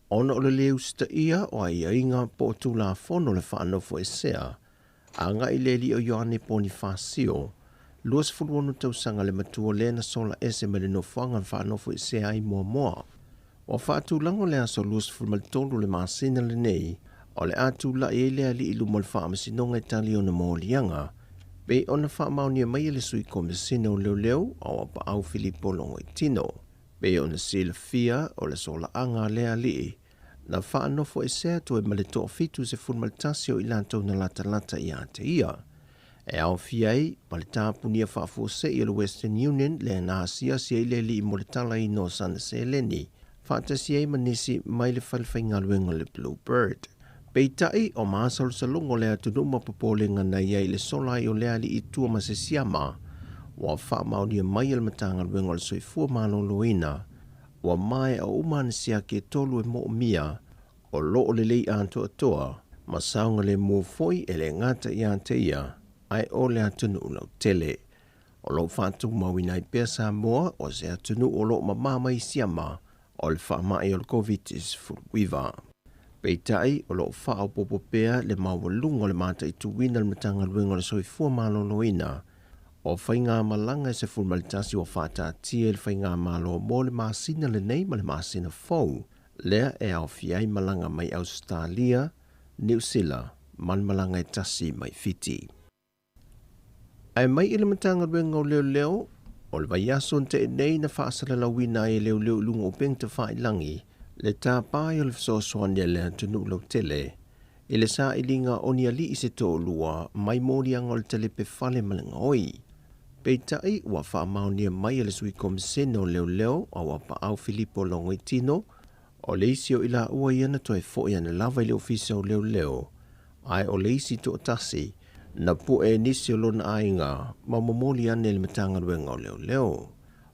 ona o le lē usitaia o aiaiga po o Tulafono o le Faanofoesea agai i le alii o Ioane Ponifasio, 26 tausaga le matua lea na sola ese mai le nofoaga na faanofoesea ai muamua. Ua faatulaga le aso 23 o le masina lenei o le a tulai ai le alii i luma o le Faamasinoga e tali ona moliaga, pei ona faamaonia mai e le Sui Komesina o Leoleo o Auapaau Filipo Logoitino. Pei ona silafia o le solaaga a lea alii na faanofoesea atu ai ma le toa-71 o i latou na latalata ia te ia, e aofia ai ma le tapunia faafuasei o le Western Union lea na asiasi ai le alii mo le talaina o sana seleni, faatasi ai ma nisi mai le fale faigaluega o le Blue Bird. Peitai, o masalosaloga o le atunuu ma popolega na i ai i le sola ai o lea alii i tua ma se siama, ua faamaonia mai e le Matagaluega o le Soifua Maloloina, ua maea uma ana siaki e tolu e moomia, o lo o lelei atoatoa, ma saogalemu foi e le gata ia te ia, ae o le atunuu lautele. O lo o faatumauina ai pea Samoa o se atunuu o lo o mamā mai siama o le faamai o le Koviti-19. Peitai, o lo o faaopoopo pea le maualuga o le mataituina e le Matagaluega o le Soifua Maloloina o faigamalaga e 11 ua faataatia e le Faigamalo mo le masina lenei ma le masina fou, lea e aofia ai malaga mai Ausetalia, Niu Sila ma le malaga e tasi mai Fiti. Ae mai i le Matagaluega o Leoleo, o le vaiaso na tea nei na faasalalauina ai e leoleo i luga o upega tafailagi le tapa ai o le fesoasoani a le atunuu lautele i le sailiga o ni alii se toalua mai moliaga o le talepe fale ma le gaoi. Peitai ua faamaonia mai e le Sui Komisena o Leoleo Auapaau Filipo Logoitino, o le isi o i laua ia na toe foi ane lava i le Ofisa o Leoleo, ae o le isi toatasi na pue e nisi o lona aiga ma momoli ane i le Matagaluega o Leoleo.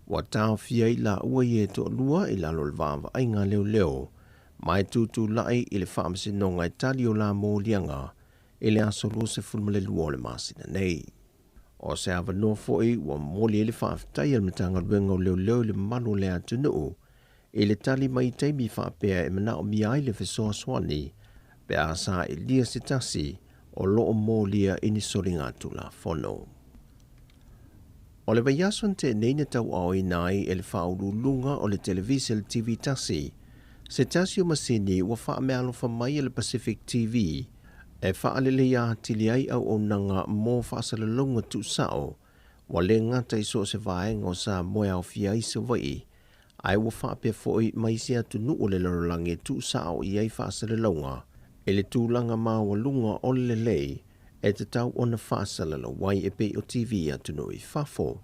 Ua taofia i laua ia e toalua i lalo o le vaavaaiga a leoleo ma e tutulai i le Faamasinoga e tali o la moliaga i le aso 22 o le masina nei. O se avanoa foi ua momoli ai le faafetai a le Matagaluega o Leoleo i le mamalu o le atunuu i le tali mai i taimi faapea e manaomia ai le fesoasoani pe a sailia se tasi o lo o molia i ni soligatulafono. O le vaiaso na tea nei na tauaoina ai e le faauluuluga o le televise le TV tasi, se tasi o masini ua faameaalofa mai e le Pacific TV e faaleleia atili ai auaunaga mo faasalalauga tuusao ua le gata i so o se vaega o Samoa e aofia ai Savaii, ae ua faapea foi ma isi atunuu o le lalolagi e tuusao i ai faasalalauga i le tulaga maualuga o le lelei e tatau ona faasalalau ai e pei o TV i atunuu i fafo.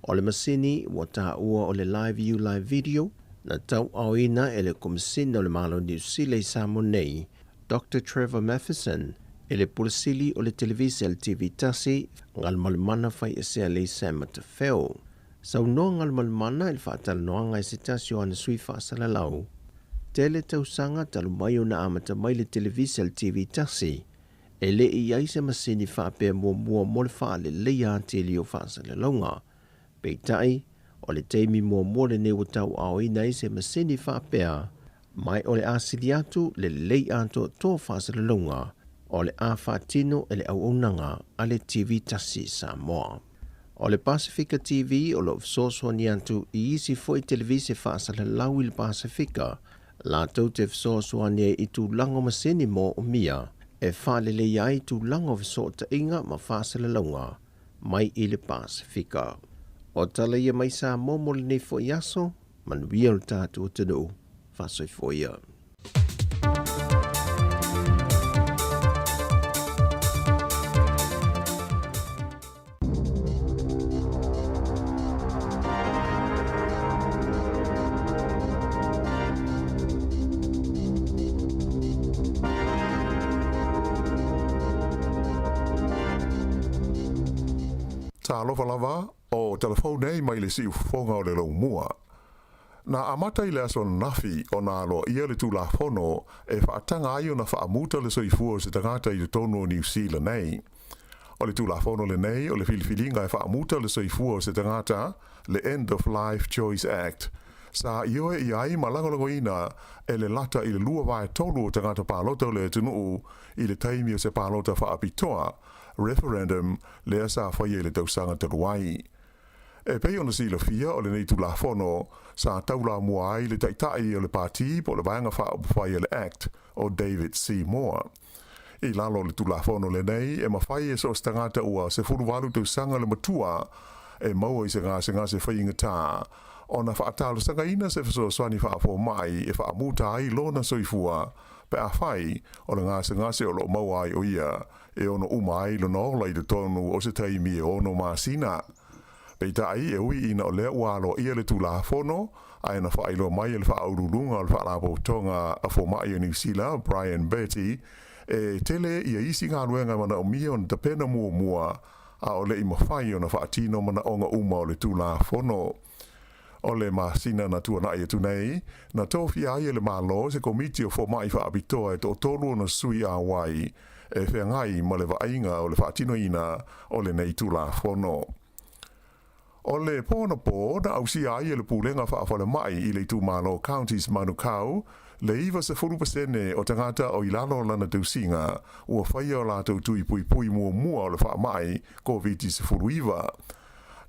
O le masini ua taua o le Live View Live Video na tauaoina e le Komesina o le Malo Niu Sila i Samoa nei, Doctor Trevor Matheson, e le Pule Sili o le Televise a le TV tasi, Galumalemana Faiesea Lei Sam Matafeo. Saunoa Galumalemana i le faatalanoaga i se tasi o ana sui faasalalau. Tele tausaga talu mai ona amata mai le televise a le TV tasi, e le i ai se masini faapea muamua mo le faaleleia atili o faasalalauga. Peitai, o le taimi muamua lenei ua tauaoina ai se masini faapea, mai o le a sili atu le lelei atoatoa o faasalalauga o le a faatino e le auaunaga a le TV tasi Samoa. O le Pasefika TV o lo o fesoasoani atu i isi foi televise faasalalau i le Pasefika, latou te fesoasoani ai i tulaga o masini moomia e faaleleia ai tulaga o fesootaiga ma faasalalauga mai i le Pasefika. O tala ia mai Samoa mo lenei foi aso, manuia lo tatou atunuu, faasoifua ia. Talofa lava, o telefou nei mai le siufofoga o le laumua. Na amata i le aso ananafi ona aloaia le Tulafono e faataga ai ona faamuta le soifua o se tagata i totonu o Niu Sila nei. O le Tulafono lenei o le filifiliga e faamuta le soifua o se tagata, le End of Life Choice Act, sa ioe i ai ma lagolagoina e le lata i le lua vaetolu o tagata palota o le atunuu i le taimi o se palota faapitoa, referendum, lea sa faia i le tausaga talu ai. E pei ona silafia o lenei Tulafono sa taulamua ai le Taitai o le Pati po o le Vaega Faaupufai a le Act o David Seymour. I lalo o le Tulafono lenei, e mafai e so o se tagata ua 18 tausaga le matua e maua i se gasegase faigata ona faatalosagaina se fesoasoani faafomai e faamuta ai lona soifua pe afai o le gasegase o lo o maua ai o ia e ono uma ai lona ola i totonu o se taimi e ono masina. Peitai, e ui ina o lea ua aloaia le Tulafono, ae na faailoa mai e le Faauluuluga o le Faalapotopotoga a Fomai o Niu Sila, Brian Bertie, e tele ia isi galuega e manaomia ona tapena muamua a o le i mafai ona faatino manaoga uma o le Tulafono. O le masina na tuanai atu nei, na tofia ai e le Malo se Komiti o Fomai Faapitoa e toatolu ona sui auai e feagai ma le vaaiga o le faatinoina o lenei Tulafono. O le po anapo na ausia ai e le Pulega Faafalemai i le itumalo Counties Manukau le 90% o tagata o i lalo o lana tausiga ua faia o latou tui puipui muamua o le faamai Koviti-19.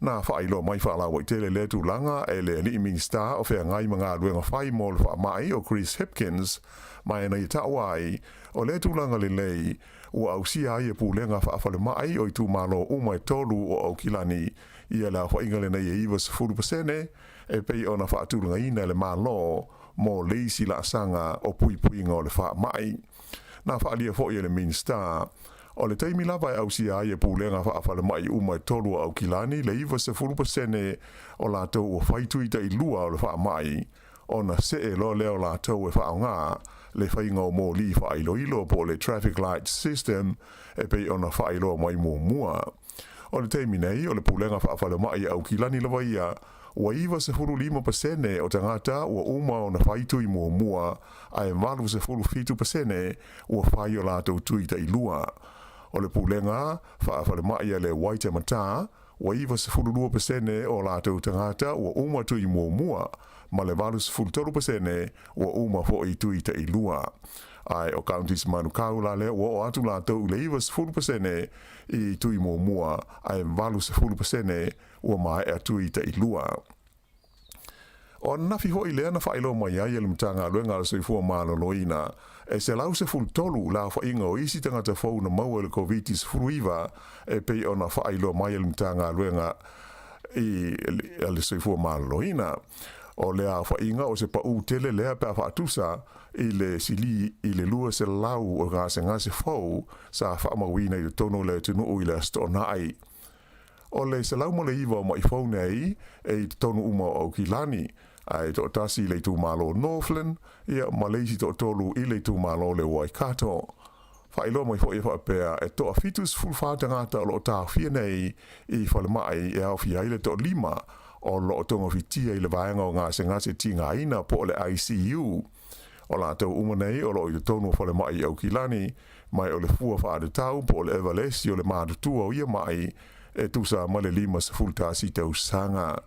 Na faailoa mai faalauaitele lea tulaga e le alii Minisita o Feagai ma Galuega Fai mo le Faamai o Chris Hipkins, ma e na ia taua ai, o lea tulaga lelei ua ausia ai e pulega faafalemai o itumalo uma e tolu o Aukilani ia le aofaiga lenei e 90% e pei ona faatulagaina e le Malo mo le isi laasaga o puipuiga o le faamai. Na faaalia foi e le Minisita, o le taimi lava e ausia ai e pulega faafalemai uma e tolu o Aukilani le 90% o latou ua fai tui tailua o le faamai, ona see loa lea o latou e faaaoga le faiga o moli faailoilo po o le traffic light system e pei ona faailoa mai muamua. O le taimi nei, o le pulega faafalemai a Aukilani lava ia, ua 95% o tagata ua uma ona fai tui muamua, ae 87% ua fai o latou tui tailua. O le pulega faafalemai a le Waitematā, ua 92% o latou tagata ua uma tui muamua, ma le 83% ua uma foi tui tailua. Ae o Counties Manukau la lea ua oo atu latou i le 90% i tui muamua, ae 80% ua maea tui tailua. O ananafi foi lea na faailoa mai ai e le Matagaluega a le Soifua Maloloina, e 113 le aofaiga o isi tagata fou na maua i le Koviti-19 e pei ona faailoa mai e le Matagaluega i le Soifua Maloloina. O lea aofaiga o se paū tele lea pe a faatusa i le sili i le 200 o gasegase fou sa faamauina i totonu o le atunuu i le Aso Toonai. O le 109 o maʻi fou nei e i totonu uma o Aukilani, ae toatasi i le itumalo Northland, ia ma le isi toatolu i le itumalo le Waikato. Faailoa mai foi e faapea, e toa 74 tagata o lo o taofia nei i falemai e aofia ai le toalima o lo o togafitia i le vaega o gasegase tigaina po o le ICU. O latou uma nei o lo o i totonu o falemai i Aukilani, ma o le fua faatatau po o le evalesi o le matutua o ia maʻi e tusa ma le 51 tausaga.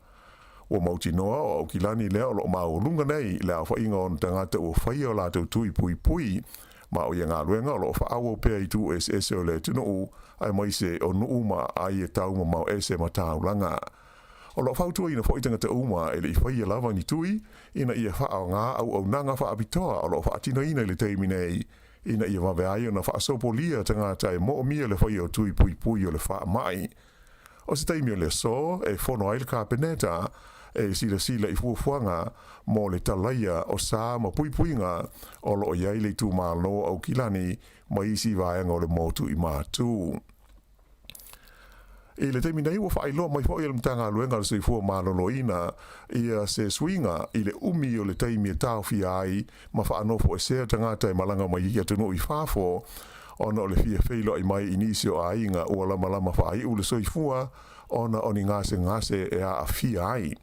Ua mautinoa o Aukilani lea o lo o maualuga nei le aofaiga o ona tagata ua faia o latou tui puipui, ma o ia galuega o lo o faaauau pea i itu eseese o le atunuu, aemaise o nuu ma aai e taumamao ese ma taulaga. O lo o fautuaina foi tagata uma e le i faia lava ni tui, ina ia faaaoga auaunaga faapitoa o lo o faatinoina i le taimi nei, ina ia vave ai ona faasopolia tagata e moomia le faia o tui puipui o le faamai. O se taimi o le aso e fono ai le Kapeneta e silasila i fuafuaga mo le talaia o sa ma puipuiga o lo o i ai le itumalo o Aukilani ma isi vaega o le motu i Matu. I le taimi nei ua faailoa mai foi e le Matagaluega a le Soifua Maloloina ia se suiga i le umi o le taimi e taofia ai ma faanofoesea tagata e malaga mai i atunuu i fafo ona o le fia feiloai mai i nisi o aiga ua lamalama faaiu le soifua ona o ni gasegase e aafia ai.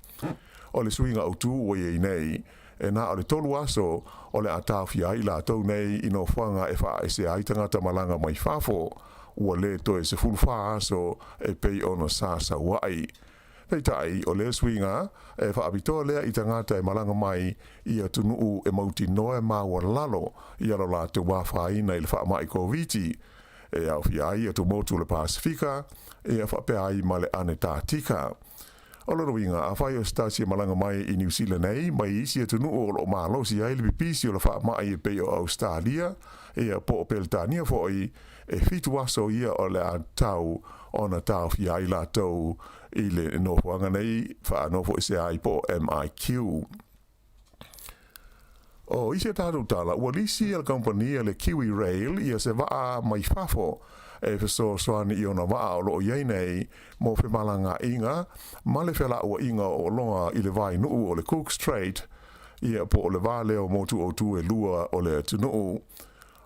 O le suiga autu ua i ai nei, e na o le tolu aso o le a taofia ai i latou nei i nofoaga e faaesea ai tagata malaga mai fafo, ua le toe 14 aso e pei ona sa sauaʻi. Peitai, o lea suiga, e faapitoa lea i tagata e malaga mai i atunuu e mautinoa e maualalo i lo latou afaina i le faamai Koviti, e aofia ai atumotu o le Pasefika, e faapea ai ma le Anetatika. O lona uiga, afai o se tasi e malaga mai i Niu Sila nei, mai isi atunuu o lo o malosi ai le pipisi o le faamai e pei o Ausetalia, ia po o Peretania foi, e 7 aso ia o le a tatau ona taofia ai latou i le nofoaga nei faanofoesea ai po o MIQ. O isi a tatou tala, ua lisi e le kamupani a le Kiwi Rail ia se vaa mai fafo e fesoasoani i ona vaa o lo o i ai nei mo femalagaaiga ma le felauaiga o oloa i le vainuu o le Cook Strait, ia po o le va lea o motu autū e lua o le atunuu.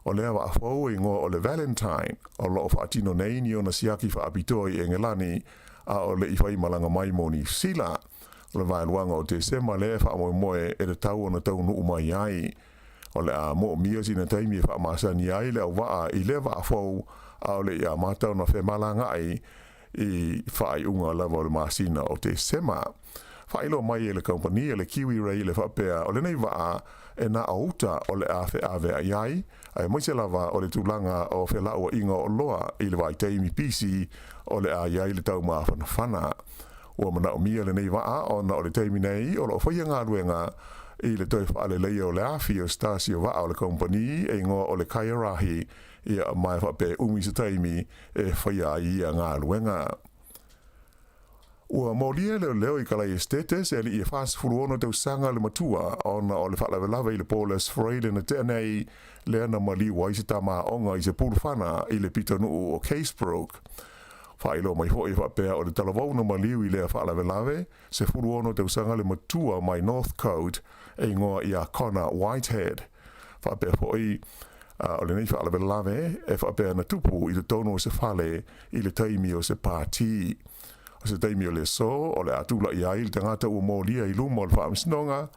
O lea vaa fou e igoa o le Valentine, o lo o faatino nei ni ona siaki faapitoa i Engelani, a o le i faimalaga mai mo Niu Sila. O le vaeluaga o Tesema lea e faamoemoe e tatau ona taunuu mai ai. O le a moomia sina taimi e faamasani ai le auvaa i lea vaa fou, a o le i amata ona femalagaai i faaiuga lava o le masina o Tesema. Faailoa mai e le kamupani a le Kiwi Rail e faapea o lenei vaa e na o uta o le a feaveai ai, aemaise lava o le tulaga o felauaiga o oloa i le vaitaimi pisi o le a i ai le taumafanafana. Ua manaomia lenei vaa ona o le taimi nei o lo o faia galuega i le toe faaleleia o le afi o se tasi o vaa o le kamupani e igoa o le Kaiarahi, ia ma e faapea e umi se taimi e faia ai ia galuega. Ua molia e leoleo i Kalai Esitete se alii e 46 tausaga le matua ona o le faalavelave i le po o le Aso Faraile na tea nei lea na maliu ai se tama aoga i se pulufana i le pitonuu o Casebrook. Faailoa mai foi e faapea o le talavou na maliu i lea faalavelave, 16 tausaga le matua mai Northcote e igoa ia Connor Whitehead. Faapea foi, o lenei faalavelave e faapea na tupu i totonu o se fale i le taimi o se pātī. O se taimi o le aso o le a tula'i ai le tagata ua molia i luma o le faamasinoga,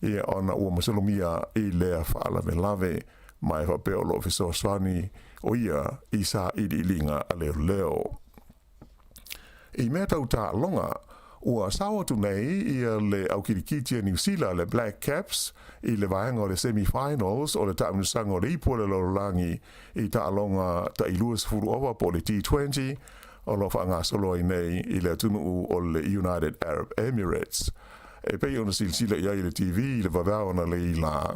ia, ona ua masalomia i lea faalavelave, ma e faapea o lo o fesoasoani o ia i sailiiliga a leoleo. I mea tau taaloga, ua sao atu nei ia le au kirikiti a Niu Sila, le Black Caps, i le vaega o le semi-finals o le taamilosaga o le Ipu o le Lalolagi i taaloga ta'i 20 ova po o le T20 o lo o faagasolo ai nei i le atunuu o le United Arab Emirates. E pei ona silasila i ai le TV i le vaveao analeila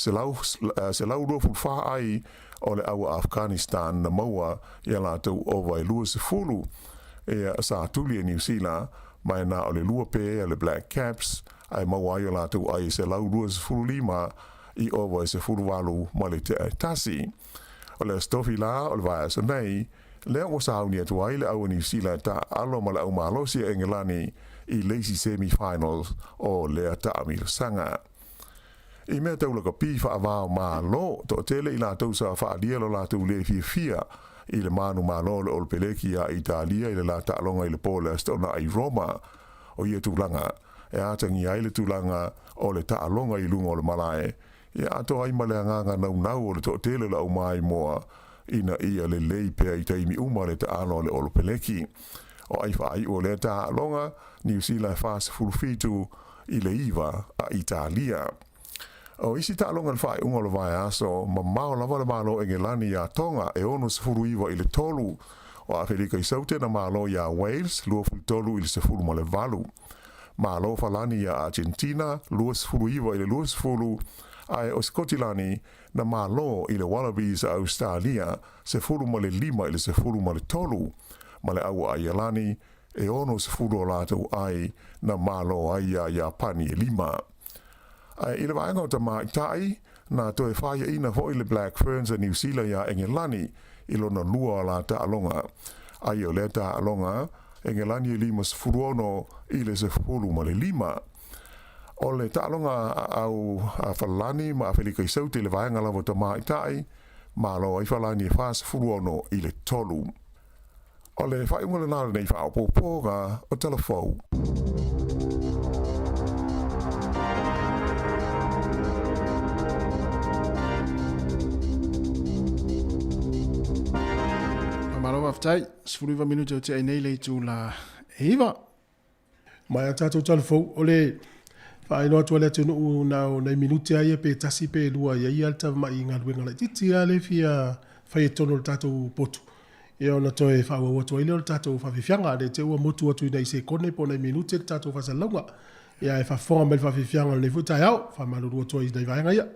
la, 124 ai o le au a Afghanistan na maua i a latou ova e 20 ia sa tuli e Niu Sila ma e na o le lua pē a le Black Caps ae maua ai o latou ai e 125 i ova e 18 ma le tea e tasi. O le Aso Tofi la o le vaiaso nei, lea ua sauni atu ai le au a Niu Sila e taaalo ma le au malosi a Engelani i le isi semi-finals o lea taamilosaga. I mea tau lakapi faavao Malo, toatele i latou sa faaalia lo latou le fiafia i le manumalo o le Olopeleki ia Italia i le la taaloga i le po o le Aso Toonai i Roma. O ia tulaga, e atagia ai le tulaga o le taaloga i luga o le malae, ia atoa ai ma le agaga naunau o le toatele o le aumaimoa ina ia lelei pea i taimi uma le taalo a le Olopeleki. O ai faaiu o lea taaloga, Niu Sila e 47 i le 9 a Italia. O isi taaloga i le faaiuga o le vaiaso, mamao lava le Malo Engelani iā Tonga e 69 i le 3. O Afelika i Saute na malo iā Wales 23 i le 18. Malo Falani iā Argentina 29 i le 20, ae o Sikotilani na malo i le Wallabies a Ausetalia 15 i le 13, ma le au a Aialani e 60 o latou ai na malo ai iā Iapani e lima. Ae i le vaega o tamaitai, na toe faiaina foi le Black Ferns a Niu Sila iā Engelani i lona lua o la taaloga. Ai o lea taaloga, Engelani e 56 i le 15. O le taaloga a au a Falani ma Afelika i Saute i le vaega lava o tamaitai, malo ai Falani e 46 i le 3. O le faaiuga lena o lenei faaopoopoga o Tala Fou. Faamalo faafetai. 19 minute o tea ai nei le itula e 9. Mai a tatou tala fou, o le faailoa atu a le atunuu na o nai minute a ia pe tasi pe lua i ai ia le tavama'i i galuega laitiiti a le fia fai e tonu o le tatou potu. Ia ona toe faaauau atu ai lea o le tatou faafiafiaga, ne i te i ua motu atu i nai sekone po o nai minute le tatou faasalalauga. Ia ae faafofoga mai le faafiafiaga o lenei foi taeao, faamalulu atu ai i nai vaega ia.